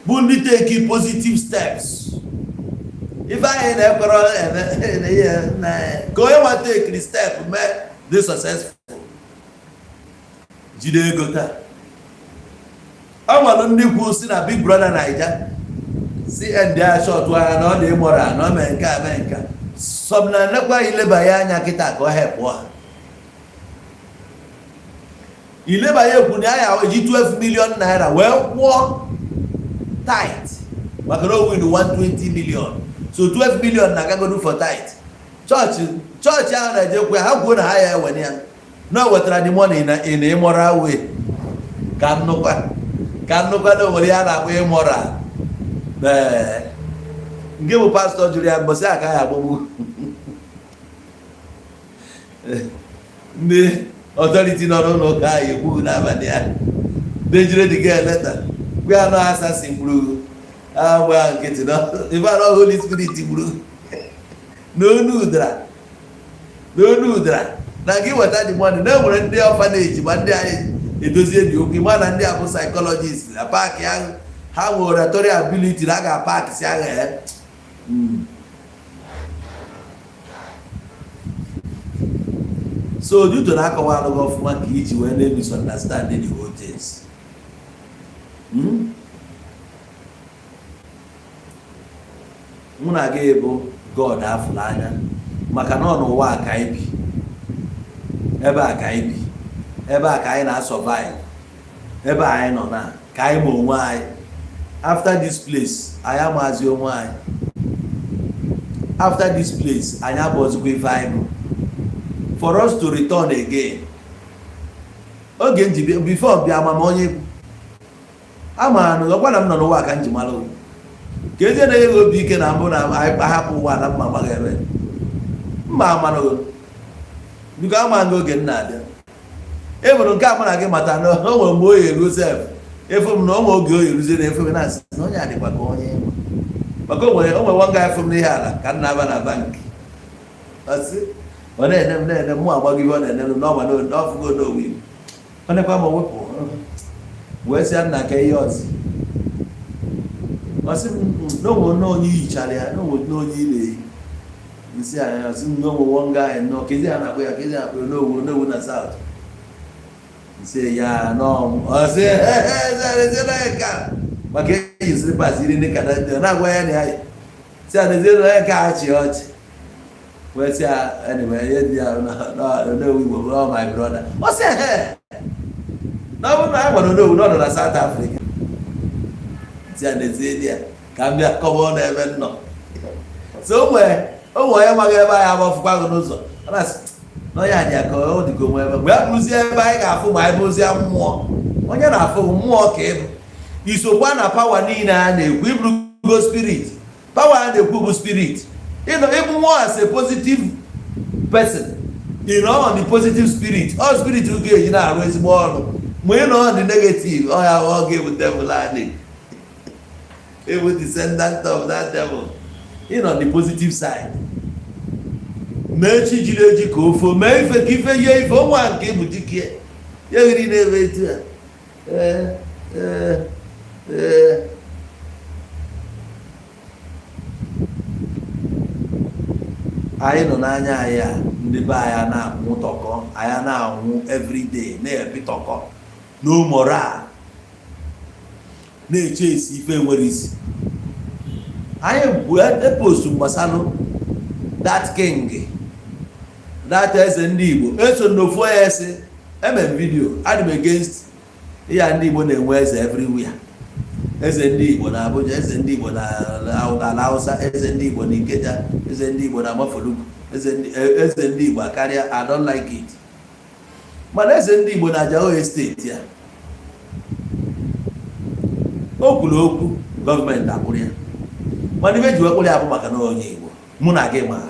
bụ ndị take positive steps. Ife anyị na-ekwere eme ihe ka onye nwa take step mee dị successful, jide ego taa. Ọ nwere ndị kwu si na Big Brother Naija si ndị a short anya na ọ dị immoral, na ọ mee nke a, mee nke a. Some na nekwa ileba ya anya kịta ka ọ hepụ ha ileba ya, ekwu na ya eji 12 million naira wee kwụọ tithe, maka na o win 120 million, so 12 million na-agagodu for tithe. Chọọchị, chọọchị ahụ na-ejekwe ha kwuo na ha ya ewene ya na o wetara the money na in immoral way. Ka nnukwa, ka nnukwa na onwere ya na-akpọ immoral. Ee, nke bụ pastọ jụrụ ya mbọsị aka ya agbagbu ndị authority nọ n'ụlọ ụka ahụ ekwughị n'abalị ya dejire dị gị leta gwa ya nọ assassin gburu agba nkịtị nọ ife anọ Holy Spirit gburu n'onu ụdara, n'onu ụdara na gị weta the money na enwere ndị orphanage ma ndị anyị edozie dị okwu. Ma na ndị a bụ psychologist na paakị ahụ, ha nwere oratory ability na a ga-apaakị si agha ya. So due to na akọwa alụghị ọfụma ka iji wee na misunderstand the whole things. Mụ na gị bụ God afụrụ anya, maka na ọ n'ụwa a ka anyị bi, ebe a ka anyị bi, ebe a ka anyị na-survive, ebe a anyị nọ na ka anyị ma onwe anyị. After this place, anyị amazi onwe anyị. After this place, anyị abụọzikwa ife anyị bụ. For us to return again, oge m ji before bịa, ama m onye ama na ọkwa na m nọ n'ụwa ka m ji mara oge ka ezie na enyeghị obi ike na mbụ na anyị hapụ ụwa na mma amaghị ebe mma amara. Biko, ama gị oge m na-abịa e nwere nke a mụ na gị mata na o nwere mgbe oyi eruo sef efu m na o nwere oge oyi eruzie na efu m na-asị na onye a dịkwa ka onye ịma, maka o nwere one guy fụ m n'ihe ala ka m na-aba na bank. Ọsị ọ na-ene m, na-ene m, mụ agbago ihe ọ na-ene m n'ọma na ọfụgo n'owu Igbo. Ọ nekwa m, wepụ wee sị ya, nna, ka ihe ọzọ. Ọ sị m na onwe na onye hichara ya, na onwe na onye ị na-eyi nsị anya. Ọ sị m na onwe one guy nọ kezi a na-akpọ ya, kezi akpọ ya n'owu n'owu na South. Nsị ya nọ, ọ sị ka maka eji slippers iri ndị ka na-agwa ya na ya si ya n'ezie na ya ka achị ọchị wee sị ya, anyway, ihe dị ya n'owu Igbo bụ my brother. Ọ sị he na ọ bụrụ na a gwara onowu na ọ nọ na South Africa, si ya n'ezie dị ya ka m bịa kọba ọnụ ebe m nọ. So o nwere onye maghị ebe anyị agbafụkwa gị n'ụzọ, ọ na-asị na onye anyị ka ọ dị ka onwe ebe mgbe a bụrụzie ebe anyị ga-afụ ma anyị bụrụzie mmụọ. Onye na-afụ mmụọ ka ịbụ isokwa na power niile a na-ekwu, ịbụrụgo spirit. Power a na-ekwu bụ spirit. Ịnọ ịbụ mmụọ as a positive person, ị nọ on the positive spirit, ọ spirit ga-eji na-arụ ezigbo ọrụ. Ma ị nọ on the negative, ọ ya ọ ga-ebu devil adị, ịbụ descendant of that devil. Ị nọ the positive side, mee chi jiri eji ka ofo mee ife ka ife yie ife ụmụ nke ịbụ dike ya ghiri na-eme etu a. Ee, ee, ee, anyị nọ n'anya anyị a, ndị be anyị na-anwụ tọkọ, anyị na-anwụ everyday, na-ebi tọkọ, no moral, na-eche esi ife nwere isi. Anyị bụ epostu gbasalụ that king, that eze ndị Igbo eso n'ofu onye esi eme m video. Adị m against ya. Ndị Igbo na-enwe eze everywhere: eze ndị Igbo na Abuja, eze ndị Igbo na ala Hausa, eze ndị Igbo na Ikeja, eze ndị Igbo na Mafolugu, eze ndị Igbo akarịa. I don't like it. Mana eze ndị Igbo na Ajao Estate ya, o kwuru okwu, gọọmenti akwụrụ ya. Mana ibe ji wekpụrụ ya bụ maka na onye Igbo mụ na gị ma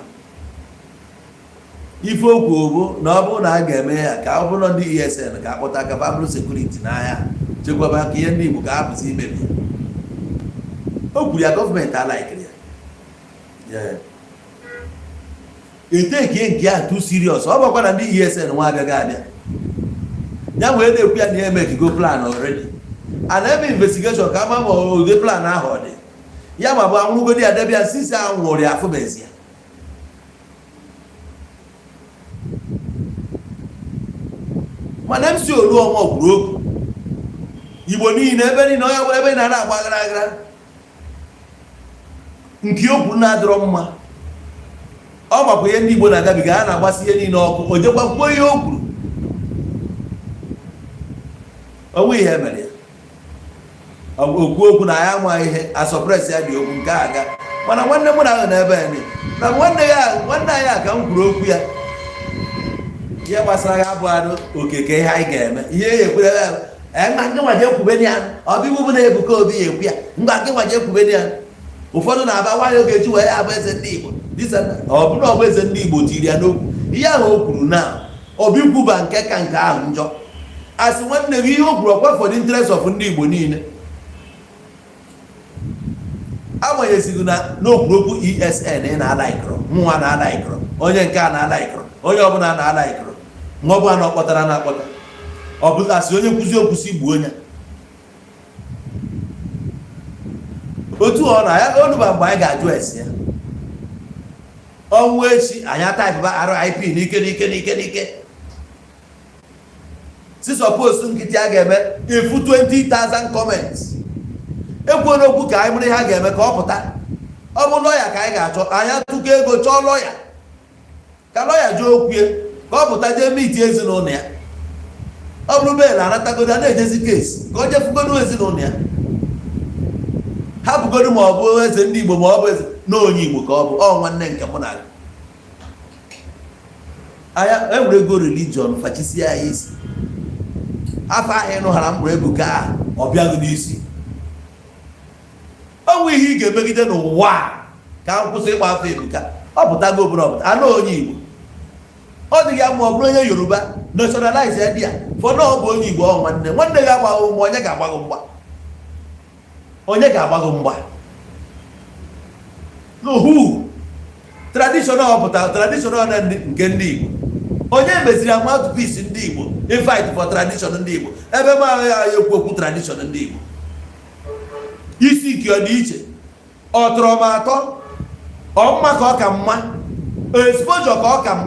ife okwu bụ na ọ bụrụ na a ga-eme ya ka ọ bụrụ ndị ESN ka akpọta aka fa bụrụ security n'ahịa, chekwaba ka ihe ndị Igbo ka hapụzi imebi ya. O kwuru ya, gọọmenti alaikiri ya, etekie nke ahụ too serious. Ọ bụkwa na ndị ESN nwa abịaghị abịa ya wee na-ekwu ya na ya emekigo plan already, a na-eme investigation ka ama ma ụdị plan ahụ ọ dị ya ma bụ anwụrụgodi ya debịa sisi ahụ nwụrụ ya afụbezi ya. Mana MC Oluomo kwuru okwu Igbo niile ebe niile, onye ọbụla ebe na agba aghara aghara nke okwu na-adịrọ mma. Ọ makwa ihe ndị Igbo na-agabiga, ha na-agbasi ihe niile ọkụ. O jekwa kwuo ihe o kwuru, onwe ihe mere ya okwu okwu na ya ama ihe asọpres ya dị okwu nke aga. Mana nwanne mụ na ahụ n'ebe ya na nwanne ya, nwanne anyị a ka m kwuru okwu ya, ihe gbasara ya abụ anụ okeke ihe anyị ga-eme ihe ya ekwere ya ngwa gị nwaje kwube ya. Ọ bụ iwu bụ na Ebuka Obi ya ekwu ya, ngwa gị nwaje kwube ya. Ụfọdụ na-aba nwaanyị oge eji wee ya abụ eze ndị Igbo. Ọ bụrụ ọ bụ eze ndị Igbo tiri ya n'okwu ihe ahụ o kwuru na Obi kwuba nke ka nke ahụ njọ, asị nwanne gị ihe o kwuru ọkwa for the interest of ndị Igbo niile, agbanyezighị na n'okwuru okwu ESN ị na-alaikọrọ nwa na-alaikọrọ onye nke a na-alaikọrọ onye ọbụla na-alaikọrọ nwa ọbụla na ọkpọtara na-akpọta ọ bụ asị onye nkwụzi okwu si gbuo onye otu ọ na ya oluba. Mgbe anyị ga-ajụ esi ya ọnwụ echi, anyị ataịpụba RIP n'ike n'ike n'ike n'ike. Si suppose nkịtị a ga-eme ifu 20,000 comments ekwuo n'okwu ka anyị mụrụ ihe a ga-eme ka ọ pụta. Ọ bụ lọya ka anyị ga-achọ, anyị atụkọ ego chọọ lọya ka lọya jụọ okwu ya ka ọ pụta jee meet ezinụlọ ya. Ọ bụrụ bail anatagodo, a na-ejezi case ka ọ jefugodo ezinụlọ ya, hapụgodo ma ọ bụ eze ndị Igbo ma ọ bụ eze na onye Igbo ka ọ bụ ọ nwanne nke mụ na gị. Anya enwere ego religion fachisie ya isi. Afọ ahụ ịnụghara mkpụrụ Ebuka ahụ, ọ bịaghị n'isi. O nwe ihe ị ga-emegide n'ụwa a ka m kwụsị ịkpọ afọ Ebuka. Ọ pụtago obodo, ọpụta anụ onye Igbo, ọ dịghị ya ma ọ bụrụ onye Yoruba nationalize ya dị ya fọdụ. Ọ bụ onye Igbo, ọ nwanne nwanne gị agbaghị mgba, onye ga-agbaghị mgba? Onye ga-agbaghị mgba? No who traditional pụtara traditional na nke ndị Igbo. Onye meziri mouthpiece ndị Igbo in fight for tradition ndị Igbo? Ebe m ahụ ya ekwu okwu tradition ndị Igbo, isi nke ọ dị iche, ọ tọrọ m atọ, ọ mma ka ọ ka mma, exposure ka ọ ka m.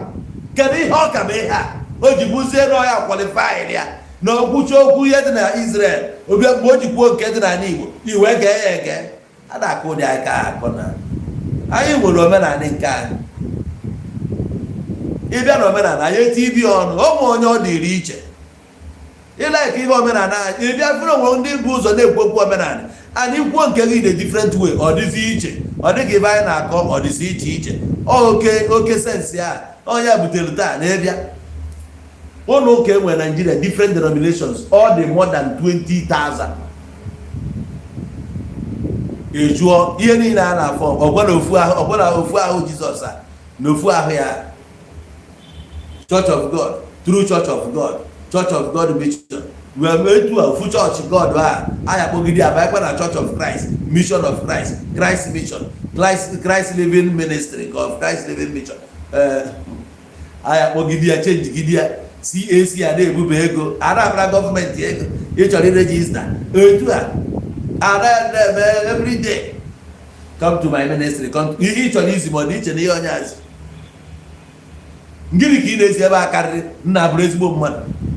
Kedu ihe ọ ka m? Ihe a o ji bụzie na ọya qualified ya na okwuchi okwu ihe dị na Israel obia mgbe o ji kwuo nke dị n'ala Igbo, iwe gee ya ege. A na-akụ ụdị aka akọ na anyị nwere omenala nke anyị. Ịbịa na omenala anyị, eti ibi ọnụ ụmụ onye ọ dịrị iche ịlaik ihe omenala anyị. Ịbịa fere onwe ndị bụ ụzọ na-ekwu okwu omenala anyị, kwuo nke gị in a different way, ọ dịzi iche, ọ dịka ebe anyị na-akọ, ọ dịzi iche iche. Ọ oke oke sense a onye butere taa na ịbịa ụlọ ụka enwere Nigeria, different denominations, all the more than 20,000. Ejụọ ihe niile a na-afọ, ọgwa na ofu ahụ, ọgwa na ofu ahụ Jizọs a na ofu ahụ ya, Church of God, True Church of God, Church of God Mission, wee etu a ofu chọọchị God a anyị akpọgide abanyekwa na Church of Christ, Mission of Christ, Christ Mission, Christ Living Ministry of Christ Living Mission. Ee, anyị akpọgide ya, changegide ya. CAC a na-ebube ego, a na-abara gọọmenti ego. Ịchọrọ iregister etu a a na-eme everyday, "Come to my ministry, come to-" Ihe ị chọrọ izi ma ọ dị iche na ihe onye azi. Gịnị ka ị na-esi ebe a karịrị nna bụrụ ezigbo mmadụ?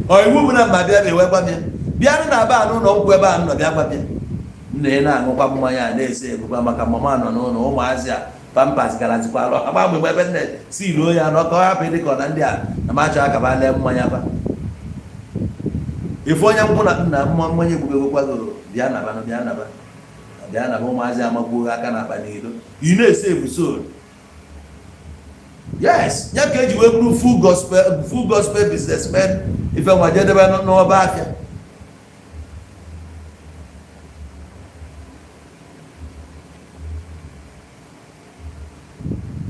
Ọ iwu bụ na mma bịa bịa wee gwa m ya, bịanụ na be a n'ụlọ nkwụ ebe a nọ, bịa gwa m ya. Nna, ị na-aṅụkwa mmanya a na-ese ebukwa maka mama nọ n'ụlọ, ụmụazị a Pampers garazikwalụ agba mgbe ebe nne si ruo ya nọ ka ọ hapụ ịdị ka ọ na ndị a na m achọ akaba lee mmanya ba ife onye nkwụ na nna mma mmanya egbubegokwa gị. Bịa naba, bịa naba, bịa naba. Ụmụazị amakwuo aka na akpa n'ilo. Ị na-ese ebu soul. Yes, ya ka eji wee bụrụ full gospel, full gospel businessmen. Ife nwa jedebe n'ọba afịa.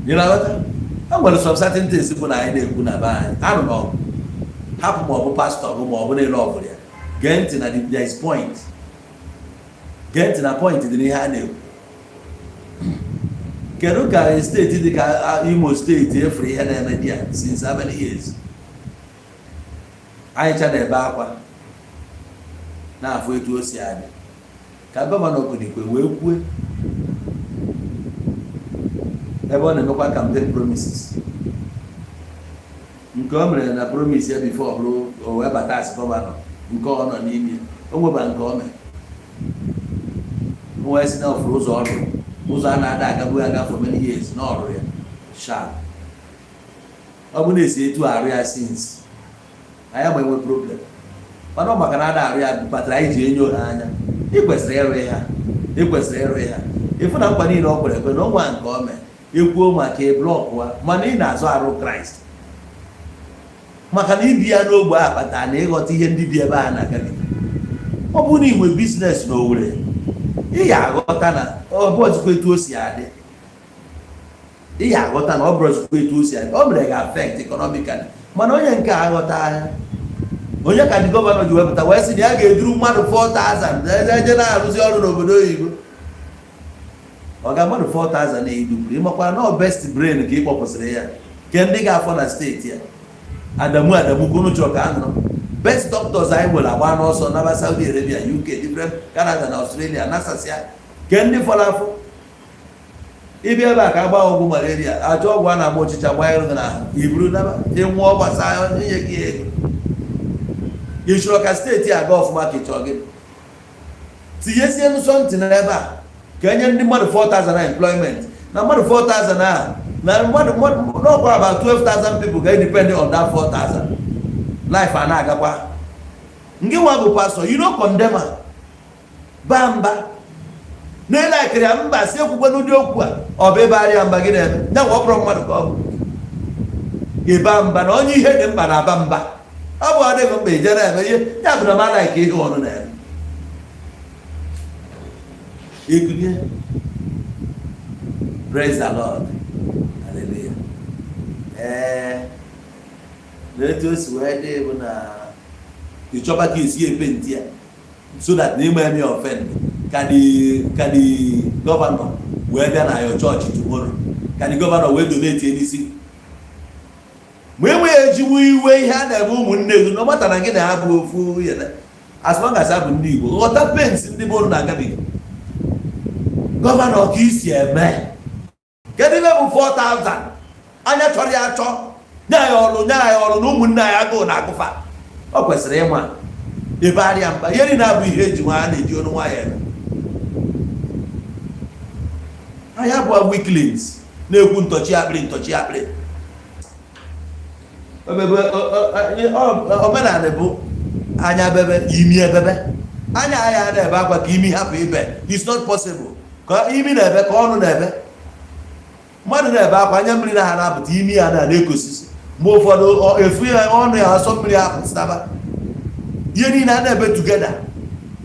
Ị na-aghọta? E nwere some certain things bụ na anyị na-ekwu na be anyị anụ na ọgụ hapụ, ma ọ bụ pastọ bụ, ma ọ bụ na-ele ọbụla ya. Gee ntị na there is point. Gee ntị na point dị n'ihe a na-ekwu. Kedu ka steeti dị ka Imo Steeti efuru ihe na-eme di ya since how many years? Anyị cha na-ebe akwa na-afụ etu o si adị ka gọvanọ Okonikwe wee kwue ebe ọ na-emekwa campaign promises nke o mere na promise ya before ọ bụrụ o wee bata as gọvanọ nke ọ nọ n'ime o nweba nke o mere, o wee sị na ọfụrụ ụzọ ọrụ, ụzọ a na-ada agabu aga for many years na ọrụ ya sharp. Ọ bụ na-esi etu arụ ya since, anyị ama enwe problem, mana ọ maka na ada arụ ya kpatara anyị ji enyo ha anya. Ị kwesịrị ịrụ ya, ị kwesịrị ịrụ ya. Ịfụ na mkpa niile ọ kwere ekwe na ọnwa nke o mee ekwuo maka block a, mana ị na-azụ arụ Kraịst maka na ibi ya n'ogbe a kpatara na ịghọta ihe ndị bi ebe a na-agabiga. Ọ bụrụ na ị nwee business na Owerri, ị ga-aghọta na ọ bụ ọzụkwa etu o si adị. Ị ga-aghọta na ọ bụrụ ọzụkwa etu o si adị, ọ mere ga-affect economically. Mana onye nke a aghọta anya, onye ka ndị gọvanọ ji wepụta wee sị na ya ga-eduru mmadụ 4000 eje na-arụzi ọrụ n'obodo oyibo. Ọ ga mmadụ 4000 na-edupụrụ ịmakwa na ọ best brain ka ị kpọpụsịrị ya ke ndị ga-afọ na steeti ya. Adamu Adamu ka unu chọrọ ka a nụrụ. Best doctors anyị nwere agba n'ọsọ naba Saudi Arabia, UK, different Canada na Australia nasasịa ke ndị fọrọ afọ. Ịbịa ebe a ka agba ọgwụ malaria, achọ ọgwụ a na-agba ọchịcha gbanyere gị n'ahụ, iburu naba, ịnwụọ gbasara inye gị ego. Ị chọrọ ka steeti a gaa ọfụma ka ị chọrọ gị tinyezie nsọ ntị n'ebe a ka enye ndị mmadụ 4000 employment na mmadụ 4000 ahụ na mmadụ n'ọkwa about 12,000 people ga-depend on that 4000 life a na-agakwa. Ngị nwa bụ pastọ, you no condemn her. Baa mba na-elekere ya mba si ekwukwe n'ụdị okwu a, ọ bụ ebe arịa mba gị na-eme ya nwa. Ọ bụrụ mmadụ ka ọ bụ Ịba mba na onye ihe dị mkpa na-aba mba. Ọ bụ ọ dịghị mkpa ije na-eme ihe ya bụ na m anaghị ka ihe ọnụ na-eme ekunie. Praise the Lord, hallelujah. Ee, na etu o si wee dị bụ na ịchọba ka esi epenti ya so that na ịma eme offend ka the governor wee bịa na your church tomorrow, ka the governor wee donate n'isi ma enweghị ejigbo iwe ihe a na-eme ụmụnne gị na ọmata na gị na ha bụ ofu ihe. As long as ha bụ ndị Igbo, ghọta pains ndị bụ na-agabiga. Governor, ka isi eme, kedu ihe bụ 4000 anya chọrọ ya achọ? Nye anyị ọrụ, nye anyị ọrụ na ụmụnne anyị agụụ na-agụfa. Ọ kwesịrị ịma ebe arịa mba ihe niile abụ ihe eji nwa a na-eji ọnụ nwayọ eme. Anyị abụọ weaklings na-ekwu ntọchi akpịrị, ntọchi akpịrị. Omenala bụ anya bebe, imi ebebe. Anya anya na-ebe akwa ka imi hapụ ibe. It's not possible ka imi na-ebe ka ọnụ na-ebe. Mmadụ na-ebe akwa, anya mmiri na ha na-apụta, imi ya na na-ekosisi. Mgbe ụfọdụ efu ya ọnụ ya, ọsọ mmiri apụtaba. Ihe niile a na-ebe together.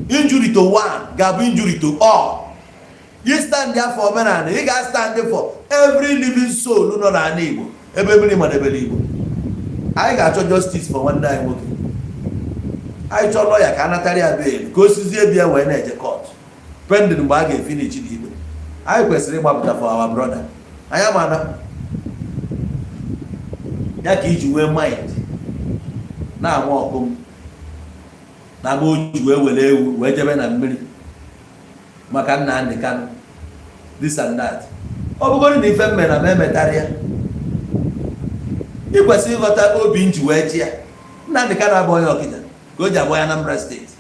Injury to one ga-abụ injury to all. You stand there for omenala, ị ga-stand for every living soul nọ n'ala Igbo. Ebe mmiri madebere Igbo, anyị ga-achọ justice for nwanne anyị nwoke. Anyị chọọ lọya ka a natara ya bail, ka o sizie bịa wee na-eje court pending mgbe a ga-efinish n'ikpe. Anyị kwesịrị ịgbapụta for our brother. Anyị ama ya ka iji nwee mind na-ama ọkụ m na ama o ji wee were ewu wee jebe na mmiri maka Nnamdi Kanu, this and that. Ọ bụgoro na ife mme na m emetara ya, ị kwesịrị ịghọta obi nji wee ji ya. Nnamdi Kanu abụ onye Ọkịja ka o ji abụ onye Anambra Steeti.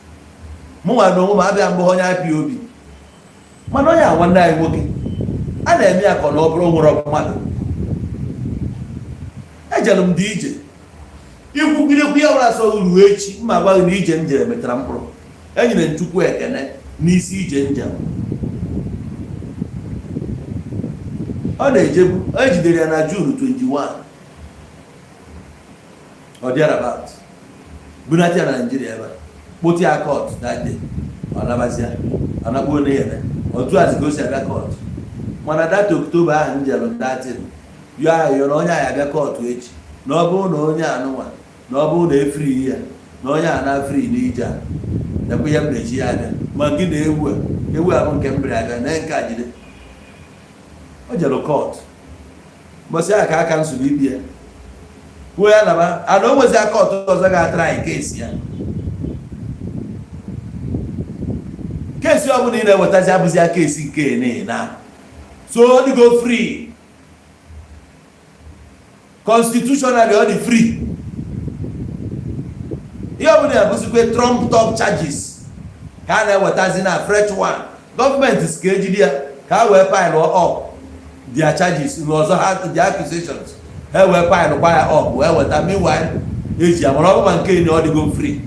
Mụ nwa na onwe m abịa mbụ onye IPOB, mana onye a nwanne anyị nwoke a na-eme ya ka ọ na ọ bụrụ nwere mmadụ. Ejere m dị ije ikwugidekwu ya ọbụla sọ ruo echi mma gwa gị na ije m jere metara mkpụrụ. Enyere m Chukwu ekene n'isi ije njem ọ na-ejebu. Ejidere ya na June 21 ọ thereabout, bunata ya na Naijiria ebe a, kpụta ya court that day. Ọ nabazia, ọ nakpuo n'ihere otu azi ka o si abịa court. Mana that October ahụ m jere datin yọọ ayọ na onye ahụ abịa court echi, na ọ bụrụ na onye anụnwa, na ọ bụrụ na efiri ya, na onye a na free n'ije a, nekwa ihe m na-eji ya abịa. Ma gị na ewu a, ewu a bụ nke m bịara abịa na nke a jide. O jere court mbọsị ahụ ka aka nsogbu ikpe ya kwuo ya naba ana o nwezi aka ọtụtụ ọzọ ga-atara anyị case ya. Case ọbụla ị na-ewetazi abụzi ya case nke na so ọ dịgo free. Constitutionally ọ dị free. Ihe ọbụla ya bụzikwe trumped up charges ka a na-ewetazi na fresh one. Gọọmenti si ka ejide ya ka ha wee pile up their charges n'ọzọ ha, their accusations, ha wee pile kwa ya up wee weta. Meanwhile eji ya mara ọ bụma nke na ọ dịgo free.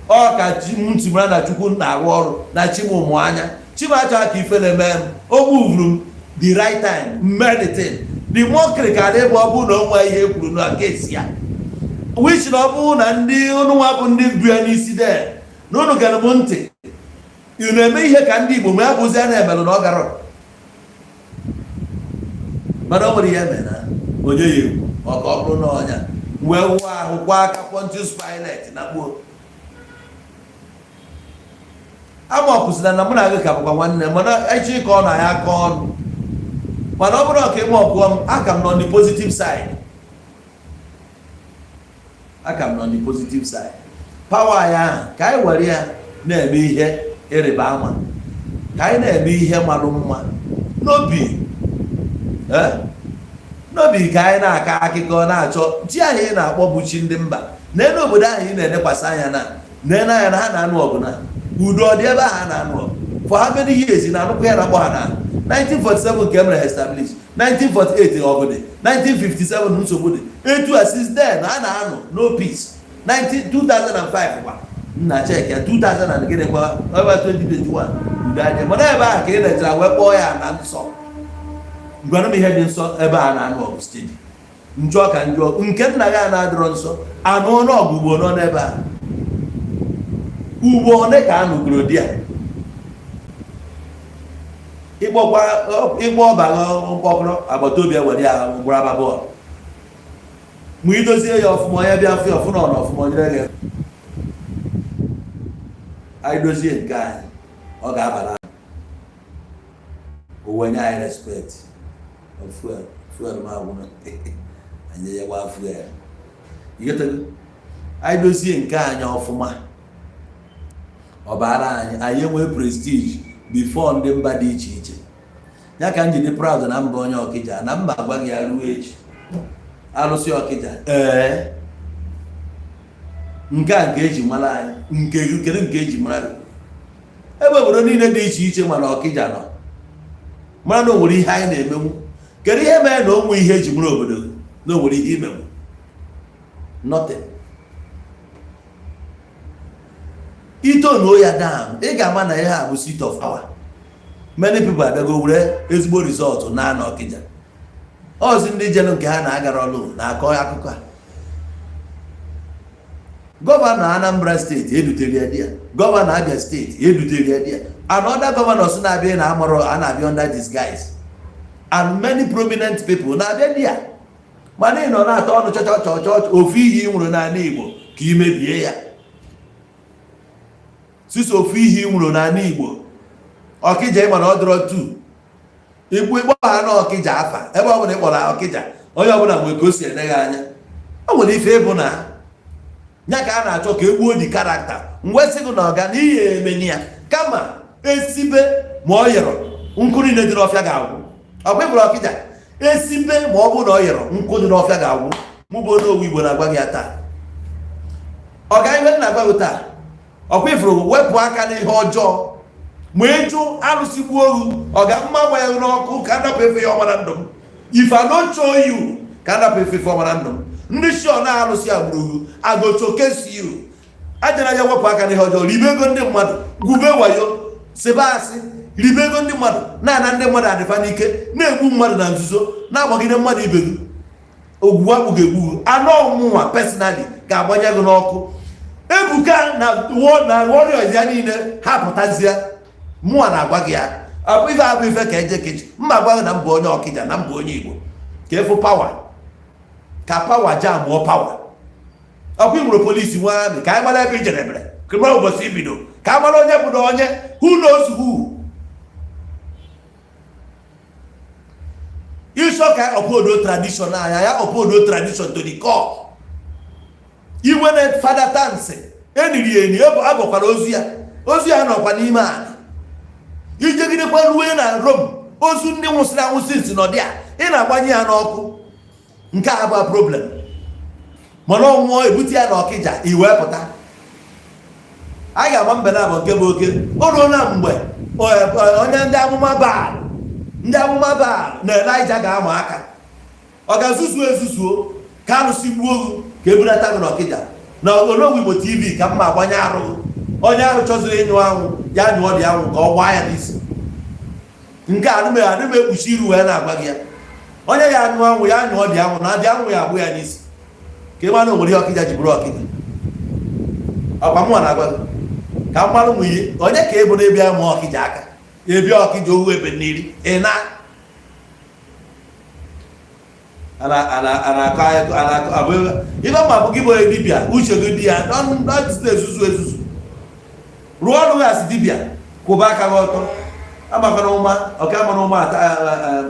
Ọ ka chi ntị mara na Chukwu na-arụ ọrụ na chimụmụ anya chimachọ ka ifele mee m. O muvuru m the right time medicine the mockery ka dị bụ ọ bụrụ na o nwee ihe e kwuru na case ya, which na ọ bụrụ na ndị ụnụnwa bụ ndị bu ya n'isi de na unu gere m ntị, unu eme ihe ka ndị Igbo ma ya bụzi a na-emelụ na ọ gara. Mana o nwere ihe mere na onye ya egwu ọ ka ọ bụrụ na ọnya wee wụọ ahụ kwa aka Pontius Pilate na gbuo ama ọkụzina na mụ na gị ka bụkwa nwanne. Mana echi ka ọ na ya aka ọnụ, mana ọ bụrụ ka ịma ọkụọ m, aka m nọ on the positive side, aka m nọ on the positive side. Power ya ahụ ka anyị were ya na-eme ihe ịrịba ama, ka anyị na-eme ihe marụ mma n'obi n'obi, ka anyị na-akọ akụkọ na-achọ chi ahụ ị na-akpọ bụ chi ndị mba n'elu obodo ahụ ị na-enekwasị anya na na anya na ha na-anụ ọgụ na udo ọ dị ebe ahụ a na-anụ ọgụ for how many years na-anụkwa ya na-akpọ ha na 1947 nke emere establish, 1948 ọgụ dị, 1957 nsogbu dị etu a. Since then ha na-anụ no peace. 19 2005 kwa nna check ya, 2000 and gịnị kwa ebe 2021 udo adị. Mana ebe ahụ ka ị lechara wee kpọọ ya na nsọ. Gwanụ m ihe dị nsọ ebe a na-anụ ọgụ steady. Njụọ ka njụọ, nke nna gị a na-adịrọ nsọ anụ ọnụọgụ ugbo nọ n'ebe a, ugbo one ka a nụgoro di a? Ịkpọkwa ịkpọ ọba mkpọkọrọ agbata obi ewere ya gbara bọọlụ. Ma idozie ya ọfụma, onye bịa fụ ya ọfụna ọ ọfụma, nyere gị. Anyị dozie nke anyị, ọ ga-abara anyị ụwa, nye anyị respect. Fuel, fuel m agwụna, anyị enyekwa fuel. Ịghọtago? Anyị dozie nke anyị ọfụma, ọ bara anyị, anyị enwee prestige before ndị mba dị iche iche. Ya ka m ji dị proud na mba onye Ọkịja na mba gwa gị ya ruo echi. Alụsị Ọkịja, ee, nke a nke eji mara anyị. Nke gị, kedu nke eji mara gị? Ebe obodo niile dị iche iche mana Ọkịja nọ mara na o nwere ihe anyị na-emenwu. Kedu ihe mere na o nwe ihe eji mara obodo gị, na o nwere ihe imenwu? Nothing. Itonuo ya down, ị ga-ama na ihe a bụ seat of power. Many people abịago were ezigbo result na ana Ọkịja. Ọzi ndị jelu nke ha na-agara ọlụ na-akọ akụkọ a. Governor Anambra State edutere ya di ya, governor Abia State edutere ya di ya, and other governors na-abịa na amarọ a na-abịa under disguise, and many prominent people na-abịa di ya. Mana ị nọ na-atọ ọnụ chọchọ chọchọ, ofu iyi ị nwụrụ n'ala Igbo ka ị mebie ya. Sisi ofu ihe ị nwụrụ n'ala Igbo, Ọkịja, ịma na ọ dịrọ tu ikwu ịkpọ ha na Ọkịja afa. Ebe ọ bụla ị kpọrọ Ọkịja, onye ọbụla nwere ka o si ene gị anya. O nwere ife ịbụ na ya ka a na-achọ ka egbuo di character. Mgbe sị gị na ọga na ihe emeni ya, kama esibe ma ọ yọrọ nkụ niile dị n'ọfịa ga-agwụ. Ọkwa ịbụrụ Ọkịja esibe, ma ọ bụrụ na ọ yọrọ nkụ dị n'ọfịa ga-agwụ. Mụ bụ onye owu Igbo na-agwa gị ya taa. Ọga ihe m na-agwa gị taa, ọkwa ifuru, wepụ aka n'ihe ọjọọ. Ma ịjụ alụsị gbuo ohu, ọ ga mma gba ya n'ọkụ ka ndapụ efe ya ọma na ndụ m. If I don't show you ka ndapụ efe ife ọma na ndụ m, ndị shọ na-alụsị agbụrụ I go showcase you. Ajara ya, wepụ aka n'ihe ọjọọ. Ribe ego ndị mmadụ, gwube wayo, sebe asị, ribe ego ndị mmadụ, na-ana ndị mmadụ adịfa n'ike, na-egbu mmadụ na nzuzo, na-agbagide mmadụ ibe gị. Ogwugwu akpụ ga-egbu gị. Anụ ọmụnwa personally ga-agbanye gị n'ọkụ. Ebuka na na warriors ya niile ha pụtazie. Mụnwa na-agwa gị ya, abụ ife, abụ ife ka eje kechi mma gwa gị na mbụ onye Ọkịja na mbụ onye Igbo ka efu power, ka power jam mụọ power. Ọkwa ị nwere polisi nwa amị, ka anyị mara ebe i jedebere, ka mara ụbọchị ibido, ka a mara onye bụ na onye. Who knows who? Ịchọ ka uphold tradition anya ya, uphold tradition to the core. Iwe na Fada Tansi eniri eni, abọkwara ozu ya, ozu ya nọkwa n'ime ala. Ijegidekwa rue na Rome, ozu ndị nwụsịrị anwụsị nsi nọdị a, ị na-agbanye ya n'ọkụ. Nke a bụ problem. Mana ọnwụọ, ebute ya n'Ọkịja, i wee pụta. A ga-agba mbe na abụ nke bụ oke. O ruo na mgbe onye ndị amụma Baal, ndị amụma Baal na Elija ga-ama aka. Ọ ga-ezuzu ezuzuo ka arụsị gbuo gị, ka ebulata gị n'Ọkịja na Onowu Igbo TV, ka mma agbanye arụ gị. Onye ahụ chọziri ịnyụ anwụ ya nyụọ dị anwụ, ka ọ gbaa ya n'isi. Nke a adịm ekpuchi iru wee na-agwa gị ya. Onye ya anyụ anwụ ya nyụọ dị anwụ, na dị anwụ ya agbụ ya n'isi, ka ị mara na onwere ihe Ọkịja ji bụrụ Ọkịja. Ọkwa mụnwa na-agwa gị ka m mara ụmụ ihe onye ka ị bụ na-ebịa mụọ Ọkịja aka ebia Ọkịja owu ebe mmiri ị na ana-akọ ife ma bụ gị bụ onye dibịa, uche gị dị ya na-ezuzu ezuzu. Rụọ ọrụ ya si dibịa, kwụba aka gị ọtọ. Amakwana ụma ọka amana ụma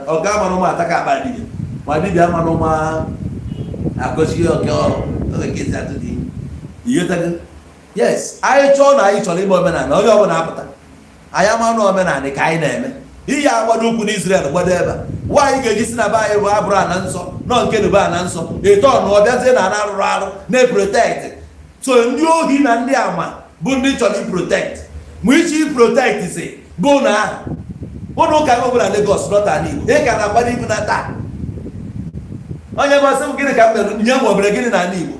ọka amana ụma ataka akpa dibịa, ma dibịa amana ụma akọchie oke ọrụ oge ka esi atụ dị ighọtago. Yes, anyị chọọ na anyị chọrọ ime omenala, onye ọbụla apụta, anyị ama na omenala ka anyị na-eme. Iyi agbado ụkwụ n'Israel gbado ebe a, nwaanyị ga-eji si na be anyị bụ abụrụ ana nsọ nọ nke na be ana nsọ eto ọnụ ọbịazie na ana arụrụ arụ na-eprotect. So ndị ohi na ndị ama bụ ndị chọrọ iprotect, ma ichi iprotect si bụ na ahụ ụlọ ụka gị ọbụla Lagos lọta n'Igbo, ị ka na-akwado ibu na taa. Onye masị m, gịnị ka m mere nye m obere gịnị n'ala Igbo?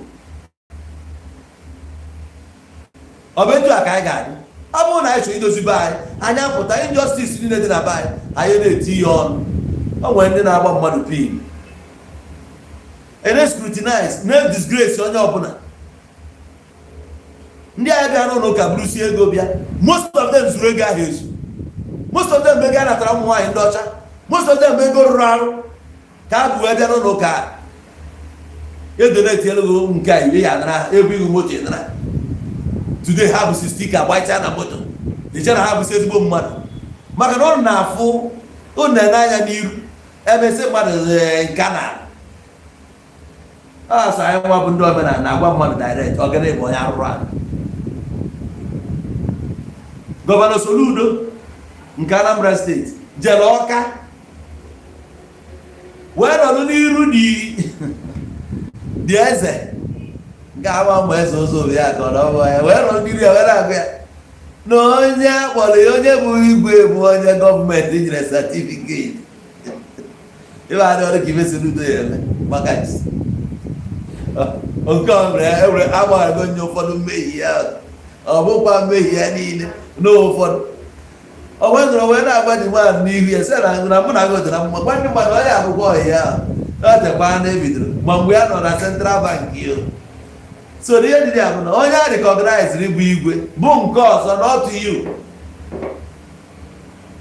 Ọ bụ etu a ka anyị ga-adị? Ọ bụrụ na anyị chọrọ idozi be anyị, anyị apụta. Injustice niile dị na be anyị, anyị na-eti ya ọnụ. O nwere ndị na-agba mmadụ pin. Ene scrutinize na disgrace onye ọbụla. Ndị agha bịa n'ụlọ ụka burusie ego bịa, most of them zuru ego ahụ ezu. Most of them bụ ego a natara ụmụ nwaanyị ndị ọcha. Most of them bụ ego rụrụ arụ ka a bụ wee bịa n'ụlọ ụka. Edonate elu nke a ire ya nara ebe ihu moto nara. Today ha bụ sticker gbacha na moto, iche na ha bụsi ezigbo mmadụ, maka na ọ na-afụ unu na-ene anya n'iru emesị mmadụ nka na asọ. Anyị nwa bụ ndị omenala na-agwa mmadụ direct, ọ gana bụ onye arụrụ ala. Governor Soludo nke Anambra State jere Ọka wee nọdụ n'iru dị eze nke ama ụmụ eze ụzọ ya ka ọ na ọ ya wee nọdụ n'iru ya wee na-agụ ya na onye akpọrọ ya, onye bụ igwe, bụ onye gọọmenti nyere certificate. Ịba adị ọrụ ka ibe Soludo ya eme maka nke ọ mere ewere agbaghago nye ụfọdụ mmehie ya. Ọ bụkwa mmehie ya niile na ụfọdụ o wee nọrọ wee na-agwa ji nwaanyị n'ihu ya sị na mụ na gị dị na mma. Gwa ndị mmadụ onye akwụkwọ ọhịa ya ọ tekwa na ebidoro ma mgbe ya nọ na Central Bank yo. So ihe dị ya bụ na onye a recognize bụ igwe bụ nke ọzọ, not you.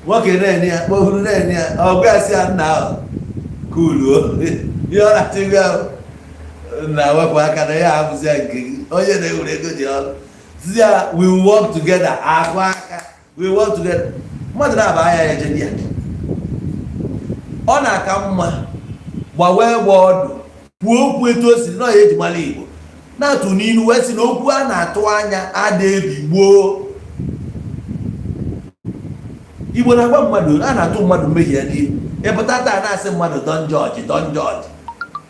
Nwoke na-enye ya kpohuru, na-enye ya ọgụ ya, sị ya, "Nna ahụ kuluo." Ihe ọ na-achọ ịgwa ya na wepụ aka na ya abụzi ya nke gị. Onye na-ewere ego ji ọrụ si ya, "We will work together." Akụ aka, "We work together." Mmadụ na-aba anya ya eje di ya, ọ na-aka mma gbawee gba ọdụ, kwuo okwu etu o siri na ya eji mara Igbo na-atụ n'ilu wee sị na okwu a na-atụ anya ada ebi gboo. Igbo na-agwa mmadụ a na-atụ mmadụ mmehie ya n'ihu. Ịpụta taa na-asị mmadụ, "Don't judge, don't judge."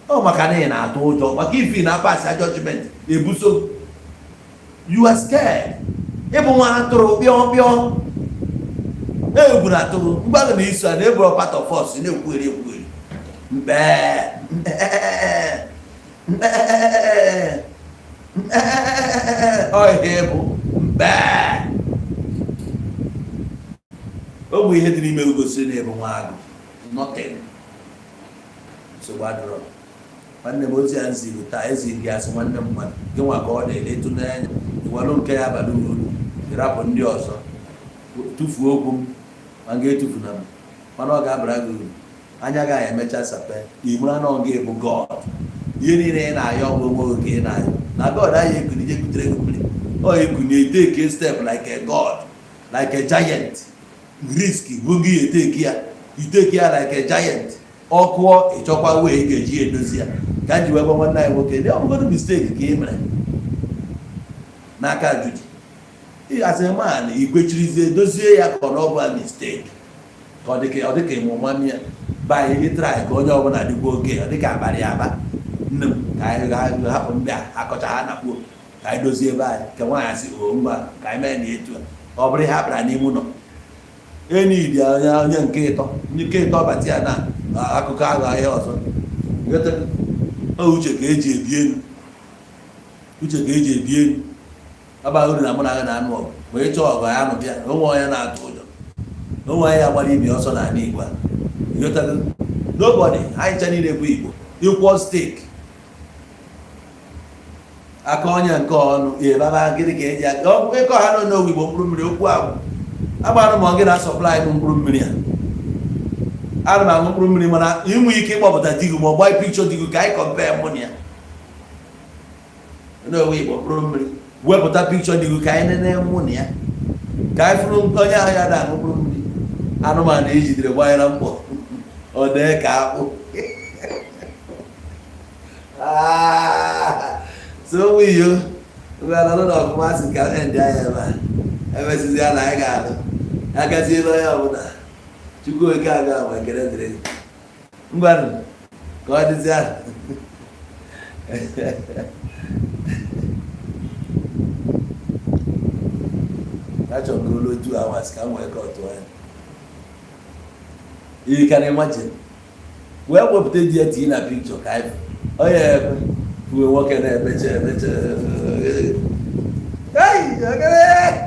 Ọ maka na ị na-atụ ụjọ, maka ifi na pass judgment ebuso. You are scared. Ịbụ nwa atụrụ pịọ pịọ, egwu na atụrụ mgbago na iso a na-eburu part of us na-ekwugheri ekwugheri mkpe mkpe mkpe mkpe. Ọ ihe bụ mkpe, o bụ ihe dị n'ime gosiri na ịbụ nwa agụ. Nothing. Nsogbu adịrọ, nwanne m. Ozi ya nziri taa eziri gị asị, nwanne m mmadụ gị nwa ka ọ na-ele ịtụnanya iwelu nke ya abalị uru, ịrapụ ndị ọzọ tụfuo okwu m ma m ga-etufu na m, mana ọ ga-abara gị uru. Anya gị emecha sape, ị mara na ọ ga-ebu God. Ihe niile ị na-ayọ bụ onwe gị ka ị na-ayọ na God anyị ekunije kutere gị mmiri. Ọ ekunie, take a step like a god, like a giant. Risk bụ gị eteki ya, iteki ya like a giant. Ọ kụọ, ịchọkwa wee ị ga-eji edozi ya. Ka m ji wee gwa nwanne anyị nwoke dị, ọ bụgodu mistake ka ị mere n'aka Judy as a man, ikwechirizie dozie ya ka ọ na ọ bụ mistake, ka ọ dịka ọ dịka ịmụma ya by ịtry ka onye ọbụla dịkwa oke. Ọ dịka abalị aba nne m, ka anyị hapụ ndị a akọcha ha nakpuo, ka anyị dozie ebe anyị ka nwaanyị sị o ngwa, ka anyị mee na etu a. Ọ bụrụ ihe a kpara n'ime ụlọ enidi onye onye nke ịtọ, nke ịtọ bata ya na akụkọ ahụ ahịa ọzọ. Ọ uche ka eji ebi elu, uche ka eji ebi elu. Abaghị uru na mụ na gị na-anụ ọgụ ma ịchọ ọgụ ya anụ bịa. Onwe onye na-atụ ụjọ, onwe onye ya gbara ibi ọsọ n'ala Igbo a. Ịghọtago? Nobody. Anyị ncha niile bụ Igbo, equal stake. Aka onye nke ọnụ ebaba gịnị ka eji aka ọ ịkọ ha nọ n'owu Igbo mkpụrụ mmiri okwu ahụ agbarụ ma ọ gị na supply m mkpụrụ mmiri a. Ana m aṅụ mkpụrụ mmiri, mana inwe ike ịkpọpụta di gị ma ọ gbaa pikchọ di gị ka anyị compare mụ na ya n'owu Igbo mkpụrụ mmiri. Wepụta pikchọ di gị ka anyị nene mụ na ya, ka anyị fụrụ onye ahụ ya na-aṅụ mkpụrụ mmiri. Anụmanụ ejidere gbanyere mkpọ, ọ dee ka akpụ. Ah, so ụmụ iyo nọ na ọfụma sị ka ndị anya ebe a emesizi ya na anyị ga-alụ agaziela onye ọbụla. Chukwu oke aga ma ekele dịrị gị. Ngwanụ, ka ọ dịzịa. Achọrọ ka olu 2 hours ka m wee kọtụọ ya. You can imagine, wee wepụta di ya tinye na picture ka anyị onye ekwe uwe nwoke na-emecha emecha. Hey, okere!